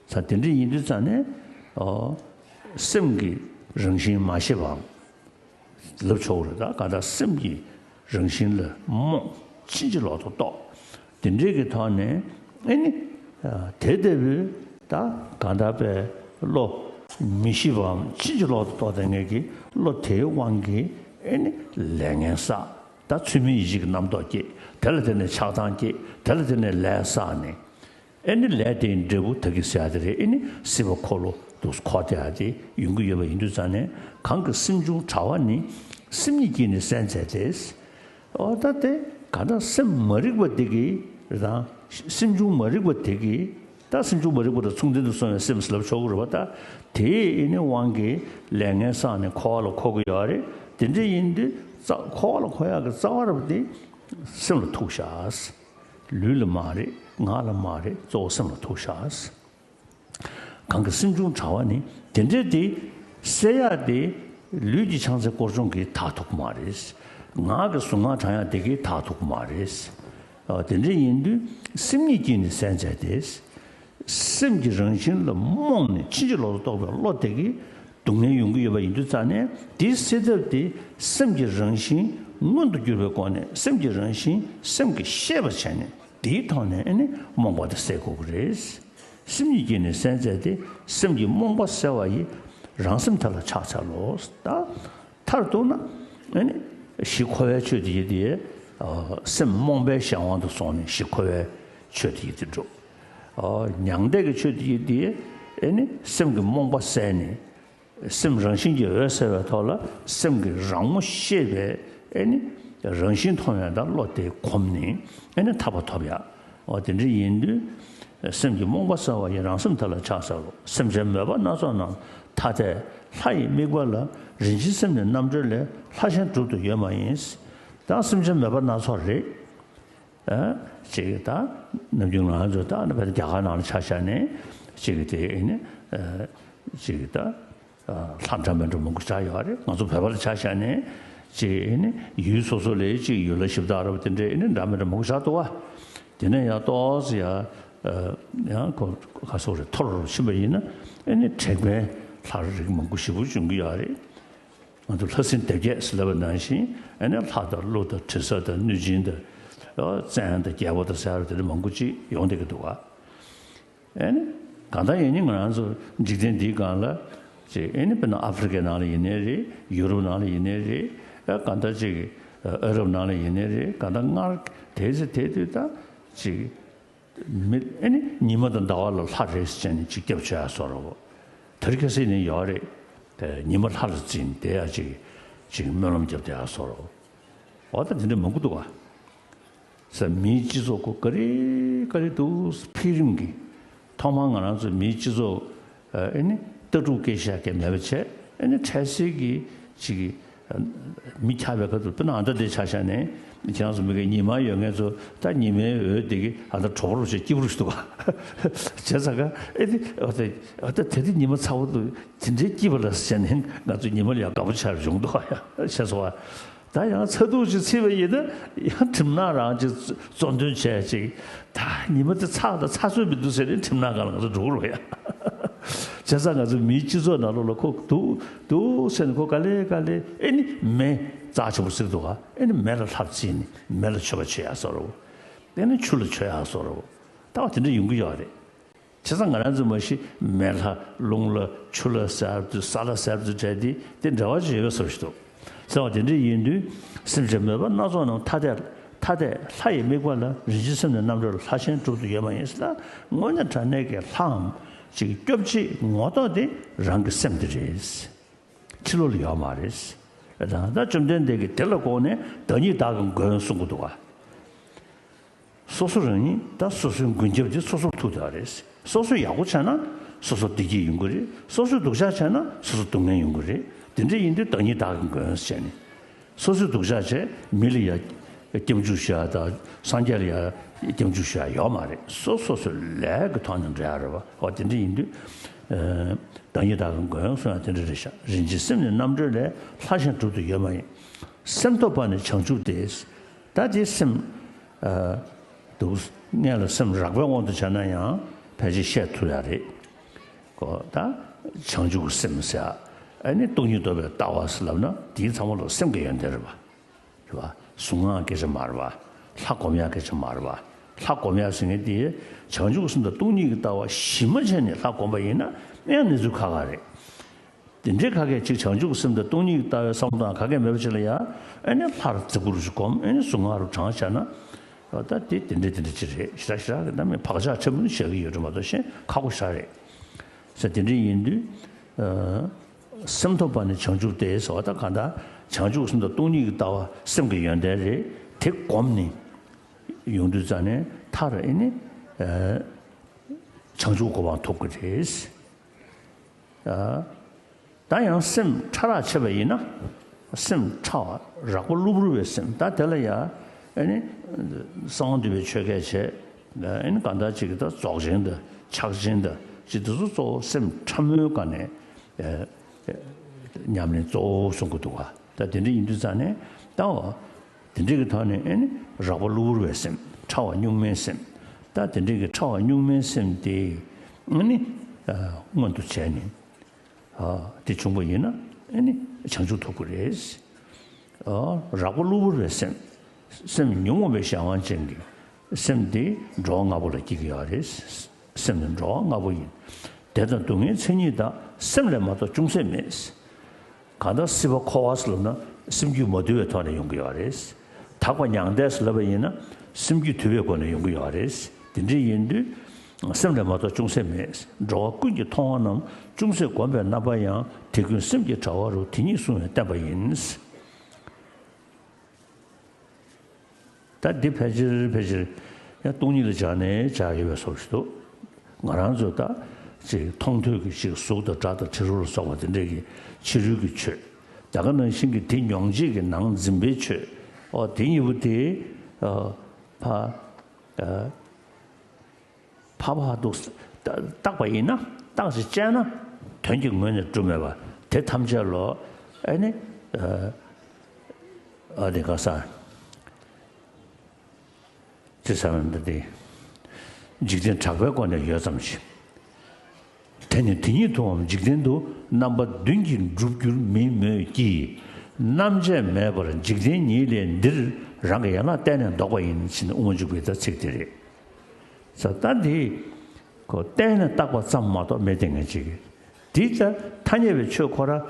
ས་དེ་འདྲ་ཡིན་དུས་ཙང་ནས། ཨོ། སེམས་ཀྱི་རང་བཞིན་མ་ཤེས་པའམ་ལབ་ཆོག་གི་རེད། ད་གང་ལྟར་སེམས་ཀྱི་རང་བཞིན་ལ་རྨོངས། ཕྱིན་ཅི་ལོག་ཏུ་རྟོག་དེ་འདྲའི་གི་ཐོག་ནས་ཨེ་ནི། ཨ་དེ་ལྟ་བུའི་ད་གང་ལྟར་པའི་བློ་མི་ཤེས་པའམ་ཕྱིན་ཅི་ལོག་ཏུ་རྟོག་བསྡད་མཁན་གྱི་བློ་དེའི་དབང་གིས་ཨེ་ནི་ལས་ངན་བསགས། ད་ཚུལ་མིན་ཡིད་བྱེད་ཀྱི་རྣམ་རྟོག་སྐྱེས། དེ་ལ་བརྟེན་ནས་ཆགས་སྡང་སྐྱེས། དེ་ལ་བརྟེན་ནས་ལས་བསགས་ནས། ཨེ་ནི་ལས་དེའི་འབྲས་བུ་ད་གིན་ཟེར་ཡ་དེ་རེད། ཨེ་ནི་སྲིད་པ་འཁོར་ལོ་འདུག་སེ་འཁོར་བསྡད་ཡ་དེ་ཡོང་གི་ཡོད་པ་ཡིན་དུས་ཙང་ནས། གང་གི་སེམས་བྱུང་དྲ་བ་ནི། སེམས་ཉིད་ཀྱིས་ནི་གསལ་མཛད་དེ། ཨོ་ད་དེ་ག་ད་སེམས་མ་རིག་པ་དེ་གིས་རེད་དང་། སེམས་བྱུང་མ་རིག་པ་དེ་གིས། ད་སེམས་བྱུང་མ་རིག་པ་དང་མཚུངས་ལྡན་དུ་སོང་བའི་སེམས་ལབ་ཆོག་གི་རེད་པ། ད་དེའི་ཨེ་ནི་དབང་གིས་ལས་ངན་བསགས་ནས་འཁོར་བ་ལ་འཁོར་གི་ཡོད་རེད། དེ་འདྲ་ཡིན་དུས་རྩ་འཁོར་བ་ལ་འཁོར་ཡག་གི་རྩ་བ་རེད་པ་དེ་སེམས་ལ་ཐུག་ཤག་ལུས་ལ་མ་རེད། ངག་ལ་མ་རེད། གཙོ་བོ་སེམས་ལ་ཐུག་ཤག་གང་གི་སེམས་བྱུང་དྲ་བ་ནི། དེ་འདྲའི་དེ་སེལ་ཡག་དེ་ལུས་ཀྱི་ཕྱག་འཚལ་སྐོར་སྦྱོང་གིས་ཐག་ཐུག་གི་མ་རེད། ངག་གི་གཟུངས་སྔགས་བགྲང་ཡག་དེ་གིས་ཐག་ཐུག་གི་མ་རེད། ཨ་དེ་འདྲ་ཡིན་དུས་སེམས་ཉིད་ཀྱིས་ནི་གསལ་མཛད་དེ། སེམས་ཀྱི་རང་བཞིན་ལ་རྨོངས་ནས་ཕྱིན་ཅི་ལོག་ཏུ་རྟོག་པའི་བློ་དེ་གིས་སྡུག་བསྔལ་ཡོང་གི་ཡོད་པ་ཡིན་དུས་ཙང་ནས། དེའི་སེལ་ཐབས་དེ་སེམས་ཀྱི་རང་བཞིན་མངོན་དུ་གྱུར་པའི་སྒོ་ནས། སེམས་ཀྱི་རང་བཞིན་སེམས་ཀྱིས་ཤེས་པར་བྱས་ནས། དེའི་ཐོག་ནས་ཨེ་ནི་རྨོངས་པ་དེ་སེལ་དགོས་ཀྱི་རེད། སེམས་ཉིད་ཀྱིས་ནི་གསལ་མཛད་དེ། སེམས་ཀྱི་རྨོངས་པ་སེལ་བ་ཡི། རང་སེམས་དེ་ལ་ཕྱག་འཚལ་ལོ། ད་མཐར་གཏུགས་ན་ཨེ་ནི་གཞི་འཁོར་བའི་ཆོས་དེ་ཡི་དེ། སེམས་རྨོངས་པའི་གཞན་དབང་དུ་སོང་ནས་གཞི་འཁོར་བའི་ཆོས་དེ་ཡི་དེ་འགྲོ། མྱང་འདས་ཀྱི་ཆོས་དེ་ཡི་དེ་ཨེ་ནི་སེམས་ཀྱི་རྨོངས་པ་སེལ་ནས། སེམས་རང་བཞིན་གྱིས་འོད་གསལ་བའི་ཐོག་ལ། སེམས་ཀྱི་རང་ངོ་ཤེས་པའི་ཨེ་ནི་རང་བཞིན་མཐོང་བའི་ད་བློ་དེ་གོམས་ནས་ཨེ་ནི་ཐར་པ་ཐོབ་ཡ། འོ་དེ་འདྲ་ཡིན་དུས། སེམས་ཀྱི་རྨོངས་པ་སེལ་བ་ཡི། རང་སེམས་དེ་ལ་ཕྱག་འཚལ་ལོ། སེམས་ཅན་མོས་པ་སྣ་ཚོགས་རྣམས། ཐ་དད་ལྷ་ཡི་དམིགས་པ་ལ། རིན་ཆེན་སེམས་ནི་རྣམ་གྲོལ་ལས། ལྷ་གཞན་གྲུབ་ཏུ་ཡོད་མ་ཡིན། ད་སེམས་ཅན་མོས་པ་སྣ་ཚོགས་རེད། ཨ། ཅིག་ད་ནམ་རྒྱུན་ང་ཚོ་ད་ནི་བས་རྒྱ་གར་ནང་ལ་ཆ་བཞག་ནས་ཅིག་དེ་ཨེ་ནི་ཨ། ཅིག་ད་ཨ། ལྷ་འདྲ་མི་འདྲ་མང་པོ་ཆགས་ཡོད་རེད། ང་ཚོ་བོད་པ་ལ་ཆ་བཞག་ནས་ཅིག་ཨེ་ནི་ཡུལ་སོ་སོ་ལ་ཅིག་ཡུལ་ལྷ་གཞི་བདག་རབ་དེ་འདྲ་ཨེ་ནི་འདྲ་མི་འདྲ་མང་པོ་ཆགས་འདུག་བ། དེ་ནས་ཡང་ཏོག་ཙམ་ཡང་ཨ། ཡང་ཁོ་ག་སོགས་རེ་མཐོ་རུ་ཕྱིན་པ་ཡིན་ན་ཨེ་ནི་དྲེགས་པའི་ལྷ་རིགས་མང་པོ་ཞེ་པོ་བྱུང་གི་ཡོད་རེད། ང་ཚོ་ལྷ་སྲིན་སྡེ་བརྒྱད་ཟེར་ལབ་པ་ནང་བཞིན། ཨ་ནི་ལྷ་དང་ཀླུ་དང་དྲི་ཟ་དང་གནོད་སྦྱིན་དང་། བཙན་དང་རྒྱལ་པོ་དང་ཟེར་དེ་འདྲ་མང་པོ་ཅིག་ཡོང་བསྡད་ཀྱི་འདུག་ག། ཨ་ནི་གང་ལྟར་ཡིན་ནའི་ང་རང་ཚོ་འཇིག་རྟེན་འདིའི་སྒང་ལ་ཅིག་ཨ་ནི་དཔེར་ན་ཨ་ཧྥེ་རི་ཀའི་ནང་ལ་ཡིན་ནའི་རེད། ཡུ་རོབ་ནང་ལ་ཡིན་ནའི་རེད། ཨ། གང་ལྟར་ཅིག་ཨ་རབ་ནང་ལ་ཡིན་ནའི་རེད། གང་ལྟར་སྔར་དེ་ཚེ་དེ་དུས་ད་ཅིག་མི་ཨེ་ནི་ཉི་མ་དང་ཟླ་བ་ལ་ལྷ་རེད་ཟེར་ནས་ཅིག་སྐྱབས་བཅོལ་ཡ་བཟོ་འདྲ་བོ། དེ་རིང་ཁ་སང་ནི་ཡོད་རེད། དེ་ཉི་མ་ལྷ་ལ་བརྩིས་ནས་དེ་ཡ་ཅིག་ཅིག་སྨོན་ལམ་རྒྱབ་བསྡད་ཡ་བཟོ་འདྲ་བོ། འོ་ད་དེ་འདྲ་མང་པོ་འདུག་ག། ས་མིའི་སྤྱི་ཚོགས་ཁོ་ག་རེ་ག་རེ་འདུག་འཕེལ་རིམ་གྱི། ཐོག་མར་ང་རང་ཚོ་མིའི་སྤྱི་ཚོགས་ཨ་ནི་ལྟ་གྲུབ་སྐད་ཆ་གང་མེད་པ་བྱས། ཨ་ནི་འཕྲལ་སེལ་གྱི་ཅིག་མི་ཁྱབ་པའི་ཁ་ཐུག་དཔེར་ན་ཨ་མདའ་དེ་ཆ་བཞག་ནས། ཁྱེད་རང་ཚོ་མི་གི་ཉི་མ་ཡོད་མཁན་ཚོ་ད་ཉི་མའི་འོད་དེ་གིས་ཨ་མདའ་གྲོག་པོ་རུ་བྱས་སྐྱིད་པོ་རུ་ཞིག་འདུག་ག། བྱས་ཙང་ཀ་ཨེ་དེ་ཨ་ད་ཨ་ད་དེ་དེ་ཉི་མ་ཚ་བོ་འདུག། དེ་འདྲའི་སྐྱིད་པ་ལ་ཟེར་ནས་ང་ཚོ་ཉི་མ་ལ་ཡང་དགའ་པོ་ཆགས་བྱུང་འདུག་ག་ཡ། བྱས་སོང་བ། ད་ཡང་ཚ་གདུག་ཅིག་ཚིག་པ་ཡིན་ན་ཡང་གྲིབ་ནག་རང་ཅིག་གཙོ་འདོན་བྱས་ཅིག། ད་ཉི་མ་དེ་ཚ་དང་ཚ་ཚོད་མི་འདུག་ཟེར་ནས་གྲིབ་ནག་སྒང་ལ་ང་ཚོ་འགྲོ་གི་རེད་ཡ། བྱས་ཙང་ང་ཚོ་མིའི་སྤྱི་ཚོགས་ནང་ལོགས་ལ་ཁོ་འདུག་འདུག་ཟེར་ནས་ཁོ་ག་ལེ་ག་ལེ་ཨེ་ནི་མེ་རྩ་ཆེན་པོ་ཟེར་འདུག་ག། ཨེ་ནི་མེ་ལ་ལྷ་བརྩིས་ནས་མེ་ལ་མཆོད་པ་བྱེད་ཡ་བཟོ་འདྲ་བོ། ཨེ་ནི་ཆུ་ལ་མཆོད་ཡ་བཟོ་འདྲ་བོ། ད་བ་དེ་འདྲ་ཡོང་གི་ཡོད་རེད། བྱས་ཙང་ང་རང་ཚོ་མ་གཞི་མེ་ལྷ་རླུང་ལྷ་ཆུ་ལྷ་ཟེར་དུས་ས་ལྷ་ཟེར་དུས་བྲལ་ཏེ་དེ་འབྲེལ་བ་ཅིག་ཡོད་པའི་བཟོ་ཞིག་འདུག་ཟེར་བ་དེ་འདྲ་ཡིན་དུས། སེམས་ཅན་མོས་པ་སྣ་ཚོགས་རྣམས་ཐ་དད་ཐ་དད་ལྷ་ཡི་དམིགས་པ་ལ། རིན་ཆེན་སེམས་ནི་རྣམ་གྲོལ་ལྷ་གཞན་གྲུབ་ཏུ་ཡོད་མ་ཡིན་ཟེར་ན། དངོས་གནས་དྲང་གནས་ཀྱི་ལྷའམ་ཅིག་སྐྱོབ་བྱེད་ངོ་ཐོག་དེ་རང་གི་སེམས་དེ་རེད། ཕྱི་ལོགས་ལ་ཡོད་མ་རེད། ད་ད་བཅོམ་ལྡན་འདས་ཀྱིས་དེ་ལ་དགོངས་ནས་བདག་ཉིད་བདག་གི་མགོན་གསུང་གི་འདུག་ག། སོ་སོ་རང་ཉིད་ད་སོ་སོའི་མགོན་སྐྱབས་དེ་སོ་སོར་ཐུག་བསྡད་པ་རེད། སོ་སོ་ཡག་པོ་བྱས་ན་སོ་སོར་བདེ་སྐྱིད་ཡོང་གི་རེད། སོ་སོས་སྡུག་ཅག་བྱས་ན་སོ་སོར་སྡུག་བསྔལ་ཡོང་གི་རེད། དེ་འདྲ་ཡིན་དུས་བདག་ཉིད་བདག་གི་མགོན་ཟེར་ནས། སོ་སོས་སྡུག་ཅག་བྱས་མི་ལ་ཡ་སྐྱབས་འཇུག་ཞུ་ཡ་དང་སངས་རྒྱས་ལ་ཡ་སྐྱབས་འཇུག་ཞུ་ཡ་ཡོད་མ་རེད། སོ་སོ་སོའི་ལས་ཀྱི་ཐོག་ནས་འགྲོ་ཡ་རེད་བ། འོ་དེ་འདྲ་ཡིན་དུས་ཨ་བདག་ཉིད་བདག་གི་མགོན་གསུང་ཡ་དེ་འདྲ་རེད་ཤག། རིན་ཆེན་སེམས་ནི་རྣམ་གྲོལ་ལས། ལྷ་གཞན་གྲུབ་ཏུ་ཡོད་མ་ཡིན། སེམས་ཐོབ་པ་ནི་བྱང་ཆུབ་སྟེ། ད་དེ་སེམས། ཨ། འདུག། སྔོན་ལ་སེམས་རགས་པའི་དབང་དུ་བྱས་ན་ཡང་ཕལ་ཆེར་བཤད་ཐུབ་ཡ་རེད། ཀོ། ད་བྱང་ཆུབ་ཀྱི་སེམས་ཟེར། ཨ་ནི་སྟོང་ཉིད་རྟོགས་པའི་ལྟ་བ་ཟེར་ལབ་ན་དེའི་ཚང་མ་ལ་སེམས་ཀྱི་ཡོན་ཏན་རེད་པ། རེད་པ། གཟུངས་སྔགས་སྐད་ཆ་མ་རེད་པ། ལྷ་སྒོམ་ཡ་སྐད་ཆ་མ་རེད་པ། ལྷ་སྒོམ་ཡ་ཟེར་མཁན་དེ་བྱང་ཆུབ་ཀྱི་སེམས་དང་སྟོང་ཉིད་ཀྱི་ལྟ་བ་གཞི་མ་བྱས་ནས་ལྷ་སྒོམ་པ་ཡིན་ན་ཡང་གནས་ཚུལ་ཁག་ཁག་རེད། དེ་འདྲའི་ཁ་སྐད་ཅིག་བྱང་ཆུབ་ཀྱི་སེམས་དང་སྟོང་ཉིད་ཀྱི་ལྟ་བའི་བསམ་བློ་བཏང་ཁ་སྐད་མེད་པ་ཅིག་ལ་ཡ། ཨེ་ནི་ལྷར་རྫིག་པོ་རུ་ཞིག་སྒོམ། ཨེ་ནི་གཟུངས་སྔགས་རུ་བགྲང་བྱས་ན། ད་དེ་དེ་འདྲ་དེ་འདྲ་ཅིག་རེད། ཞེ་དྲག་ཞེ་དྲག་གི་ད་མི་བག་ཆགས་ཕྲ་མོ་ནི་བཞག་གི་ཡོད་རེད་མ་གཏོགས་གཞན་ཁག་པོ་ཞེ་དྲག་རེད། ཟེར་དེ་འདྲ་ཡིན་དུས། ཨ། སེམས་ཐོབ་པ་ནི་བྱང་ཆུབ་སྟེ་ཟེར་བ་ད་གང་ལྟར་བྱང་ཆུབ་སེམས་དང་སྟོང་ཉིད་ཀྱི་ལྟ་བ་སེམས་ཀྱི་ཡོན་ཏན་རེད། དེ་བསྒོམས་ནས་ཡོང་དུས་ཙང་ནས་མཐར་ཨེ་ནི། ཨ། བྱང་ཆུབ་གོ་འཕང་ཐོབ་ཀྱི་རེད། ཨ། ད་ཡང་སེམས་ཕྲ་རགས་ཆེ་བ་ཡིན་ན། སེམས་ཕྲ་བ་རགས་པ་གློ་བུར་བའི་སེམས་ད་དེ་ལ་ཡ། ཨེ་ནི། གསང་བ་འདུས་པའི་ཆོས་སྐད་བྱས། ཨེ་ནི་གང་ལྟར་ཅིག་ད་རྫོགས་ཆེན་དང་ཕྱག་ཆེན་དང་ཅིག་དེ་ཚོ་གཙོ་བོ་སེམས་ཕྲ་མོའི་སྒང་ནས། ཨེ། ཉམས་ལེན་གཙོ་བོ་གསུང་གི་འདུག་ག། ད་དེ་འདྲ་ཡིན་དུས་ཙང་ནས་ད་འོ། དེ་འདྲ་གི་ཐོག་ནས་ཨེ་ནི་རགས་པ་གློ་བུར་བའི་སེམས། ཕྲ་བ་གཉུག་མའི་སེམས། ད་དེ་འདྲ་གི་ཕྲ་བ་གཉུག་མའི་སེམས་དེ། ཨ་ནི་ཨ་མངོན་དུ་བྱས་ནས་ཨ་དེ་བྱུང་བ་ཡིན་ན་ཨ་ནི་བྱང་ཆུབ་ཐོབ་ཀྱི་རེད། ཨ་རགས་པ་གློ་བུར་བའི་སེམས། སེམས་ཉོན་མོངས་པའི་གཞན་དབང་ཅན་གྱི་སེམས་དེ་འགྲོ་བ་ལྔ་པོ་ལ་སྐྱེ་གི་ཡོད་རེད། སེམས་ནི་འགྲོ་བ་ལྔ་པོ་ཡིན། བདེ་དང་སྡུག་བསྔལ་མཚན་ཉིད་དག་སེམས་ལས་མ་གཏོགས་ཅུང་ཟད་མེད། གང་ལྟར་སྲིད་པ་འཁོར་བ་ཟེར་ལབ་ན་སེམས་རྒྱུད་མ་དུལ་བའི་ཐོག་ནས་ཡོང་གི་ཡོད་རེད། དག་པ་མྱང་འདས་ཟེར་ལབ་པ་ཡིན་ན་སེམས་རྒྱུད་དུལ་བའི་སྒོ་ནས་ཡོང་གི་ཡོད་རེད། དེ་འདྲ་ཡིན་དུས་སེམས་ལས་མ་གཏོགས་ཅུང་ཟད་མེད། འགྲོ་བ་ཀུན་གྱི་མཐོང་བ་རྣམས་ཅུང་ཟད་བསྒོམས་པའི་རྣམ་པ་ཡང་དེ་ཀུན་སེམས་ཀྱི་དྲ་བ་རུ་དེ་ཉིད་བསྲུང་བས་བསྟན་པ་ཡིན། ད་འདི་ཕལ་ཆེར་ཕལ་ཆེར་ཡང་སྟོང་ཉིད་ལ་སྦྱར་ནས་སྦྱར་ཡོད་པའི་བཟོ་ཞིག་འདུག་ང་རང་ཚོ་ད་ཅིག་མཐོང་ཐོས་ཀྱི་ཅིག་གཟུགས་དང་སྒྲ་དང་དྲི་རོ་ལ་སོགས་པ་དེ་འདྲས་ཀྱི་ཕྱི་རོལ་གྱི་ཆོས། ད་ག་ནང་བཞིན་གྱི་དེ་མྱོང་བྱེད་ཀྱི་ནང་འཛིན་པའི་ཆོས། ཨོ་དེ་གཉིས་པོ་དེ་ཨ་ཕ་ཨ། ཕ་བ་འདུག་བརྟག་པ་ཡིན་ན་བརྟག་ཅིང་དཔྱད་ན་དོན་གྱི་ངོས་ནས་གྲུབ་མེད་པ་དེ་ཐམས་ཅད་ལོ། ཨེ་ནི་ཨ་དེ་ག་ས་ཅི་ཟེར་ན་འདི་དེ་འཇིག་རྟེན་གྲགས་པའི་སྒོ་ནས་ཡོད་ཙམ་ཞིག་དེ་ནི་དེ་ཉིད་དུའམ་འཇིག་རྟེན་དུ་རྣམ་པ་བདུན་གྱིས་འགྲུབ་འགྱུར་མིན་མོད་ཀྱི། རྣམ་དཔྱད་མེད་པར་འཇིག་རྟེན་ཉིད་ལས་འདིར་རང་གིས་ཡང་ན་བརྟེན་ནས་འདོགས་པ་ཡིན་ཟེར་ནས་དབུ་མ་འཇུག་པའི་ད་ཚིག་དེ་རེད། ས་ད་འདི་ཁོ་བརྟེན་ནས་བཏགས་པ་ཙམ་མ་གཏོགས་མེད་དེ་ངེས་ཅིག་འདི་ད་ཐ་སྙད་པའི་ཆོས་ཁོ་ར་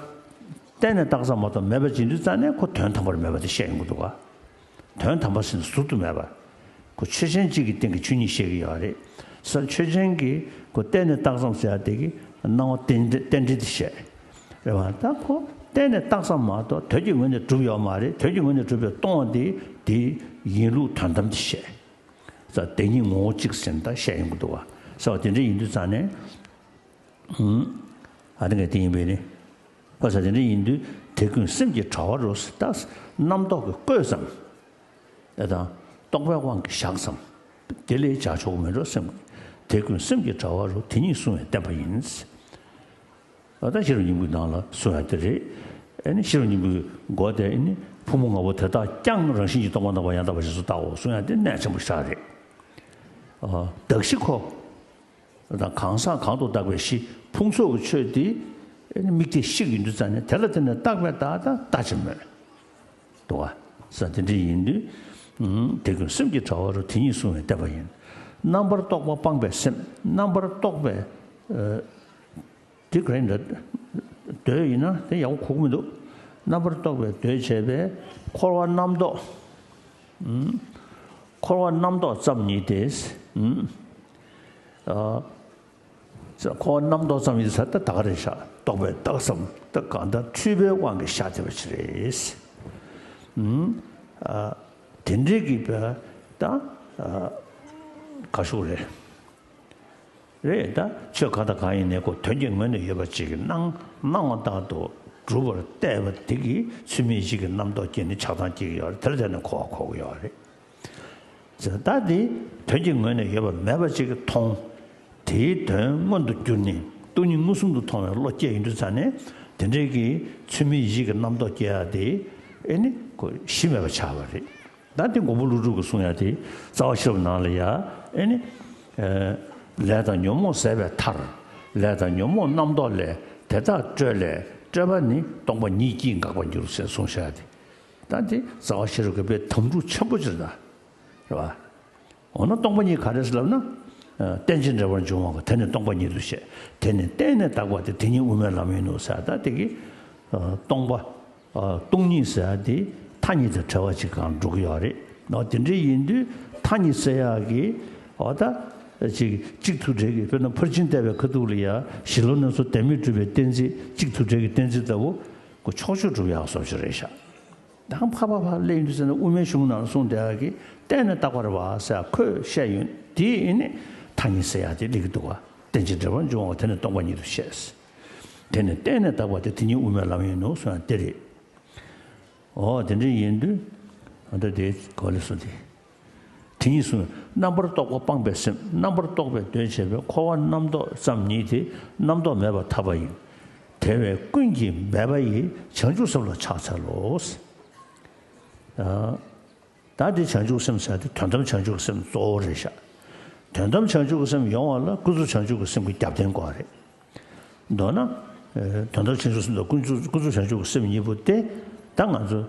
བརྟེན་ནས་བཏགས་ཙམ་མ་གཏོགས་མེད་པ་ཇི་འདུག་རྩ་ནས་ཁོ་དོན་དམ་པར་མེད་པ་དེ་བཤད་ཡོང་གི་འདུག་ག་དོན་དམ་པ་ཟིན་ཟུར་དུ་མེད་པ། ཁོ་ཆོས་ཅན་གཅིག་གི་སྟེང་གི་ཆོས་ཉིད་བཤད་ཀྱི་ཡོད་རེད། ས་ཆོས་ཅན་གྱི་ཁོ་བརྟེན་ནས་བཏགས་ཙམ་ཟེར་ཡ་དེ་གི་སྣང་བ་རྟེན་འབྲེལ་རྟེན་འབྲེལ་དེ་བཤད། རེད་བ། ད་ཁོ་བརྟེན་ནས་བཏགས་ཙམ་མ་གཏོགས་དོན་གྱི་ངོས་ནས་གྲུབ་ཡོད་མ་རེད། དོན་གྱི་ངོས་ནས་གྲུབ་པའི་སྟོང་བ་དེ་དེའི་ཡིན་ལུགས་དོན་དམ་དེ་བཤད། ས་བདེན་གཉིས་ངོ་བོ་གཅིག་ཟེར་ནས་ད་བཤད་ཡོང་གི་འདུག་བ། ས་བ་དེ་འདྲ་ཡིན་དུས་ཙང་ནས། ཨ་ནི་ངས་དེ་ཡིན་པས་ནི། ཁོ་ས་དེ་འདྲ་ཡིན་དུས་དེ་ཀུན་སེམས་ཀྱི་དྲ་བ་རུ་ད་རྣམ་རྟོག་གི་བཀོད་ཙམ། ཨེ་དང་རྟོག་པའི་དབང་གིས་བཞག་ཙམ། དེ་ལས་བྱ་ཆོག་མེད་འགྲོ་སེམས། དེ་ཀུན་སེམས་ཀྱི་དྲ་བ་རུ་དེ་ཉིད་བསྲུང་བས་བསྟན་པ་ཡིན། ཨ་ད་ཤེས་རབ་སྙིང་པོའི་ནང་ལ་གསུངས་ཡ་དེ་རེད། ཨེ་ནི་ཤེས་རབ་སྙིང་པོའི་སྒོ་དེ་ཨེ་ནི་ཕུང་པོ་ལྔ་པོ་དེ་དག་ཀྱང་རང་བཞིན་གྱིས་སྟོང་པར་གནས་པ་ཡང་དག་པ་ཞེས་སུ་བལྟའོ་གསུངས་ཡ་དེ་གནད་ཆེན་པོ་ཞིག་རེད། ཨ་གདགས་གཞི་ཁོ། དང་གང་ཟག་གང་དུ་བཏགས་པའི་གཞི་ཕུང་ཚོགས་ཀྱི་ཆོས་དེ་དམིགས་གཏད་གཞི་ཡིན་དུས་ཙང་ནས་དེ་ལ་བརྟེན་ནས་བཏགས་པའི་བདག་དང་ལྟ་ཅི་སྨོས། འདུག་བ། ས་དེ་འདྲ་ཡིན་དུས་དེ་ཀུན་སེམས་ཀྱི་དྲ་བ་རུ་དེ་ཉིད་བསྲུང་བས་བསྟན་པ་ཡིན། རྣམ་པར་རྟོག་པ་སྤངས་པའི་སེམས། རྣམ་པར་རྟོག་པའི་དེ་ག་ཡིན་འདྲ། འདོད་ཡིན་ན་དེ་ཡག་པོ་གོ་གི་མི་འདུག་རྣམ་པར་རྟོག་པའི་འདོད་བྱས་པས་འཁོར་བ་རྣམ་རྟོག་འཁོར་བ་རྣམ་རྟོག་ཙམ་ཉིད་དེ། ཨ། འཁོར་བ་རྣམ་རྟོག་ཙམ་ཡིན་ས་ད་ད་ག་རེད་ཤག་རྟོག་པའི་རྟགས་ཙམ་ད་གང་ལྟར་འཁྲུལ་པའི་དབང་གིས་བཞག་བསྡད་པ་ཅིག་རེད། ཨ། དེ་འདྲའི་གི་པ་ད་ཨ་ག་ཤུག་རེད། རེད་ད། ཆོས་གང་དང་གང་ཡིན་ནའི་ཁོ་དོན་གྱི་ངོས་ནས་ཡོད་པ་ཅིག་གི་སྣང་སྣང་བ་ལྟར་དུ་གྲུབ་པར་བལྟས་པ་དེ་གིས་ཚུལ་མིན་ཡིད་བྱེད་ཀྱི་རྣམ་རྟོག་སྐྱེས་ནས་ཆགས་སྡང་སྐྱེ་གི་ཡོད་རེད། དེ་ལ་བརྟེན་ནས་འཁོར་བ་འཁོར་གི་ཡོད་རེད། ད་དེ་དོན་གྱི་ངོས་ནས་ཡོད་པ་མེད་པ་ཅིག་གིས་མཐོང་། དེའི་དོན་མངོན་དུ་གྱུར་ནས་སྟོང་ཉིད་མངོན་སུམ་དུ་མཐོང་བའི་བློ་སྐྱེ་ཡོང་དུས་ཙང་ནས་དེ་འདྲའི་གི་ཚུལ་མིན་ཡིད་བྱེད་ཀྱི་རྣམ་རྟོག་སྐྱེ་ཡ་དེ་ཨེ་ནི་ཁོ་གཞི་མེད་པ་ཆགས་པ་རེད། ད་དེ་མགོན་པོ་ཀླུ་སྒྲུབ་ཀྱིས་གསུངས་ཡ་དེ་རྩ་བ་ཤེས་རབ་ནང་ལ་ཡ་ཨེ་ནི། ལས་དང་ཉོན་མོངས་ཟད་པའི་མཐར། ལས་དང་ཉོན་མོངས་རྣམ་རྟོག་ལས། དེ་དག་སྤྲོས་ལས་སྤྲོས་པ་ནི། སྟོང་པ་ཉིད་ཀྱིས་འགག་པར་འགྱུར་ཞེས་གསུངས་བཞག་ཡ་དེ། ད་དེ་རྩ་བ་ཤེས་རབ་ཀྱི་དཔེ་དམ་ཕྲུག་ཆེན་པོ་ཅིག་རེད་ད། རེད་བ། འོ་ན་སྟོང་པ་ཉིད་ག་རེ་ཟེར་ལབ་ན། རྟེན་ཅིང་འབྲེལ་བར་འབྱུང་བ་དེ་ནི་སྟོང་པ་ཉིད་དུ་བཤད། དེ་ནི་བརྟེན་ནས་བཏགས་པ་སྟེ་དེ་ཉིད་དབུ་མའི་ལམ་ཡིན་ནོ་ཟེར་ད་དེ་གི་སྟོང་པ། སྟོང་ཉིད་ཟེར་ཡ་དེ་མཐའ་གཉིས་དང་བྲལ་བ་ཅིག་གང་འགྲོ་གི་ཡོད་རེད། ཨོ་དེ་འདྲ་ཡིན་དུས་མཐའ་གཉིས་ཟེར་ཡག་གི་ཨོ་ད་ཅིག་གཅིག་ཐུག་འགྲིག་གི། དཔེར་ན་ཕར་ཕྱིན་བལྟས་པའི་ཁ་ཐུག་ལ་ཡ་གཞི་ལུགས་རྣམ་གསུམ་བདེན་མེད་གྲུབ་པའི་གཏན་ཚིགས་གཅིག་ཐུག་འགྲིག་གི་གཏན་ཚིགས་ལྟ་བུ་ཁོ་ཕྱོགས་ཆོས་སྒྲུབ་ཡག་བཟོ་ཞིག་རེད་ཤག་དང་ཕ་ཕ་ཕ་སླེབས་ཡོང་དུས་ཟེར་ན་དབུ་མའི་གཞུང་ནང་གསུངས་བསྡད་ཡག་གི་བརྟེན་ནས་བཏགས་པ་རེད་བ་ཟེར་ཁོས་བཤད་ཡོང་དེ་ཡིན་ནི་མཐའ་གཉིས་ཟེར་ཡག་དེ་སླེབས་ཀྱི་འདུག་བ། རྟེན་ཅིང་འབྲེལ་བར་འབྱུང་བ་དེ་ནི་སྟོང་པ་ཉིད་དུ་བཤད། དེ་ནི་བརྟེན་ནས་བཏགས་པ་སྟེ་དེ་ཉིད་དབུ་མའི་ལམ་ཡིན་ནོ་གསུངས་ཡ་དེ་རེད། འོ་དེ་འདྲ་ཡིན་དུས་ཨ་ད་དེ་ག་ལ་སོང་དེ། དེ་ཉིད་གསུངས། རྣམ་པར་རྟོག་པ་སྤངས་པའི་སེམས། རྣམ་པར་རྟོག་པའི་འདོད་བྱས་པས་འཁོར་བ་རྣམ་རྟོག་ཙམ་ཉིད་དེ་རྣམ་རྟོག་མེད་པར་ཐར་པ་ཡིན། དེ་བས་ཀུན་གྱིས་འབད་པ་ཡིས་བྱང་ཆུབ་སེམས་ལ་ཕྱག་འཚལ་ལོ། ད་དེ་བྱང་ཆུབ་སེམས་ཟེར་དེ་དོན་དམ་བྱང་ཆུབ་སེམས་གཙོ་བོ་རེད་ཤག་དོན་དམ་བྱང་ཆུབ་ཀྱི་སེམས་ཡོང་བ་ལ་ཀུན་རྫོབ་བྱང་ཆུབ་ཀྱི་སེམས་ཀྱི་རྒྱབ་རྟེན་དགོས་པ་རེད། མདོར་ན། ཨེ། དོན་དམ་བྱང་ཆུབ་སེམས་དང་ཀུན་རྫོབ་ཀུན་རྫོབ་བྱང་ཆུབ་ཀྱི་སེམས་གཉིས་པོ་དེ་ད་ང་ཚོ་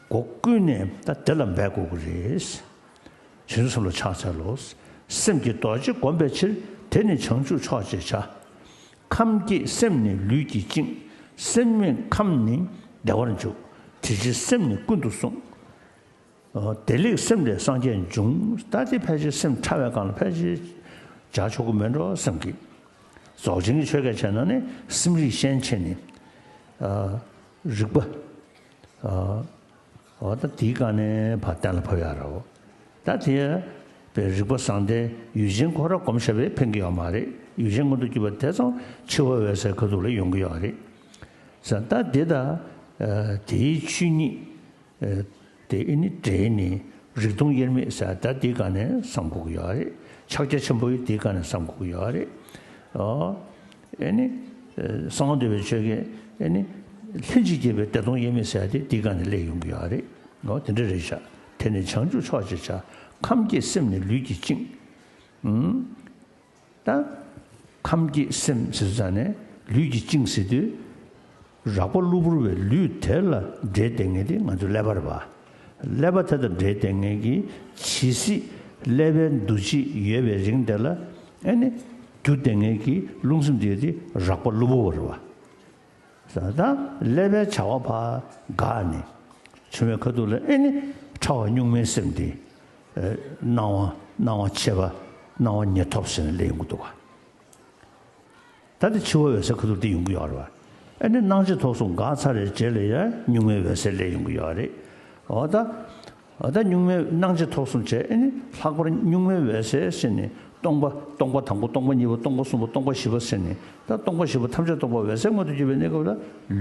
སྒོ་ཀུན་ནས་ད་དེ་ལ་འབད་དགོས་ཀྱི་རེད། བྱང་ཆུབ་སེམས་ལ་ཕྱག་འཚལ་ལོ། སེམས་ཀྱི་རྡོ་རྗེ་བསྒོམ་པའི་ཕྱིར། དེ་ནི་བྱང་ཆུབ་མཆོག་ཅེས་བྱ། ཁམས་ཀྱི་སེམས་ནི་ལུས་ཀྱིས་བཅིངས། སེམས་མེད་ཁམས་ནི་བདེ་བར་འཇུག། དེ་ཕྱིར་སེམས་ནི་ཀུན་ཏུ་བསྲུང་། ཨོ། བདེ་ལེགས་སེམས་ལས་སངས་རྒྱས་འབྱུང་། ད་དེ་ཕལ་ཆེར་སེམས་ཕྲ་བའི་སྒང་ལ་ཕལ་ཆེར་སྦྱར་ཆོག་གི་མེད་འགྲོ་བསམ་གི། རྫོགས་ཆེན་གྱི་ཆོས་སྐད་བྱས་ན་ནི་སེམས་རིག་ཤན་ཕྱེ་ནས། ཨ། རིག་པ། ཨ། འོ་ད་དེའི་སྒང་ནས་ཕར་གཏན་ལ་ཕབ་ཡག་རེད། ད་དེ་པའི་རིག་པ་བཟང་ལྡན་ཡུལ་ཅན་ཁོ་རང་བསྒོམ་བཞག་པས་ཕན་གྱི་ཡོད་མ་རེད། ཡུལ་ཅན་མངོན་དུ་གྱུར་པ་དེ་ཚོ་འཆི་བ་འོད་གསལ་ཁ་ཐུག་ལ་ཡོང་གི་ཡོད་རེད། ཟེར་ད་དེ་དང་། ཨ། དེའི་ཆོས་ཉིད། ཨ། དེ་ཨེ་ནི་འབྲེལ་ནས་རིག་སྟོང་དབྱེར་མེད་ཟེར་ད་དེའི་སྒང་ནས་བསམ་དགོས་ཀྱི་ཡོད་རེད། ཕྱག་རྒྱ་ཆེན་པོ་ཡི་དེའི་སྒང་ནས་བསམ་དགོས་ཀྱི་ཡོད་རེད། ཨོ། ཨེ་ནི། ཨ། གསང་བ་འདུས་པའི་ཆོས་ཀྱི་ཨེ་ནི། ལྷན་ཅིག་སྐྱེས་པའི་བདེ་སྟོང་དབྱེར་མེད་ཟེར་ཡ་དེ་དེའི་སྒང་ནས་སླེབས་ཡོང་གི་ཡོད་རེད། ཨོ། དེ་འདྲ་རེད་ཤག། དེ་ནི་བྱང་ཆུབ་མཆོག་ཅེས་བྱ། ཁམས་ཀྱི་སེམས་ནི་ལུས་ཀྱིས་བཅིངས། ཨུམ། ད། ཁམས་ཀྱི་སེམས་ཟེར་ཙང་ནས་ལུས་ཀྱིས་བཅིངས་ཟེར་དུས། རགས་པ་གློ་བུར་བའི་ལུས་དེ་ལ་འབྲེལ་བསྡད་མཁན་དེ་ང་ཚོའི་ཀླད་པ་རེད་པ། ཀླད་པ་དེ་དང་འབྲེལ་བསྡད་མཁན་གྱི་ཇི་སྲིད་ཀླད་པའི་འདུ་བྱེད་ཡོད་པའི་རིང་དེ་ལ་ཨེ་ནི་རྒྱུ་ལྡན་མཁན་གྱི་རླུང་སེམས་དེ་དེ་རགས་པ་གློ་བུར་བ་རེད་པ། ད་ཀླད་པའི་བྱ་བ་ཕར་འགག་ནས་བྱུང་བའི་ཁ་ཐུག་ལ་ཨེ་ནི་ཕྲ་བ་གཉུག་མའི་སེམས་དེ། ཨེ། སྣང་བ་སྣང་བ་མཆེད་པ་སྣང་བ་ཉེར་ཐོབ་ཟེར་ནས་སླེབས་ཡོང་གི་འདུག་ག། ད་དེ་འཆི་བ་འོད་གསལ་ཁ་ཐུག་དེ་ཡོང་གི་ཡོད་རེད་པ། ཨ་ནི་སྣང་མཆེད་ཐོབ་གསུམ་འགག་ཚར་བའི་རྗེས་ལ་ཡང་གཉུག་མའི་འོད་གསལ་སླེབས་ཡོང་གི་ཡོད་རེད། འོ་ད། འོ་ད་གཉུག་མའི་སྣང་མཆེད་ཐོབ་གསུམ་བྱས་ཨ་ནི་ལྷག་པར་གཉུག་མའི་འོད་གསལ་ཟེར་ནས་སྟོང་པ་སྟོང་པ་དང་པོ་སྟོང་པ་གཉིས་པ་སྟོང་པ་གསུམ་པ་སྟོང་པ་བཞི་པ་ཟེར་ནས་ད་སྟོང་པ་བཞི་པ་ཐམས་ཅད་སྟོང་པ་འོད་གསལ་མངོན་དུ་གྱུར་པའི་གནས་སྐབས་ལ་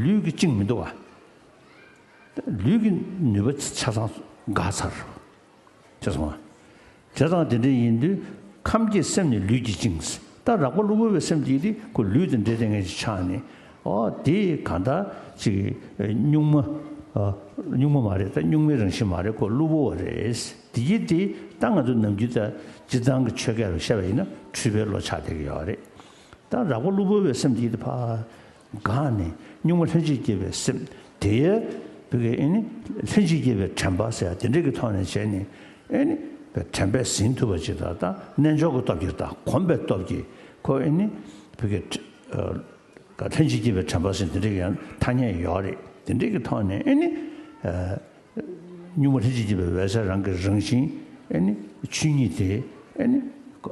ལུས་ཀྱིས་བཅིངས་མི་འདུག་ག། ལུས་ཀྱི་ནུས་པ་ཆ་ཚང་འགག་ཚར། ཅེས་གསུངས་པ། བྱས་ཙང་དེ་འདྲ་ཡིན་དུས་ཁམས་ཀྱི་སེམས་ནི་ལུས་ཀྱིས་བཅིངས། ད་རགས་པ་གློ་བུར་བའི་སེམས་དེ་དེ་ཁོ་ལུས་དང་འབྲེལ་བསྡད་མཁན་ཅིག་ཆགས་ནས། ཨོ་དེ་གང་ལྟར་ཅིག་གཉུག་མ། ཨ། གཉུག་མ་མ་རེད། ད་གཉུག་མའི་རང་བཞིན་མ་རེད། ཁོ་གློ་བུར་བ་རེད། དེ་ཡིན་དེ་ད་ང་ཚོ་ནམ་རྒྱུན་ད་སྤྱིར་བཏང་གི་ཆོས་སྐད་ལ་བཤད་པ་ཡིན་ན་འཁྲུལ་པའི་བློ་ཆགས་བསྡད་ཀྱི་ཡོད་རེད། ད་རགས་པ་གློ་བུར་བའི་སེམས་དེ་ཡིན་དེ་ཕར་འགག་ནས་གཉུག་མ་ལྷན་ཅིག་སྐྱེས་པའི་སེམས་དེ། བི་གའི་ཨེ་ནི་ལྷན་ཅིག་སྐྱེས་པའི་དྲན་པ་ཟེར་ཡ་དེ་འདྲ་གི་ཐོག་ནས་བྱས་ནས་ཨེ་ནི་དྲན་པས་ཟིན་ཐུབ་པ་ཅིག་དང་ད་རྣལ་འབྱོར་གྱི་སྟོབས་ཀྱིས་དང་གོམས་པའི་སྟོབས་ཀྱིས་ཁོ་ཨེ་ནི་བི་གའི་ཨ་ལྷན་ཅིག་སྐྱེས་པའི་དྲན་པ་ཟེར་དེ་འདྲ་གི་ཡང་ཐ་སྙད་ཡོད་རེད། དེ་འདྲ་གི་ཐོག་ནས་ཨེ་ནི་ཨ་གཉུག་མ་ལྷན་ཅིག་སྐྱེས་པའི་འོད་གསལ་རང་གི་རང་བཞིན་ཨེ་ནི་ཆོས་ཉིད་དེ་ཨེ་ནི་ག་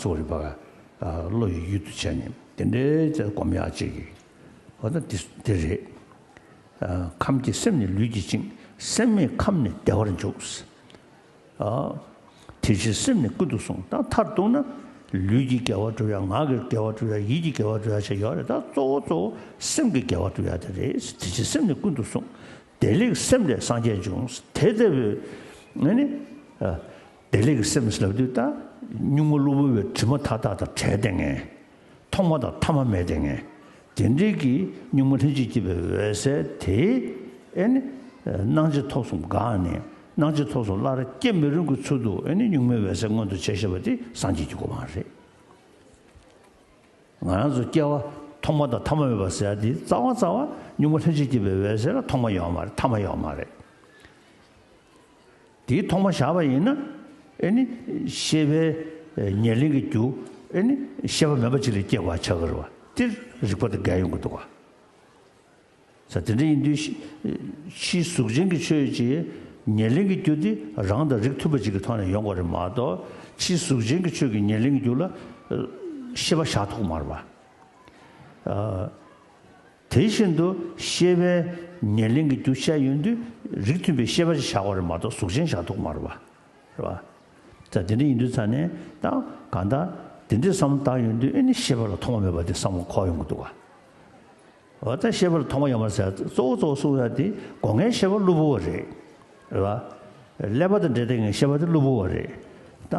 ཚོད་རེད་པ། བློ་ཡི་ཡུལ་དུ་བྱས་ནས་དེ་འདྲའི་སྒོམ་ཡག་ཅིག་གི། འོ་ད་འདི་འདི་རེད། ཨ། ཁམས་ཀྱི་སེམས་ནི་ལུས་ཀྱིས་བཅིངས། སེམས་མེད་ཁམས་ནི་བདེ་བར་འཇུག། ཨ། དེ་ཕྱིར་སེམས་ནི་ཀུན་ཏུ་བསྲུང་། ད་མཐར་གཏུགས་ན་ལུས་ཀྱི་དགེ་བ་སྒྲུབ་ཡག་ངག་གི་དགེ་བ་སྒྲུབ་ཡག་ཡིད་ཀྱི་དགེ་བ་སྒྲུབ་ཡག་བྱས་ཡོད་རེད། ད་གཙོ་བོ་གཙོ་བོ་སེམས་ཀྱི་དགེ་བ་སྒྲུབ་ཡག་དེ་རེད། དེ་ཕྱིར་སེམས་ནི་ཀུན་ཏུ་བསྲུང་། བདེ་ལེགས་སེམས་ལས་སངས་རྒྱས་འབྱུང་། དེ་ལྟ་བུའི་ཨ་ནི་ཨ། བདེ་ལེགས་ཀྱི་སེམས་ཟེར་ལབ་དུས་ད་གཉུག་མ་གློ་བུར་བའི་དྲི་མ་མཐའ་དག་དང་བྲལ་བསྡད་མཁན། ཐོག་མ་དང་ཐ་མ་མེད་བསྡད་མཁན། དེ་འདྲའི་གི་གཉུག་མ་ལྷན་ཅིག་སྐྱེས་པའི་འོད་གསལ་དེ་ཨེ་ནི་སྣང་མཆེད་ཐོབ་གསུམ་འགགས་ནས་སྣང་མཆེད་ཐོབ་གསུམ་སླར་སྐྱེ་མི་རུང་གི་ཚུལ་དུ་ཨེ་ནི་གཉུག་མའི་འོད་གསལ་མངོན་དུ་བྱས་ཤེས་པ་དེ་སངས་རྒྱས་ཀྱི་གོ་འཕང་རེད། ང་རང་ཚོ་སྐྱེ་བ་ཐོག་མ་དང་ཐ་མ་མེད་པ་ཟེར་ཡ་དེ་རྩ་བ་རྩ་བ་གཉུག་མ་ལྷན་ཅིག་སྐྱེས་པའི་འོད་གསལ་ལ་ཐོག་མ་ཡོད་མ་རེད། ཐ་མ་ཡོད་མ་རེད། དེའི་ཐོག་མ་བཞག་པ་ཡིན་ན་ཨེ་ནི་ཤེས་པའི་ཉེར་ལེན་གྱི་རྒྱུ་ཨེ་ནི་ཤེས་པ་མེད་པ་ཅིག་ལ་སྐྱེ་བ་ཆགས་ཀྱི་རེད་བ། དེ་རིགས་པ་དང་འགལ་ཡོང་གི་འདུག་བ། ས་དེ་འདྲ་ཡིན་དུས་ཕྱིའི་གཟུགས་ཅན་གྱི་ཆོས་ཀྱི་ཉེར་ལེན་གྱི་རྒྱུ་དེ་རང་དང་རིགས་མཐུན་པ་ཅིག་གི་ཐོག་ནས་ཡོང་དགོས་རེད་མ་གཏོགས་ཕྱིའི་གཟུགས་ཅན་གྱི་ཆོས་ཀྱི་ཉེར་ལེན་གྱི་རྒྱུ་ལ་ཤེས་པ་བཞག་ཐུབ་ཀྱི་མ་རེད་བ། དེ་བཞིན་དུ་ཤེས་པའི་ཉེར་ལེན་གྱི་རྒྱུ་བཤད་ཡོང་དུས་རིགས་མཐུན་པའི་ཤེས་པ་ཞིག་བཞག་པ་རེད་མ་གཏོགས་གཟུགས་ཅན་བཞག་ཐུབ་ཀྱི་མ་རེད་པ། རེད་པ། ད་དེ་འདྲ་ཡིན་དུས་ཙང་ནས་ད་གང་ལྟར་དེ་འདྲའི་བསམ་བློ་བཏང་ཡོང་དུས་ཨེ་ནི་ཤེས་པ་ལ་ཐོག་མ་མེད་པ་དེ་བསམ་བློ་འཁོར་ཡོང་གི་འདུག་ག། འོ་ད་ཤེས་པ་ལ་ཐོག་མ་ཡོད་མ་རེད་ཟེར་གཙོ་བོ་གཙོ་བོ་གསུང་ཡ་དེ་སྒོ་ལྔའི་ཤེས་པ་གློ་བུར་བ་རེད། རེད་པ། ཀླད་པ་དང་འབྲེལ་བསྡད་མཁན་ཤེས་པ་དེ་གློ་བུར་བ་རེད། ད་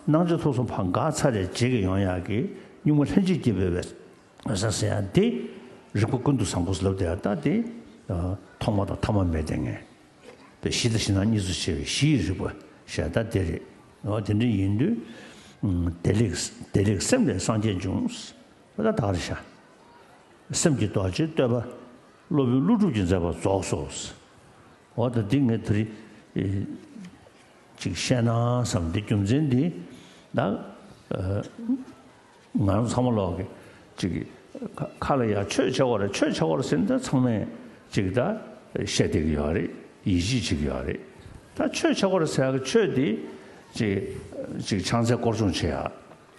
སྣང་མཆེད་ཐོབ་གསུམ་ཕར་འགག་ཚར་རེད་བྱེད་ཀྱི་ཡོང་ཡག་གི་གཉུག་མ་ལྷན་ཅིག་སྐྱེས་པའི་འོད་གསལ་ཟེར་ཡ་དེ་རིགས་པ་ཀུན་ཏུ་བཟང་པོ་ཟེར་ལབ་བསྡད་ཡ་ད་དེ་ཐོག་མ་དང་ཐ་མ་མེད་བསྡད་མཁན་པའི་གཞི་དང་གཞི་སྣང་གཉིས་སུ་ཕྱེ་བའི་གཞི་ཡི་རིགས་པ་ཞེས་ད་དེ་རེད། འོ་དེ་འདྲ་ཡིན་དུས་ བདེ་ལེགས་བདེ་ལེགས་སེམས་ལས་སངས་རྒྱས་འབྱུང་། ད་ད་ག་རེ་བྱ། སེམས་ཀྱི་རྡོ་རྗེའི་བསྟོད་པ། སློབ་དཔོན་ཀླུ་སྒྲུབ་ཀྱིས་མཛད་པ་རྫོགས་སོ། འོ་ད་འདི་ངས་དེ་རིང་ཅིག་བཤད་ན་བསམ། འདི་རྒྱུ་མཚན་འདི་ད་ང་རང་ཚང་མ་ལོག་གི་ཅིག་ཁ་ལ་ཡ་ཆོས་བྱ་བ་རེད། ཆོས་བྱ་བ་རེད་ཟེར་ན་ད་ཚང་མས་ཅིག་ད་བཤད་བསྡད་ཀྱི་ཡོད་རེད། ཡིད་ཆེས་བྱེད་ཀྱི་ཡོད་རེད། ད་ཆོས་བྱ་བ་རེད་ཟེར་ཡག་གི་ཆོས་འདི་ཅིག་ཅིག་ཕྱག་འཚལ་སྐོར་སྦྱོང་བྱེད་ཡག་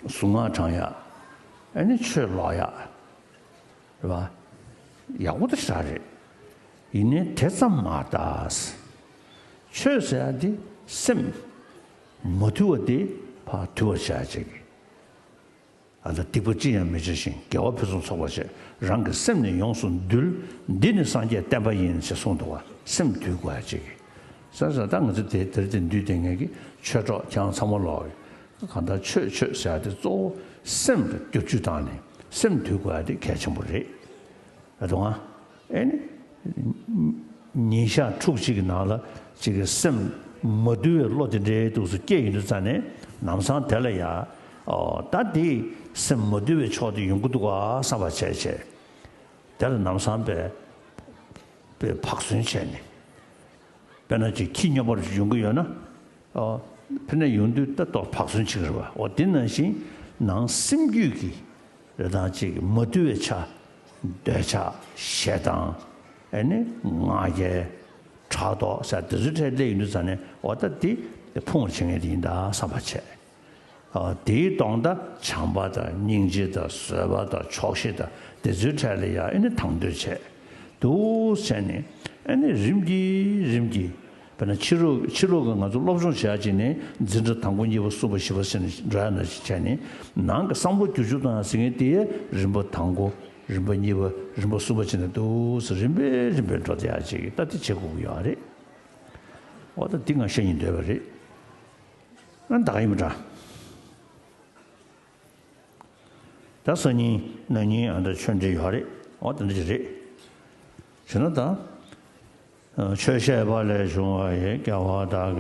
གཟུངས་སྔགས་བགྲང་ཡག་ཨ་ནི་ཆོས་ཀློག་ཡག་རེད་བ། ཡག་པོ་ད་ཞེ་དྲག་རེད། ཡིན་ནའི་དེ་ཙམ་མ་རེད། ཆོས་ཟེར་ཡག་འདི་སེམས་མ་དུལ་བ་དེ་ཕར་དུལ་བར་བྱ་བྱེད་ཀྱི། ཨ་ད་སྡིག་པ་ཅི་ཡང་མི་བྱ་ཞིང་། དགེ་བ་ཕུན་སུམ་ཚོགས་པར་བྱེད། རང་གི་སེམས་ནི་ཡོངས་སུ་འདུལ། འདི་ནི་སངས་རྒྱས་བསྟན་པ་ཡིན། ཞེས་གསུངས་འདུག་བ། སེམས་དུལ་དགོས་ཡག་ཅིག་གི། ས་ས་ད་ང་ཚོ་དེ་དེར་དེ་འདུས་དེ་ངེད་ཀྱི་ཆོས་གྲོགས་ཁྱེད་རང་ཚང་མ་ལོག་གི་གང་ལྟར་ཆོས་ཆོས་ཟེར་ཡག་དེ་གཙོ་བོ་སེམས་ལ་བསྒྱུར་བཅོས་བཏང་ནས་སེམས་དུལ་དགོས་ཡག་དེ་གལ་ཆེན་པོ་རེད། ད་དུང་ཨ་ཨེ་ནི། ཉིན་ཞག་ཕྲུགས་གཅིག་གི་ནང་ལ་གཅིག་གི་སེམས་མ་དུལ་བའི་བློ་དེ་འདྲའི་འདུག་སེ་སྐྱེས་ཡོང་དུས་ཙང་ནས་ལམ་སང་དེ་ལ་ཡ། ཨོ་ད་དེ་སེམས་མ་དུལ་བའི་ཕྱོགས་དེ་ཡོང་གི་འདུག་ག་བསམ་པ་བྱས་བྱས། དེ་ལ་ལམ་སང་པས་པས་བག་ཟོན་བྱས་ནས། དཔེར་ན་ཅིག་ཁྱི་སྨྱོན་པར་ཡོང་གི་ཡོད་ན། ཨོ། ཕི་ནས་ཡོང་དུས་ད་ཏོག་བག་ཟོན་བྱེད་ཀྱི་རེད་བ། འོ་དེ་ནང་བཞིན་ནང་སེམས་རྒྱུད་ཀྱི་རེ་དང་གཅིག་མ་དུལ་བའི་ཆ། འདོད་ཆགས་ཞེ་སྡང་། ཨེ་ནི་ང་རྒྱལ། ཕྲག་དོག་ཟེར་དེ་ཚོའི་གྲས་སླེབས་ཡོང་དུས་ཙང་ནས་འོ་ད་དེ་ཕུང་བ་བྱེད་མཁན་དེ་ཡིན་ད་བསམ་པ་བྱས། ཨ་དེའི་ལྡོག་ཟླ་བྱམས་པ་དང་སྙིང་རྗེ་དང་བཟོད་པ་དང་ཆོག་ཤེས་དང་དེ་ཚོའི་གྲས་ལ་ཡང་ཨེ་ནི་དང་དོད་བྱས། འདུག་བྱས་ནས་ཨ་ནི་རིམ་གྱིས་རིམ་གྱིས། དཔེར་ན་ཕྱི་ལོགས་ཕྱི་ལོགས་ཀྱི་ང་ཚོ་སློབ་སྦྱོང་བྱེད་ཡག་ཅིག་ནི་འཛིན་གྲྭ་དང་པོ་གཉིས་པ་གསུམ་པ་བཞི་པ་ཟེར་ནས་འགྲོ་ཡག་ནང་བཞིན་བྱས་ནས་ནང་གི་བསམ་བློ་བསྒྱུར་བཅོས་གཏོང་ཡག་ཟེར་མཁན་དེ་རིམ་པ་དང་པོ་རིམ་པ་གཉིས་པ་རིམ་པ་གསུམ་པ་བྱས་ནས་འདུག་སེ་རིམ་པས་རིམ་པས་འགྲོ་བསྡད་ཡག་ཅིག་ད་དེ་བྱེད་དགོས་ཀྱི་ཡོད་རེད། འོ་ད་འདི་ང་བཤད་སྙིང་འདོད་པ་རེད། ཨ་ད་ག་ཡིན་པ་འདྲ། ད་སང་ཉིན་གནངས་ཉིན་ཨ་འདྲ་ཆོས་འབྲེལ་ཡོད་རེད། འོ་དེ་འདྲ་ཅིག་རེད། བྱས་ན་ད། ཆོས་བཤད་པ་ལས་བྱུང་བ་ཡི། སྐྱེ་བ་དག་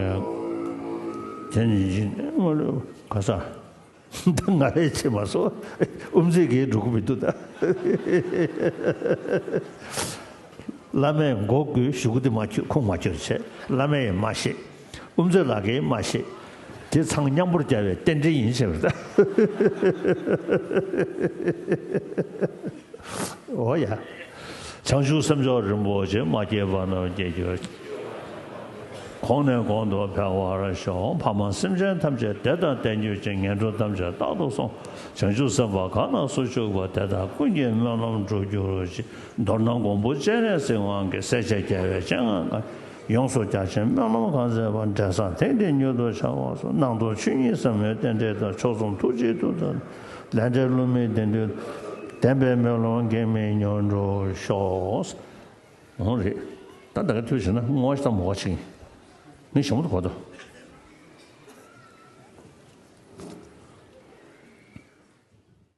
གི་དེ་ནི་ཇི་མ་ལུས་ག་ས། ད་ང་རེད་ཅེས་མ་སོ། དབུ་མཛད་ཀྱིས་འགྲོ་གི་མི་འདུག་ད། བླ་མས་མགོ་སྒུར་ཞུ་གི་དེ་མ་ཁྱོད་ཁུངས་མ་ཁྱོད་བྱས། བླ་མས་ཡང་མ་བཤད། དབུ་མཛད་ལགས་ཀྱིས་མ་བཤད། དེ་ཚང་མཉམ་པོར་རྒྱབ་པའི་རྟེན་འབྲེལ་ཡིན་ཟེར་བ་རེད། འོ་ཡ། བྱང་ཆུབ་སེམས་མཆོག་རིན་པོ་ཆེ། མ་སྐྱེས་པ་རྣམས་སྐྱེ་གྱུར་ཅིག། གོང་ནས་གོང་དུ་འཕེལ་བར་ཤོག། ཕ་མ་སེམས་ཅན་ཐམས་ཅད་བདེ་དང་ལྡན་གྱུར་ཅིག། ངན་འགྲོ་ཐམས་ཅད་རྟག་ཏུ་སོང་། བྱང་ཆུབ་སེམས་དཔའ་གང་ན་སུ་བཞུགས་པ། དེ་དག་ཀུན་གྱི་སྨོན་ལམ་འགྲུབ་གྱུར་ཅིག། མདོར་ན་མགོན་པོ་སྤྱན་རས་གཟིགས་དབང་གིས། སྲས་བཅས་རྒྱལ་བའི་སྤྱན་སྔར་བསྐྱངས། ཡོངས་སུ་རྒྱ་ཆེན་སྨོན་ལམ་གང་མཛད་པ། འབྲས་བཟང་དེང་འདིར་མྱུར་དུ་འཆར་བར་ཤོག། སྣང་སྟོང་ཆོས་ཉིད་ཟབ་མོའི་རྟེན་འབྲེལ་དང་། མཆོག་གསུམ་ཐུགས་རྗེའི་མཐུ་དང་། ལས་འབྲས་བསླུ་མེད་བདེན་མཐུ། བདེན་པའི་སྨོན་ལམ་གེགས་མེད་མྱུར་འགྲུབ་ཤོག། འོང་རེད། ད་ད་ག་ཐུགས་བྱས་ན་བསྔོ་བ་ཞིག་དང་མོ་བ་ཞིག་ཡིན། ངས་ཞྭ་མོ་དུ་གོ་དོ།